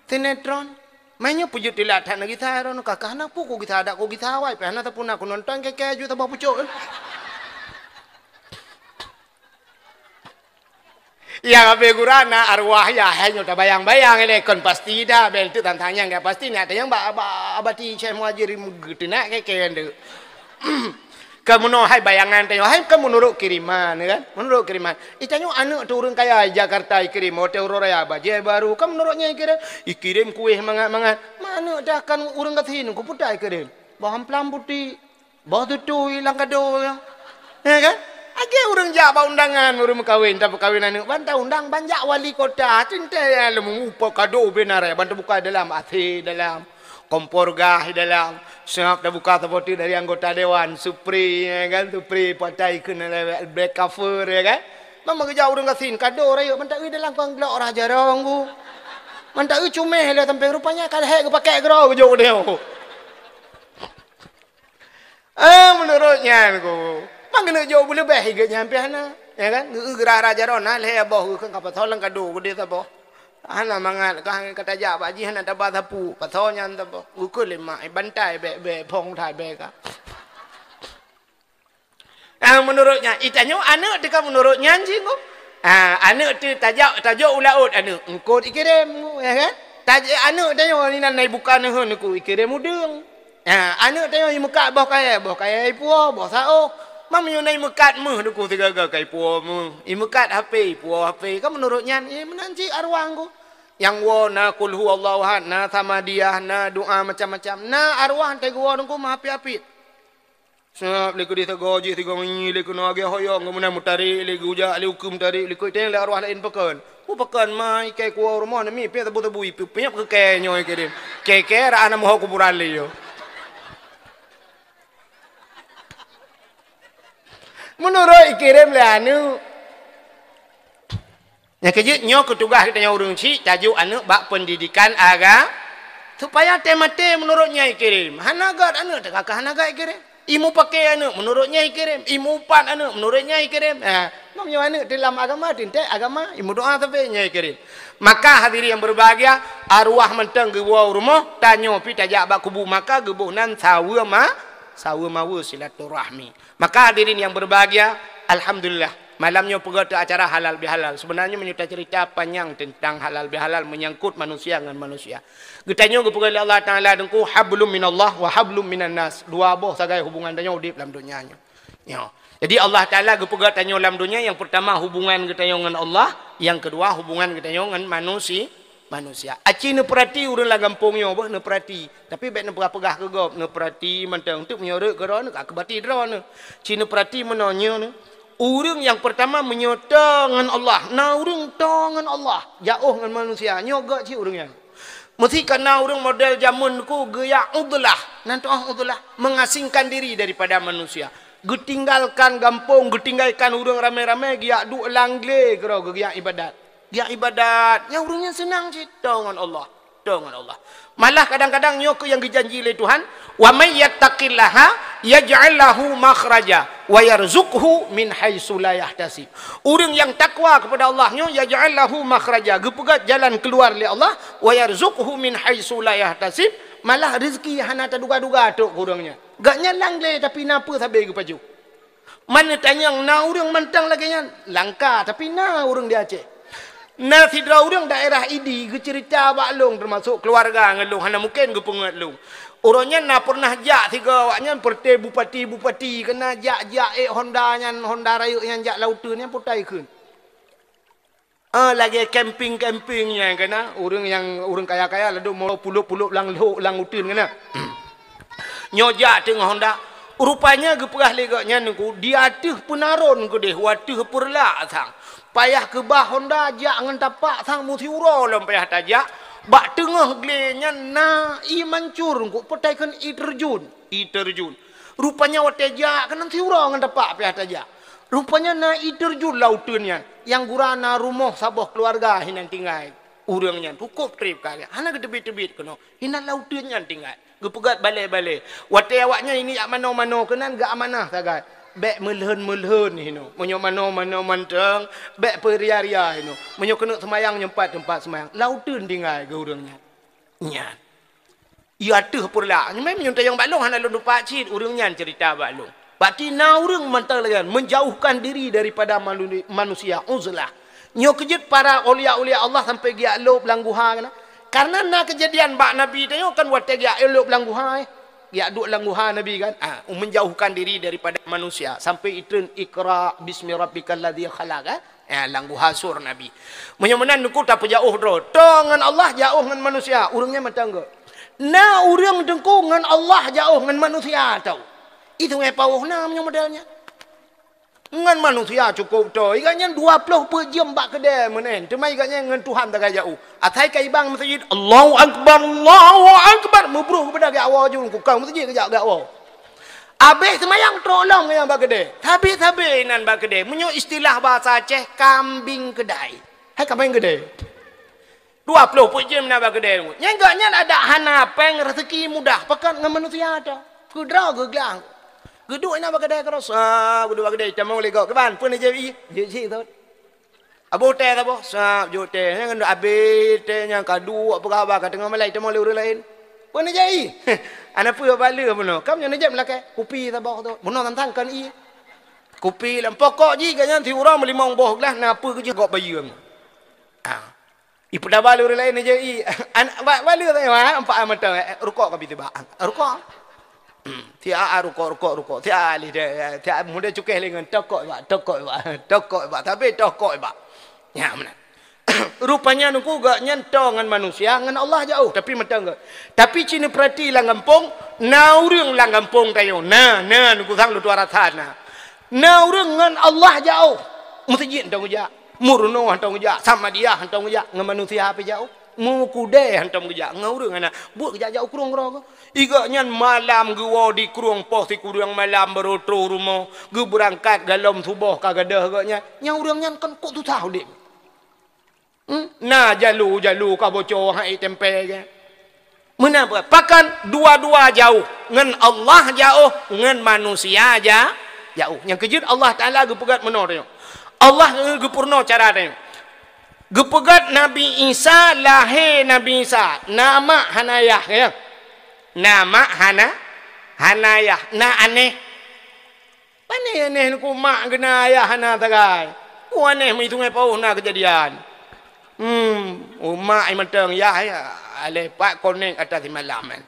Sinetron. Meunyoe peujeuet teulat that neugisa droeneuh, ka, ka hana peue kugisa, dak kugisa awai, pih hana sapeue na kunonton, keu-keu ju saboh pucok. Nyang habéh gura na arwah yah, hai nyoe tabayang-bayang ilèe, kon pasti dah, bèk teuk tantang nyang ka pasti, na tanyong bak, bak, bak ti Syekh Muhajir geuteunak keu-keu nyan teuk. Ka meunoe hai bayangan tanyoe, hai ka meunurot kiriman, kan? Meunurot kiriman. Itanyoe aneuk teuh ureueng kaya Jakarta ikirém, hotel Royal, bajèe baru, ka meunurot nyan ikirém, ikirém kueh mangat-mangat. Ma aneuk teuh kan ureueng gasien, ku peue ta ikirém? Boh amplam putéh, boh tutui lam kado nyan. Ya kan? Lagèe ureueng jak bak undangan, ureueng meukawen, tapeukawen aneuk, ban taundang, ban jak wali kota, teuntèe lom mupa kado beu na raya, ban tabuka dalam, A C dalam. Kompor gas di dalam. Seungab tabuka saboh teuk dari anggota dewan, supri, ya kan, supri patai keuneuk lewat black cover, ya kan. Mama geujak ureueng gasien, kado rayeuk, mantap eu dalam kon glok rah jarong ku. Mantap eu cumeh lé sampéng, rupanya ka lhèe geupakèk keudroe geujok u deh. Ah, meunurot nyan ku. Mang keuneuk jok beuleubeh, i geuh nyan pih hana. Ya kan? Geu-, geurah rah jarong na lhèe boh, geukheun ka pasoe lam kado, geudeh saboh. Hana mangat, ka, ka tajak bak jih hana taba sapeue, pasoe nyan saboh. Geukheun lé mak, "Eh, bantai bèk-bèk, phôn that bèk ka." Ah, meunurot nyan, itanyoe aneuk teuh ka meunurot nyan jih, ngon. Ah, aneuk teuh tajak, tajok u laôt aneuk, eungkôt ikirém, ya kan? Taj-, aneuk tanyoe inan na ibuka neuheun ku ikirém udeueng. Ha, aneuk tanyoe imeukat boh kayèe, boh kayèe ipuwoe, boh saôh. Ma meunyoe na imeukat méuh duku sigaga ka ipuwoe méuh. Imeukat HP, ipuwoe HP. Kan meunurot nyan, eh, meunan cit arwah ngku. Nyang woe na Qul Huwallahu Ahad, na Samadiyah, na doa macam-macam. Na arwah teuh geuwoe ngku meuhapit-hapit. Sab lé keudeh sagoe jih sigoe ngi lé keunoe agée hoyong, geuh meunan meutarek lé geujak lé ukeue meutarek lé keu iteng lé arwah laén pakon. Peue pakon ma ikai kuwoe rumoh nami pih sabu-sabu ipeue-peue keu kèe nyoe ikirém. Kèe-kèe raan meuho kuburan lé yo. Meunurot ikirém lé aneuk. Nyang keujeuet nyoe keu tugaih geutanyoe ureueng chik tajok aneuk bak peundidikan aga-, supaya teumaté meunurot nyan ikirém. Hana gét aneuk teuka ka hana gét ikirém. Imeupaké aneuk meunurot nyan ikirém, imeuupat aneuk meunurot nyan ikirém. Ha, meunyoe aneuk teulam agama, teuntèe agama, imeudoa sabe nyan ikirém. Maka hadirin yang berbahagia, arwah mantong geuwoe u rumoh, tanyoe pih tajak bak kubu maka geuboh nan saweue ma-, saweue maweue silaturahmi. Maka hadirin yang berbahagia, alhamdulillah, malam nyoe peugöt acara halal bihalal. Sebenarnya meunyoe tacerita panyang tentang halal bihalal menyangkut manusia ngon manusia. Geutanyoe geupeugah lé Allah Taala teungku, hablum minallah wa hablum minan nas. Dua boh sagai hubungan tanyoe udép lam donya nyoe. Nyoe. Jadi Allah Taala geupeugah tanyoe lam donya, yang pertama hubungan geutanyoe ngon Allah, yang kedua hubungan geutanyoe ngon manusi-, manusia. Aci neupeurati ureueng lam gampông nyoe boh neupeurati. Tapi bèk neupeugah-peugah keu gob, neupeurati mantong. Teuk meunyoe rhot keu droeneuh, ka keubati droeneuh. Ci neupeurati meunoe nyoe nyoe. Ureuëng nyang peurtama meunyoe toe ngon Allah. Na ureuëng toe ngon Allah, jaoh ngon manusia. Nyoe gét cit ureuëng nyan. Meusi ka na ureuëng model jameun ku geujak uzlah. Nan teu'oh uzlah, mengasingkan diri daripada manusia. Geutinggalkan gampông, geutinggalkan ureuëng ramé-ramé, geujak duek lam glé keudroe geujak ibadat. Geujak ibadat, nyang ureuëng nyan seunang cit toe ngon Allah. Toe ngon Allah. Malah kadang-kadang nyoe keuh nyang geujanji lé Tuhan, "Wa may yattaqillaha yaj'al lahu makhraja wa yarzuqhu min haitsu la yahtasib." Ureuëng nyang takwa kepada Allah nyoe, yaj'al lahu makhraja, geupeugét jalan keuluar lé Allah, wa yarzuqhu min haitsu la yahtasib, malah rezeki hana taduga-duga trok keu ureuëng nyan. Gét nyan lam glé tapi na peue sabe geupajoh. Man neutanyong na ureuëng mantong lagée nyan? Langka, tapi na ureuëng di Aceh. Na sidroe ureuëng daerah Idi geuceurita bak lôn, teumasok keuluwarga ngon lôn, hana mungken geupeungeut lôn. Uroe nyan na peureunah jak sigoe awaknyan, peureuté bupati-bupati, keunan jak-jak ék honda nyan, honda rayeuk nyan jak lam uteuen nyan, peue tai kheun. Ah, lagée camping-camping nyan keunan, ureuëng nyang, ureuëng kaya-kaya ladôm mo pulop-pulop lam lhok lam uteuen keunan. Nyoe jak teungoh honda. Rupanya geupeugah lé gobnyan nyan ku, di ateueh peunaron keudeh, u ateueh peureulak sang. Payah keubah honda jak ngon tapak sang meusiuroe lom payah tajak. Bak teungoh glé nyan na ié mancur ku, peue tai kheun ié teurjun. Ié teurjun. Rupanya watée jak keunan siuroe ngon tapak payah tajak. Rupanya na ié teurjun lam uteuen nyan. Nyang gura na rumoh saboh keuluwarga hinan tinggai. Ureuëng nyan cukôp treb keu, hana geuteubiet-teubiet keunoe. Hinan lam uteuen nyan tinggai. Geupeugét balée-balée. Watée awaknyan ini jak manoe-manoe keunan geuamanah sagai. Bék meulhon-meulhon hinoe. Meunyoe manoe-manoe mantong, bék peuria-ria hinoe. Meunyoe keuneuk seumayang nyoe pat teumpat seumayang. Lam uteuen tinggai geu ureuëng nyan. Nyan. Ié ateueh peureulak. Nyoe meunan meunyoe tanyong bak lôn hana lôn tupat cit ureuëng nyan ceurita bak lôn. Berarti na ureuëng mantong lagée nyan menjauhkan diri daripada manu-, manusia, uzlah. Nyoe keujeuet para aulia-aulia Allah sampai geujak lôb lam guha keunan. Karena na keujadian bak Nabi tanyoe kan watée geujak lôb lam guha, eh. Geujak duek lam guha Nabi kan. Ah, menjauhkan diri daripada manusia sampai itreun Iqra bismi rabbikal ladzi khalaq, eh. Eh, lam guha sur Nabi. Meunyoe meunan nyoe ku tapeujaoh droe. Toe ngon Allah, jaoh ngon manusia. Ureuëng nyan mantong gét. Na ureuëng teungku ngon Allah jaoh, ngon manusia toe. Itu ngai paoh na meunyoe model nyan. Ngon manusia cukôp toe. Ié gobnyan dua ploh peuet jeuem bak keudée meunan. Teuma ié gobnyan ngon Tuhan sagai jaoh. Asai ka ibang meuseujid, "Allahu Akbar, Allahu Akbar." Meubruh keupada geuwoe jeuem ku kau meuseujid geujak geuwoe. Abéh seumayang trok lom nyang bak keudée. Sabe-sabe inan bak keudée. Meunyoe istilah bahasa Aceh, kambing keudai. Hai kambing keudai. Dua ploh peuet jeuem na bak keudée. Nyang gobnyan adak hana péng, rezeki mudah. Pakon ngon manusia toe. Keudroe geuglang. Geuduek inan bak keudée keudroe. Sa, geuduek bak keudée. Tamong lé gob. Keuban, peue neujép ié? Jép sit thot. Aboh teh saboh, sab jok teh. Nyan abéh teh nyan ka duek, peugah haba ka teungoh malai, tamong lé ureuëng laén. Peue neujép ié? Hana peue, bak lé bunoe. Kam nyan neujép lakée. Kupi saboh tu. Bunoe tantang kon ié. Kupi lam pokok jih gobnyan siuroe meulimong boh glah na peue keujeuh gob bayeue. Ah. Ipeudaba lé ureuëng laén neujép ié. An-, ba-, bak lé saboh, ha, empat mata, eh, rukok ka bit bak. Rukok. Hmm, siat rukok, rukok, rukok. Siat lé deh, siat muda cukéh lé ngon tokok bak, tokok bak, tokok bak. Tapi tokok bak. Nyan meunan. Rupanya nyoe ku gobnyan toe ngon manusia, ngon Allah jaoh, tapi mantong gét. Tapi ci neupeurati lam gampông, na ureuëng lam gampông tanyoe. Na, na, nyoe ku sang lôn tuan rasa na. Na ureuëng ngon Allah jaoh. Meuseujid hana geujak, meurunoe hana geujak, Samadiyah hana geujak, ngon manusia pih jaoh. Meukudée hana geujak, ngon ureuëng hana. Buet geujak-jak u krueng keudroe. Ié gobnyan malam geuwoe di krueng poh sikureueng malam, barô troh rumoh, geubeurangkat galom suboh ka gadôh gobnyan. Nyang ureuëng nyan kon kok susah udeb. Hmm? Na jalu-jalu ka bocor, han ék teumpée gét. Meunan peue? Pakon dua-dua jaoh, ngon Allah jaoh, ngon manusia ja-, jaoh. Nyang keujeuet Allah Taala geupeugét meunoe tanyoe. Allah geupeurunoe cara tanyoe. Geupeugét Nabi Isa, lahé Nabi Isa, na mak hana yah, ya. Na mak hana, hana yah, na anéh. Pane anéh nyoe ku mak geuna yah hana sagai. Ku anéh meuitung ai paoh na keujadian. Hmm, umak ai mantong yah, ya, aleh pat konek atas simalam, kan.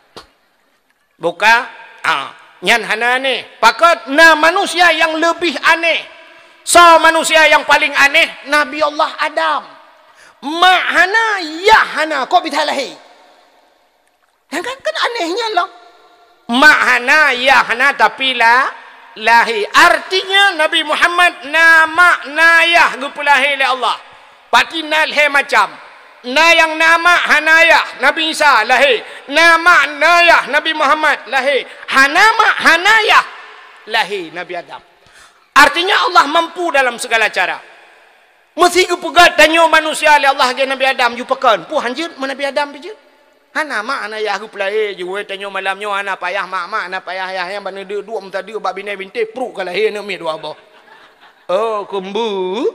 Buka, ah, nyan hana anéh. Pakon na manusia nyang leubeh anéh. Soe manusia nyang paleng anéh? Nabi Allah Adam. Mak hana, yah hana, kok bisa lahé? Nyan kan, kan anéh nyan lom. Mak hana, yah hana, tapi la-, Lahé. Artinya Nabi Muhammad na mak na yah geupeulahé lé Allah. Pati na lhée macam. Na nyang na mak hana yah, Nabi Isa lahé. Na mak na yah, Nabi Muhammad lahé. Hana mak hana yah, lahé Nabi Adam. Artinya Allah mampu dalam segala cara. Meusi geupeugah tanyoe manusia lé Allah lagée Nabi Adam, yue pakon? Peue han jeuet meu Nabi Adam pih jeuet? Hana mak hana yah geupeulahé, jiwoe tanyoe malam nyoe hana payah mak-mak, hana payah yah-yah, bak neudeuk duek meusadeue bak binéh bintéh, pruek ka lahé aneuëk miet dua boh. Oh, keumbu.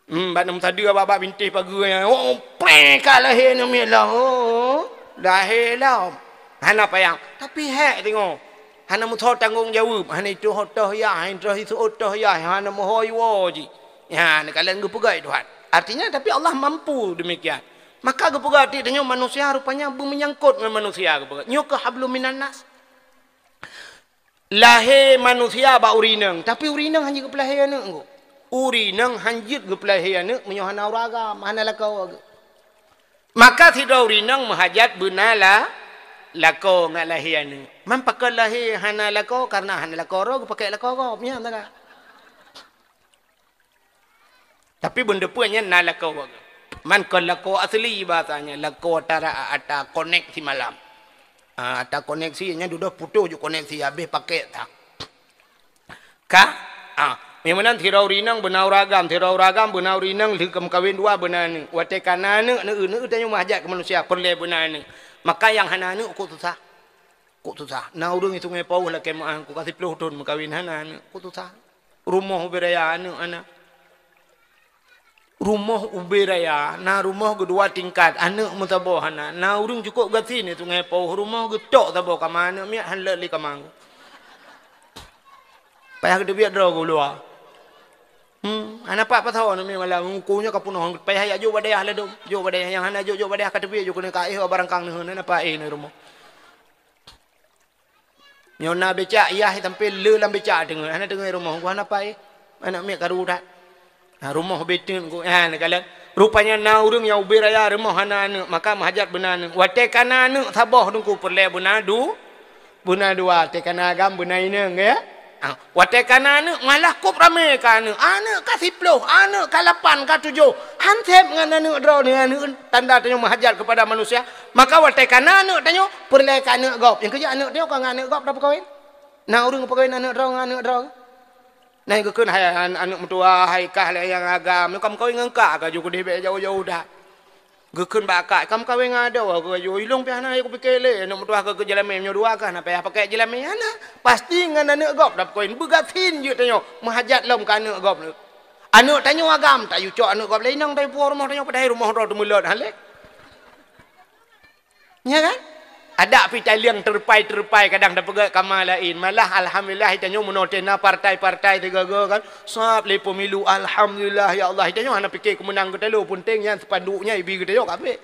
Hmm, bak neumeusadeue bak, bak bintéh pageue nyan. Oh, preh ka lahé aneuëk miet lom. Oh, lahé lom. Hana payah. Tapi hék teungoh. Hana meusoe tanggong jaweueb, hana itoh otoh yah, hana itoh isu otoh yah, hana meuhôi woe jih. Ya, neukalon geupeugah Tuhan. Artinya, tapi Allah mampu demikian. Maka geupeugah, "Tanyoe manusia rupanya beumeunyangkot ngon manusia," geupeugah. Nyoe keuh hablum minan nas. Lahé manusia bak ureuëng inong, tapi ureuëng inong han jeuet geupeulahé aneuëk. Ureuëng inong han jeuet geupeulahé aneuëk meunyoe hana ureuëng agam, hana lakoe. Maka sidroe ureuëng inong meuhajat beuna la-, lakoe ngat lahé aneuëk. Man pakon lahé hana lakoe? Karena hana lakoe droe geupakék lakoe gob, nyan teuka. Tapi beuneupeue nyan na lakoe. Man kon lakoe asli bahasanya, lakoe tara ata koneksi malam. Ah, ata koneksi nyan dudoe putoh ju koneksi habéh pakék tak. Ka? Ah, nyang meunan sidroe ureuëng inong beuna ureuëng agam, sidroe ureuëng agam beuna ureuëng inong lheueh ka meukawen dua beuna aneuëk. Watée ka na aneuëk, neueu-neueu tanyoe meuhajat keu manusia, peureulée beuna aneuëk. Maka nyang hana aneuëk kok susah. Kok susah. Na ureuëng di Sungai Pauh lakée meuah, kok ka siplôh thon meukawen hana aneuëk, kok susah. Rumoh ubé raya aneuëk hana. Rumoh ubé raya, na rumoh geudua tingkat, aneuëk meusaboh hana. Na ureuëng cukôp gasien di Sungai Pauh, rumoh geutok saboh kama, aneuëk miet han lé lé kama. Payah geuteubiet droe geuh luwa. Hmm, hana pat pasoe aneuëk miet malam, ku nyoe ka peunoh, payah jak jok bak dayah ladom. Jok bak dayah nyang hana jok, jok bak dayah ka teubiet jok keuneuk ka éh barangkang neuheun, hana pat éh neuh rumoh. Nyoe na becak, yah sampoe le lam becak teungoh, hana teungoh rumoh, geuh hana pai. Aneuëk miet karu that. Ha, rumoh beuteueng ku, ha, neukalon. Rupanya na ureuëng nyang ubé raya rumoh hana aneuëk, maka meuhajat beuna aneuëk. Watée ka na aneuëk saboh teungku peureulée beuna du-, beuna dua, watée ka na agam beuna inong, ya. Ha, watée ka na aneuëk, malah kop ramé ka aneuëk. Aneuëk ka siplôh, aneuëk ka lapan, ka tujoh. Han sép ngon aneuëk droeneuh, aneuëk tanda tanyoe meuhajat keupada manusia. Maka watée ka na aneuëk tanyoe, peureulée keu aneuëk gob. Nyang keujeuet aneuëk tanyoe ka ngon aneuëk gob tapeukawen. Na ureuëng peukawen aneuëk droe ngon aneuëk droe. Na geukheun hai an-, aneuëk meutuwah, hai kah lé nyang agam, nyoe ka meukawen ngon kah, ka ju keudeh bék jauh-jauh that. Geukheun bak kah, ka meukawen ngon adoe, ka ju ilong pih hana, kupike lé, aneuëk meutuwah ka keu jeulamé, nyoe dua kah, na payah pakai jeulamé, hana. Pasti ngon aneuëk gob tapeukawen, beugasien jeuet tanyoe, meuhajat lom keu aneuëk gob. Aneuëk tanyoe agam, tayue cok aneuëk gob lé inong, tayue puwoe rumoh tanyoe, padahai rumoh droe teumeulot, han lé. Ya kan? Adak pih taliang teureupai-teureupai kadang tapeugét kama laén. Malah alhamdulillah tanyoe meunoe teuh na partai-partai sigoe-goe kan. Sab lé pemilu, alhamdulillah ya Allah. Tanyoe hana pike keumeunang geutanyoe, peunteng nyan spanduk nyan ibi geutanyoe kabeh.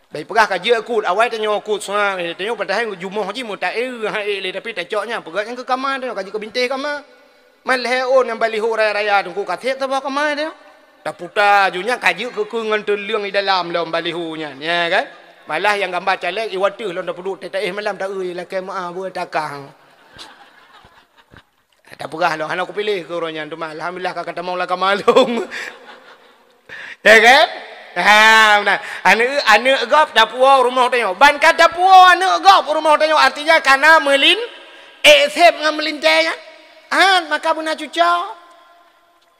Bai peugah ka jeuet kut, awai tanyoe kut sab, tanyoe padahai jumoh jih meuta-, eh, hai lé, tapi tacok nyan peugét nyan keu kama tanyoe, ka jeuet keu bintéh kama. Man lhée ôn nyang baliho raya-raya teungku ka sép saboh kama tanyoe. Taputa ju nyan ka jeuet keu, keu ngon teuleueng di dalam lom baliho nyan, ya kan? Malah nyang gamba caleg iwa teuh lom tapeuduek teuh taéh malam ta-eu lakée meuah beue takang. Tapeugah lom hana kupiléh keu uroe nyan teuma alhamdulillah ka, ka tamong lam kama lom. Ya kan? Ha, meunan. Aneuëk, aneuëk gob tapuwoe rumoh tanyoe. Ban ka tapuwoe aneuëk gob rumoh tanyoe artinya kana meulin, eh, sép ngon meulintée nyan. Ha, maka beuna cuco.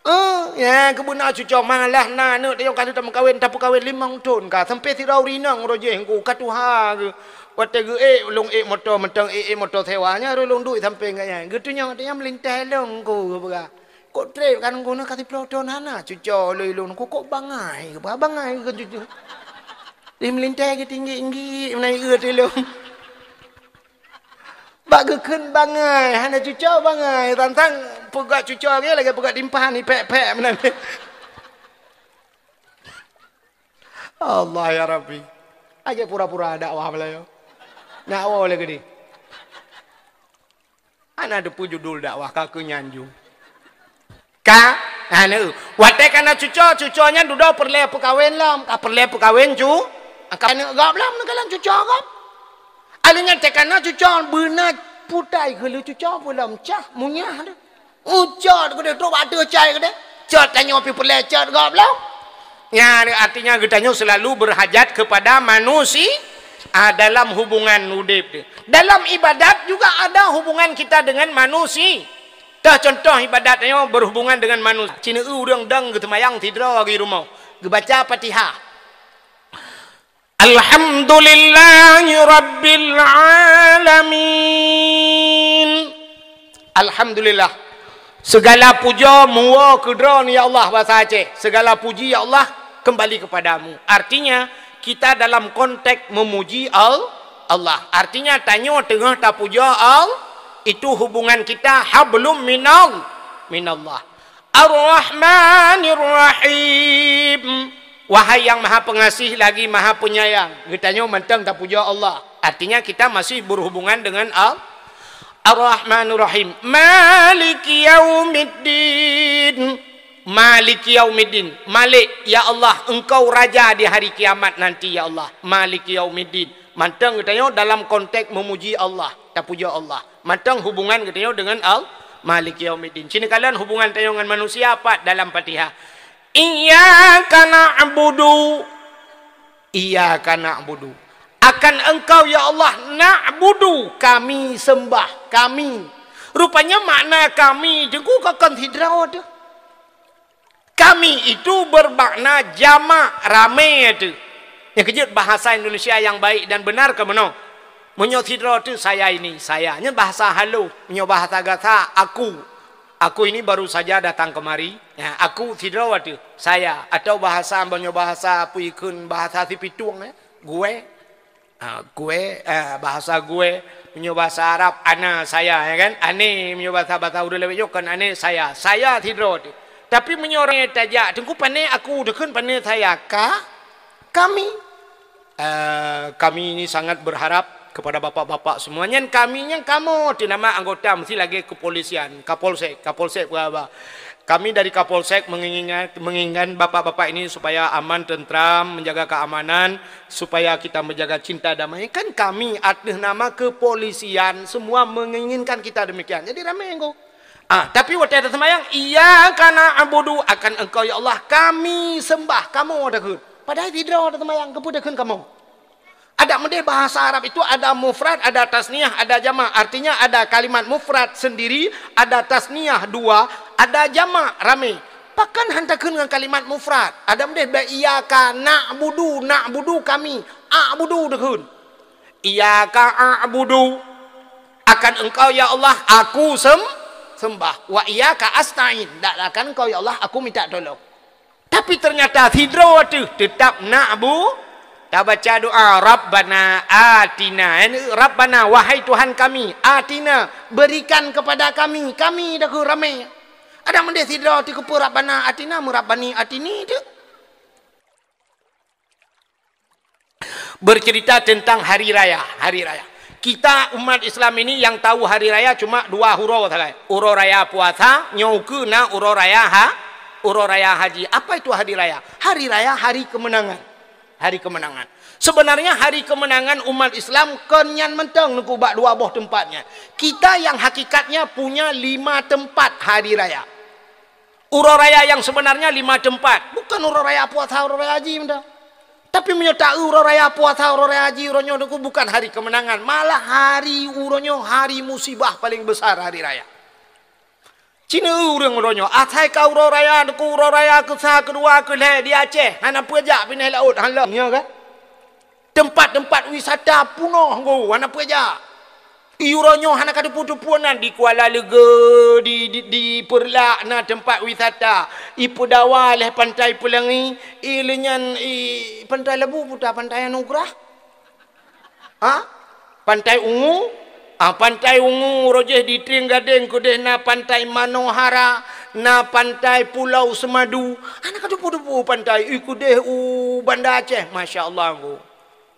Eh, ya, keubeuna cuco malah na aneuëk tanyoe ka lheueh tameukawen, tapeukawen limong thon ka, sampoe sidroe ureuëng inong uroe jéh ngku ka tuha geuh. Watée geuék, lôn ék moto mantong, ék, ék moto sewa, nyan rot lôn duek sampoe ngon nyan. Geutunyok tanyoe meulintée lôn ngku geupeugah. Kok trép kan ngku na ka siplôh thon hana cuco lôn, lôn ngku kok bangai geupeugah, bangai geupeugah cuco. Di meulintée geutinggi-tinggi meunan ié lôn. Bak geukheun bangai, hana cuco bangai. Tantang peugah cuco lagée, lagée peugah timphan, ipék-pék meunan. Allah ya Rabbi. Aja pura-pura dakwah Meulayu. Nak awai lagée ni. Hana teupeue judul dakwah ka keu nyan ju. Ka, ha, neu. Watée ka na cuco, cuco nyan dudoe peureulée peukawen lom, ka peureulée peukawen cu, ka aneuëk gob lom, neukalon cuco gob. Aleuh nyan tée ka na cuco beuna Putai geuleucu cok pulam cah munyah tu. Ucot geude trok bak teucai geude. Cot tanyoe pi peulecot goblok. Nyan artinya geutanyoe selalu berhajat kepada manusia, ah, dalam hubungan udeb tu. Dalam ibadat juga ada hubungan kita dengan manusia. Tah contoh ibadat tanyoe berhubungan dengan manusia. Cina ureuëng dang geuteumayang sidroe di rumoh. Geubaca Fatihah. Alhamdulillahi Rabbil Alamin. Alhamdulillah. Segala puja muwoe keu Droe, ya Allah, bahasa Aceh. Segala puji, ya Allah, kembali kepadamu. Artinya, kita dalam konteks memuji Al-, Allah. Artinya, tanyoe teungoh tapuja Al-, itu hubungan kita hablum minal, minallah. Ar-Rahmanir Rahim. Wahai yang Maha Pengasih lagi Maha Penyayang. Geutanyoe mantong tapuja Allah. Artinya kita masih berhubungan dengan Al-, Ar-Rahmanir Rahim. Maliki yaumiddin. Maliki yaumiddin. Malik, ya Allah, Engkau Raja di hari kiamat nanti, ya Allah. Maliki yaumiddin. Mantong geutanyoe dalam konteks memuji Allah, tapuja Allah. Mantong hubungan geutanyoe dengan Al-, Maliki yaumiddin. Cina kalon hubungan tanyoe ngon manusia pat dalam Fatihah. Iyyaka na'budu. Iyyaka na'budu. Akan Engkau, ya Allah, na'budu, kami sembah, kami. Rupanya makna kami teungku kon sidroe teuh. Kami itu bermakna jamak, ramé teuh. Nyang keujeuet bahasa Indonesia yang baik dan benar keu meunoe. Meunyoe sidroe teuh saya ini, saya. Nyan bahasa halus. Meunyoe bahasa gasa, aku. Aku ini baru saja datang kemari. Ya, aku sidroe teuh, saya. Atau bahasa, meunyoe bahasa peue ikheun, bahasa Sipitueng, ya. Gue. Ha, gue, eh, bahasa gue, meunyoe bahasa Arab, ana, saya, ya kan? Ane, meunyoe bahasa, bahasa ureuëng lawét nyoe kan ane, saya. Saya sidroe teuh. Tapi meunyoe ureuëng tajak, teungku pane aku, teukheun pane saya, ka, kami. Eh, kami ini sangat berharap kepada bapak-bapak semua. Nyan kami, nyan kamoe teuh nama anggota mesti lagée kepolisian, Kapolsek, Kapolsek peue haba. Kami dari Kapolsek menginginkan, menginginkan bapak-bapak ini supaya aman, tentram, menjaga keamanan, supaya kita menjaga cinta damai. Kan kami ateueh nama kepolisian semua menginginkan kita demikian. Jadi ramé ngku. Ah, tapi watée taseumayang, "Iyyaka na'budu," akan Engkau ya Allah kami sembah, kamoe takheun. Padahai sidroe taseumayang, keupeue takheun kamoe? Adak meudeh bahasa Arab itu ada mufrad, ada tasniah, ada jamak. Artinya ada kalimat mufrad sendiri, ada tasniah dua, ada jamak ramé. Pakon han takheun ngon kalimat mufrad? Adak meudeh bak iyyaka na'budu, na'budu kami, a'budu takheun. Iyyaka a'budu, akan Engkau ya Allah aku sem-, sembah. Wa iyyaka asta'in, dan akan Engkau ya Allah aku minta tolong. Tapi ternyata sidroe teuh teutap na'bu, tabaca doa, "Rabbana atina." Ini, "Rabbana, wahai Tuhan kami, atina, berikan kepada kami." Kami takheun ramé. Adak meudeh sidroe teuh keupeue "Rabbana atina", "Rabbani atini" teuh. Bercerita tentang hari raya, hari raya. Kita umat Islam ini yang tahu hari raya cuma dua uroe sagai. Uroe raya puasa, nyoe ukeue na uroe raya ha-, uroe raya haji. Apa itu hari raya? Hari raya hari kemenangan. Hari kemenangan. Sebenarnya hari kemenangan umat Islam kon nyan mantong teungku bak dua boh tempat nyan. Kita yang hakikatnya punya lima tempat hari raya. Uroe raya yang sebenarnya lima tempat. Bukan uroe raya puasa, uroe raya haji mantong. Tapi meunyoe ta-eu uroe raya puasa, uroe raya haji, uroe nyoe teungku bukan hari kemenangan, malah hari uroe nyoe hari musibah paling besar hari raya. Cina ureuëng uroe nyoe, asai ka uroe raya teungku, uroe raya keusa, keudua, keulhée di Aceh, hana peue jak pinéh laôt, hana lom, nyoe kan? Tempat-tempat wisata punoh ngku, hana peue jak. Uroe nyoe hana ka teupeue-teupeue nan di Kuala Leuga, di, di, di Peureulak na tempat wisata. I Peudawa lheueh Pantai Peulangi, i lheueh nyan i Pantai Labu puta Pantai Anugerah. Ha? Pantai Ungu. Ah, Pantai Ungu, rojih di Trienggadeng keudeh na Pantai Manohara, na Pantai Pulau Semadu. Hana ka teupeue-teupeue pantai, i keudeh u Banda Aceh, masya Allah ngku.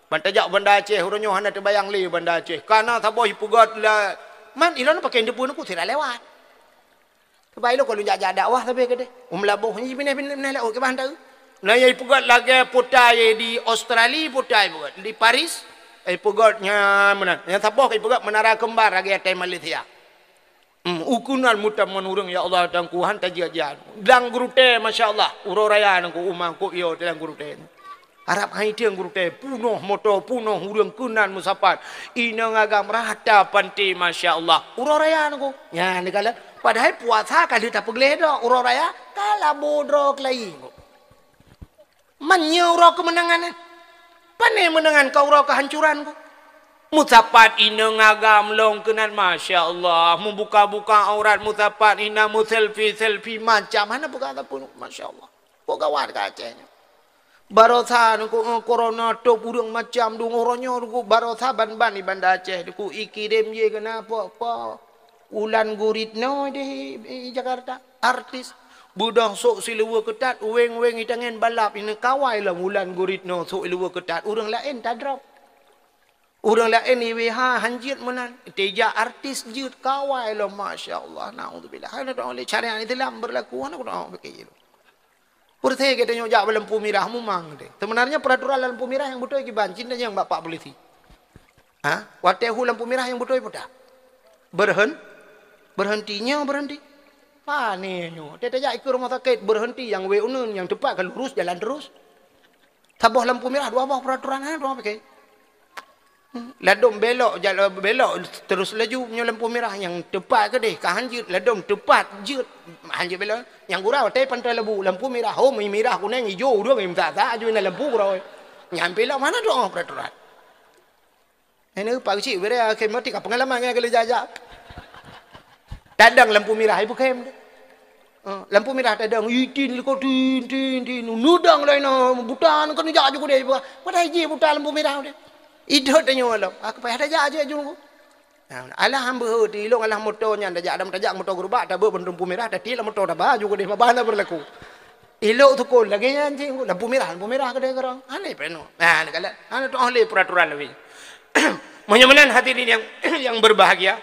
Ban tajak Banda Aceh, uroe nyoe hana teubayang lé Banda Aceh. Kana saboh ipeugét la, man ilôn pakai teupeue teungku sira lewat. Sabab ilôn ka lôn jak-jak dakwah sabe keudeh. U Meulaboh nyan pinah-pinah laôt kiban teu. Na nyang ipeugét lagée putai di Australia, putai ipeugét di Paris. Ipeugét nyan meunan. Nyang saboh ipeugét Menara Kembar lagée até Malaysia. Hmm, u keunan meutamong ureuëng, ya Allah, Tuhanku, han tajak-jak. Lam geurutée, masya Allah, uroe raya nangku, uma ku yo lam geurutée. Arab hai tieng geurutée, punoh moto, punoh ureuëng keunan meusapat. Inong agam rata panti, masya Allah. Uroe raya nangku. Nyan dikala, padahai puasa ka lheueh tapeugleh dok, uroe raya ka labo droe keulayi nangku. Meunyoe uroe keumeunangan, eh? Pane meunangan ka uroe keuhancuran ku? Meusapat inong agam lom keunan, masya Allah. Meubuka-buka aurat meusapat, ina meuselfie-selfie macam. Hana peugah sapeue, masya Allah. Kok gawat ka Aceh nyoe. Barosa nyoe, eh, corona top ureuëng macam deungoe uroe nyoe, deungoe barosa ban-ban di Banda Aceh, deungoe ikirém ye keunan po-po. Wulan Guritno deh i, i Jakarta, artis. Beudôh sôk siluweue keutat, weng-weng itangen balap, ini kawai lom Wulan Guritno sôk siluweue keutat, ureuëng laén tadrop. Ureuëng laén I W H han jeuet meunan, teuja artis jeuet kawai lom, masya Allah, naudzubillah. Hana dong lé syariat Islam berlaku, hana dong pikir. Peureusé geutanyoe jak bak lampu mirah mumang teuh. Sebenarnya peraturan lampu mirah nyang beutôi kiban, cit nyang bak pak polisi. Ha? Watée hu lampu mirah nyang beutôi peue ta? Berhen-, berhenti nyoe, berhenti. Pane nyoe. Teuh tajak ikeue rumoh sakét, berhenti nyang wéh uneun, nyang teupat ka lurus jalan terus. Saboh lampu mirah, dua boh peraturan, ha, dua boh pike. Ladom belok, jala-, belok terus laju meunyoe lampu mirah nyang teupat keudeh, ka han jeuet, ladom teupat jeuet, han jeuet belok. Nyang gura watée pantoe labu, lampu mirah, ho, mirah, kuneng, ijo, ureuëng, meusa-sa aju na lampu gura. Nyan pih lom hana dong peraturan. Ini pak keuchik, bere akhé mati ka pengalaman ngon kali jajak. Tadang lampu mirah, ibu kem. Ha, lampu mirah tadang, itin liko tin, tin, tin. Nudang lain, buta, kan jak aju keudeh. Padahai jih buta lampu mirah deh. Idot tanyoe lom. Aku payah tajak aja aju. Nah, alah hamba ho, ti ilong alah moto nyan tajak, adam tajak moto gerubak, tabe bendung lampu mirah, tati lah moto taba aju keudeh, babah na berlaku. Ilok tukul lagée nyan cit, lampu mirah, lampu mirah keudeh keurang. Aneh peno. Nah, ni kala, hana tuoh lé peraturan lagi. Meunyoe meunan hadirin yang, yang berbahagia,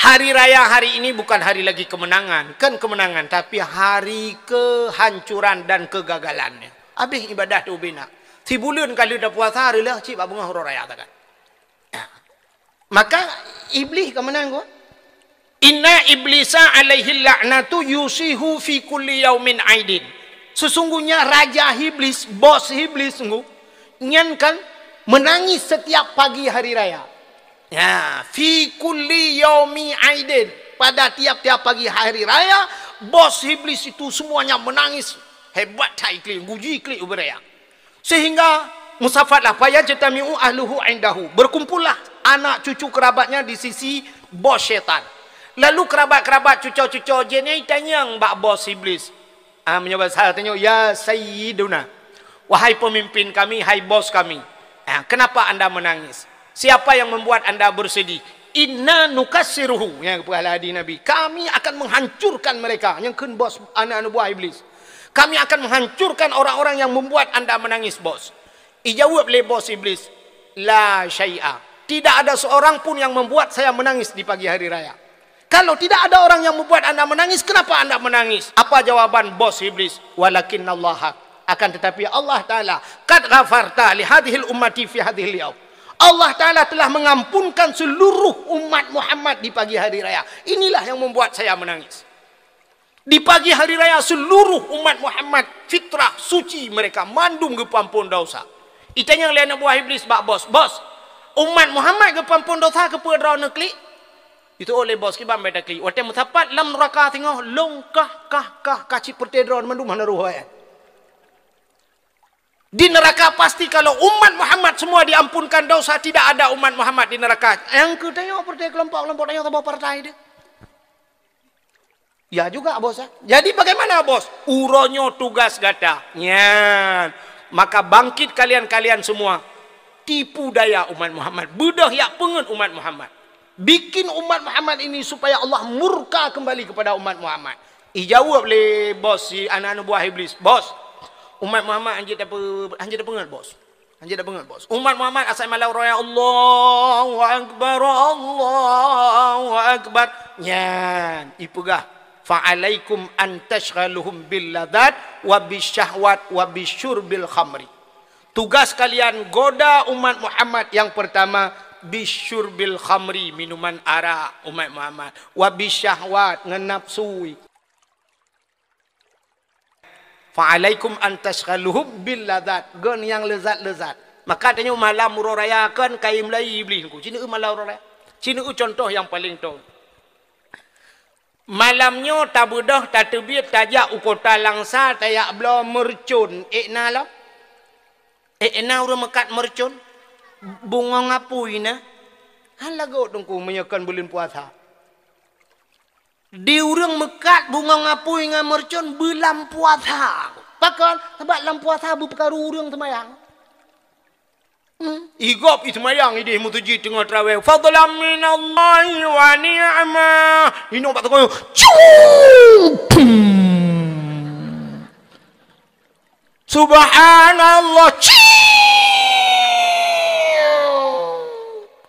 hari raya hari ini bukan hari lagi kemenangan, kan kemenangan, tapi hari kehancuran dan kegagalannya. Habis ibadah tu bina. Sibuleuen ka lheueh tapuasa, reulah cit bak beungoh uroe raya takan. Maka Iblis ka meunan ko. Inna iblisa alaihi la'natu yusihu fi kulli yaumin aidin. Sesungguhnya raja Iblis, bos Iblis sungguh, nyan kan menangis setiap pagi hari raya. Ya, fi kulli yaumi aidin. Pada tiap-tiap pagi hari raya, bos Iblis itu semuanya menangis. Hebat hai klik, guji klik ubé raya. Sehingga musafatlah, fayajtami'u ahluhu indahu. Berkumpullah anak cucu kerabatnya di sisi bos syaitan. Lalu kerabat-kerabat cuco-cuco jin nyan tanyong bak bos Iblis. Ah, meunyoe basa tanyoe, "Ya Sayyiduna, wahai pemimpin kami, hai bos kami, ah, kenapa anda menangis? Siapa yang membuat anda bersedih?" "Inna nukassiruhu," nyang geupeugah lé Nabi, "Kami akan menghancurkan mereka," nyang kheun bos aneuk-aneuk buah Iblis. "Kami akan menghancurkan orang-orang yang membuat anda menangis, bos." Ijaweueb lé bos Iblis, "La syai'a. Tidak ada seorang pun yang membuat saya menangis di pagi hari raya." "Kalau tidak ada orang yang membuat anda menangis, kenapa anda menangis?" Apa jawaban bos Iblis? "Walakinnallaha, akan tetapi Allah Ta'ala, qad ghafarta li hadhil ummati fi hadhil yaum." Allah Ta'ala telah mengampunkan seluruh umat Muhammad di pagi hari raya. Inilah yang membuat saya menangis. Di pagi hari raya seluruh umat Muhammad fitrah suci mereka mandum geupeuampon dosa. Itanyong lé aneuk buah Iblis bak bos, "Bos, umat Muhammad geupeuampon dosa keupeue droeneuh klik?" Itu oleh bos kiban beta klik. Watée meusapat lam nuraka singoh long kah, kah, kah, kah cit peureute droeneuh mandum hana roh hai. Di neraka pasti kalau umat Muhammad semua diampunkan dosa, tidak ada umat Muhammad di neraka. Nyang keu tanyoe partai kelompok-kelompok tanyoe saboh partai deh. Ya juga, bos, ya. Jadi bagaimana, bos? Uroe nyoe tugas gata. Nyan. Maka bangkit kalian-kalian semua. Tipu daya umat Muhammad. Beudôh yak peungeut umat Muhammad. Bikin umat Muhammad ini supaya Allah murka kembali kepada umat Muhammad. Ijaweueb lé bos si aneuk-aneuk buah Iblis, "Bos, umat Muhammad hanjeuet tape-, hanjeuet tapeungeut, bos. Hanjeuet tapeungeut, bos. Umat Muhammad asai malam raya, Allahu Akbar, Allahu Akbar." Nyan, ipeugah, "Fa alaikum an tasyghaluhum bil ladzat wa bisyahwat wa bisyurbil khamri." Tugas kalian goda umat Muhammad yang pertama, bisyurbil khamri, minuman arak umat Muhammad, wa bisyahwat, ngon nafsu. Fa'alaikum an tasyghaluhum bil ladzat, gon nyang leuzat-leuzat. Maka tanyoe malam uroe raya kan kayém lé Iblih ku. Cina malam uroe raya. Cina contoh nyang paleng tong. Malam nyoe tabeudôh, tateubiet, tajak u kota Langsa, tajak bloe meureucon. Ék na lom? Ék na ureuëng meukat meureucon? Bungong apui na? Han lagot Teungku meunyoe kon buleuen puasa. Di ureuëng meukat bungong apui ngon meureucon buleuen puasa. Pakon? Sabab lam puasa beupeukaru ureuëng seumayang. Hmm. Igop i seumayang idéh meuseujid teungoh traweh. Fadlan minallahi wa ni'mah. Inong bak teungoh. Cung! Subhanallah. Ciu!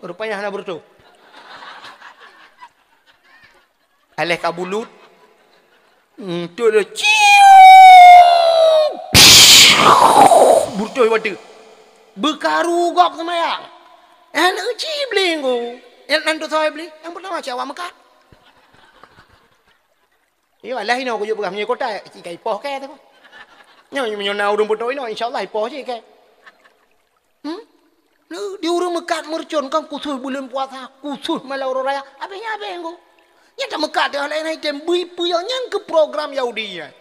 Rupanya hana beureutoh. Aléh ka bulut. Hmm, tu dia. Ciu! Beureutoh watèe. Beukaru gob seumayang. Aneuk cit Iblih ku. Nyang nan tu soe Iblih? Nyang pertama cit awak meukat. Iyo, alah inoe kujak peugah meunyoe kota, cit ka ipoh kèe tu. Nyoe, meunyoe na ureuëng beutôi inoe, insya Allah ipoh cit kèe. Hmm? Di ureuëng meukat meureucon kan khusus buleuen puasa, khusus malam uroe raya. Habéh nyan habéh ngku. Nyan tameukat teuh laén item bui peue nyang keu program Yahudi nyan.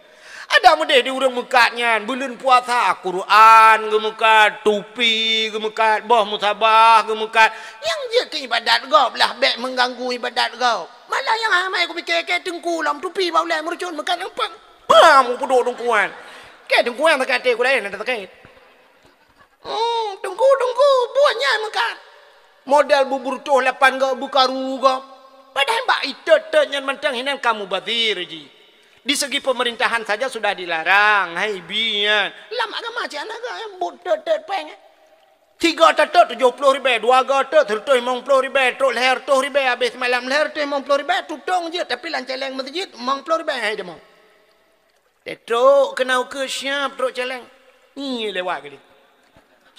Ada meudeh di ureuëng meukat nyan, buleuen puasa, Quran geumeukat, tupi geumeukat, boh musabah geumeukat. Nyang jeuet keu ibadat gob lah, bék mengganggu ibadat gob. Malah nyang amai kupike kèe teungku lom tupi bak ulèe meureucon meukat leumpang. Pam, kupeuduek teungku nyan. Kèe teungku nyan sakét até ku laén, ada sakét. Hmm, teungku, teungku, buet nyan meukat. Model bubur toh lapan gob beukaru gob. Padahai bak itot-tot nyan mantong hinan ka mubazir jih. Di segi pemerintahan saja sudah dilarang, hai bi nyan. Lam agama cit hana geuh, buet tot-tot péng. Tiga tatot tujoh ploh ribèe, dua go tot seureutôh limong ploh ribèe, trok lhèe reutôh ribèe, habéh seumalam lhèe reutôh limong ploh ribèe, tutong jeuet, tapi lam cèlèng meuseujid limong ploh ribèe hai jeumoe. Teutrok keunoe keu siap trok cèlèng. Nyi lewat kali.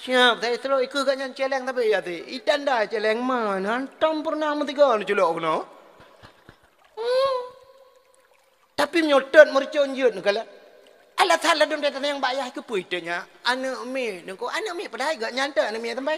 Siap, saya trok ikeu gobnyan cèlèng tapi ya ti. Itanda cèlèng man, hantom pernah meusigoe neuculok keunoe. Hmm. Tapi meunyoe tot meureucon jeuet neukalon. Alasan ladôm teuntang nyang bak yah keupeue teunya aneuk miet. Nyoe aneuk miet padahai gobnyan teuh aneuk miet teumpat.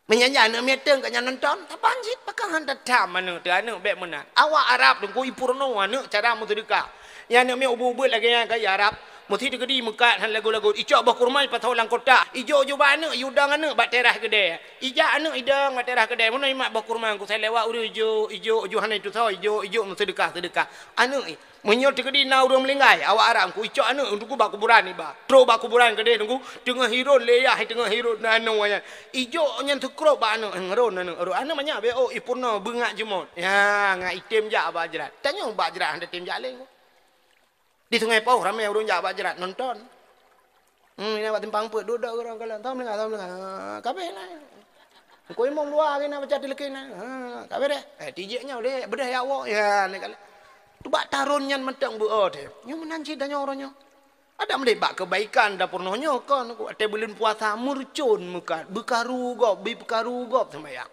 Meunyan aneuk miet teuh gobnyan nonton, saban cit pakon han tatham aneuk teuh aneuk bék meunan. Awak Arab teungku ipeurunoe aneuk cara meuseudeukah. Nyang aneuk miet ubit-ubit lagèe nyan ka i Arab, meusti teukeudi meukat han lagot-lagot. Icok boh kurma ipasoe lam kotak. Ijok-jok bak aneuk, iudong aneuk bak teras keudè. Ijak aneuk idong bak teras keudè. Meunan imat boh kurma ku sai lewat ureueng ijok, ijok, ijok hana itusoe, ijok, ijok meuseudeukah-seudeukah. Aneuk i Meunyoe teukeudi na ureueng meuninggai, awak Arab ku icok aneuk teungku bak kuburan iba. Trok bak kuburan keudeh teungku, teungoh hiron lé yah, teungoh hiron na aneuk nyan. Ijok nyan teukrop bak aneuk, "Eh, ron aneuk, ron aneuk manyak bèk oh ipeurunoe beungat jeumot." Ya, ngat item jak bak jrat. Tanyoe bak jrat hana tem jak lé. Di Sungai Pauh ramé ureueng jak bak jrat nonton. Hmm, ina bak simpang peuet, duek-duek ureueng kalon. Tom lengah, tom lengah. Ha, kabeh na. Engko imum dua hari na baca tileukin na. Ha, kabeh deh. Eh, tijek nyoe deh, beudeh ya Allah. Ya, ni kali. Tu bak taron nyan mantong beu oh deh. Nyoe meunan cit tanyoe uroe nyoe. Ada meudeh bak kebaikan dapur noh nyoe kon. Watèe buleuen puasa meureucon meukat, beukaru gob, beukaru gob seumayang.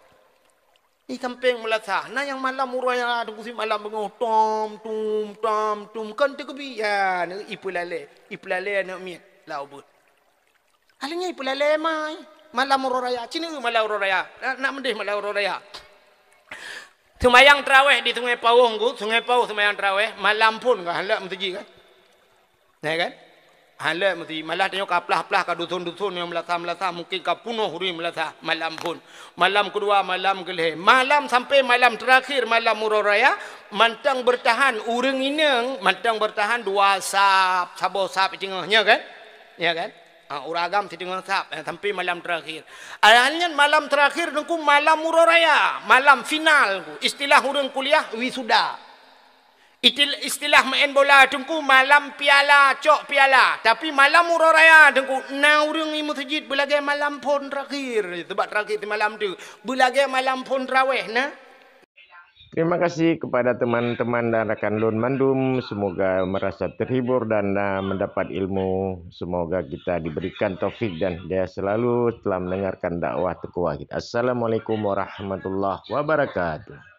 Di sampéng meulasah, na nyang malam uroe raya teungku sit malam beungoh, tom, tum, tom, tum, kon teukeubi. Ya, ipeulale, ipeulale aneuk miet, lau beuet. Akhirnya ipeulale mai, malam uroe raya, cina malam uroe raya, nak, nak meudeh malam uroe raya. Seumayang taraweh di Sungai Pauh, Ngku, Sungai Pauh seumayang taraweh, malam phon ka, han lheueh meuseujid kan? Ya kan? Hana meusti, malah tanyoe ka plah-plah ka dusun-dusun nyang meulasah-meulasah, mungkin ka punoh ureueng meulasah malam phon. Malam keudua, malam keulhèe, malam sampai malam terakhir, malam uroe raya, mantong bertahan ureueng inong, mantong bertahan dua sap, saboh sap teungoh, nya kan? Ya kan? Ha, ureueng agam siteungoh sap, eh, sampai malam terakhir. Akhirnya malam terakhir teungku malam uroe raya, malam final, istilah ureueng kuliah wisuda. Itil-, istilah main bola teungku malam piala, cok piala. Tapi malam uroe raya teungku, na ureueng i meuseujid beulagèe malam phon terakhir. Sebab terakhir simalam tu, beulagèe malam phon taraweh na. Terima kasih kepada teman-teman dan rakan lôn mandum. Semoga merasa terhibur dan, ah, mendapat ilmu. Semoga kita diberikan taufik dan hidayah selalu telah mendengarkan dakwah teukuah kita. Assalamualaikum warahmatullahi wabarakatuh.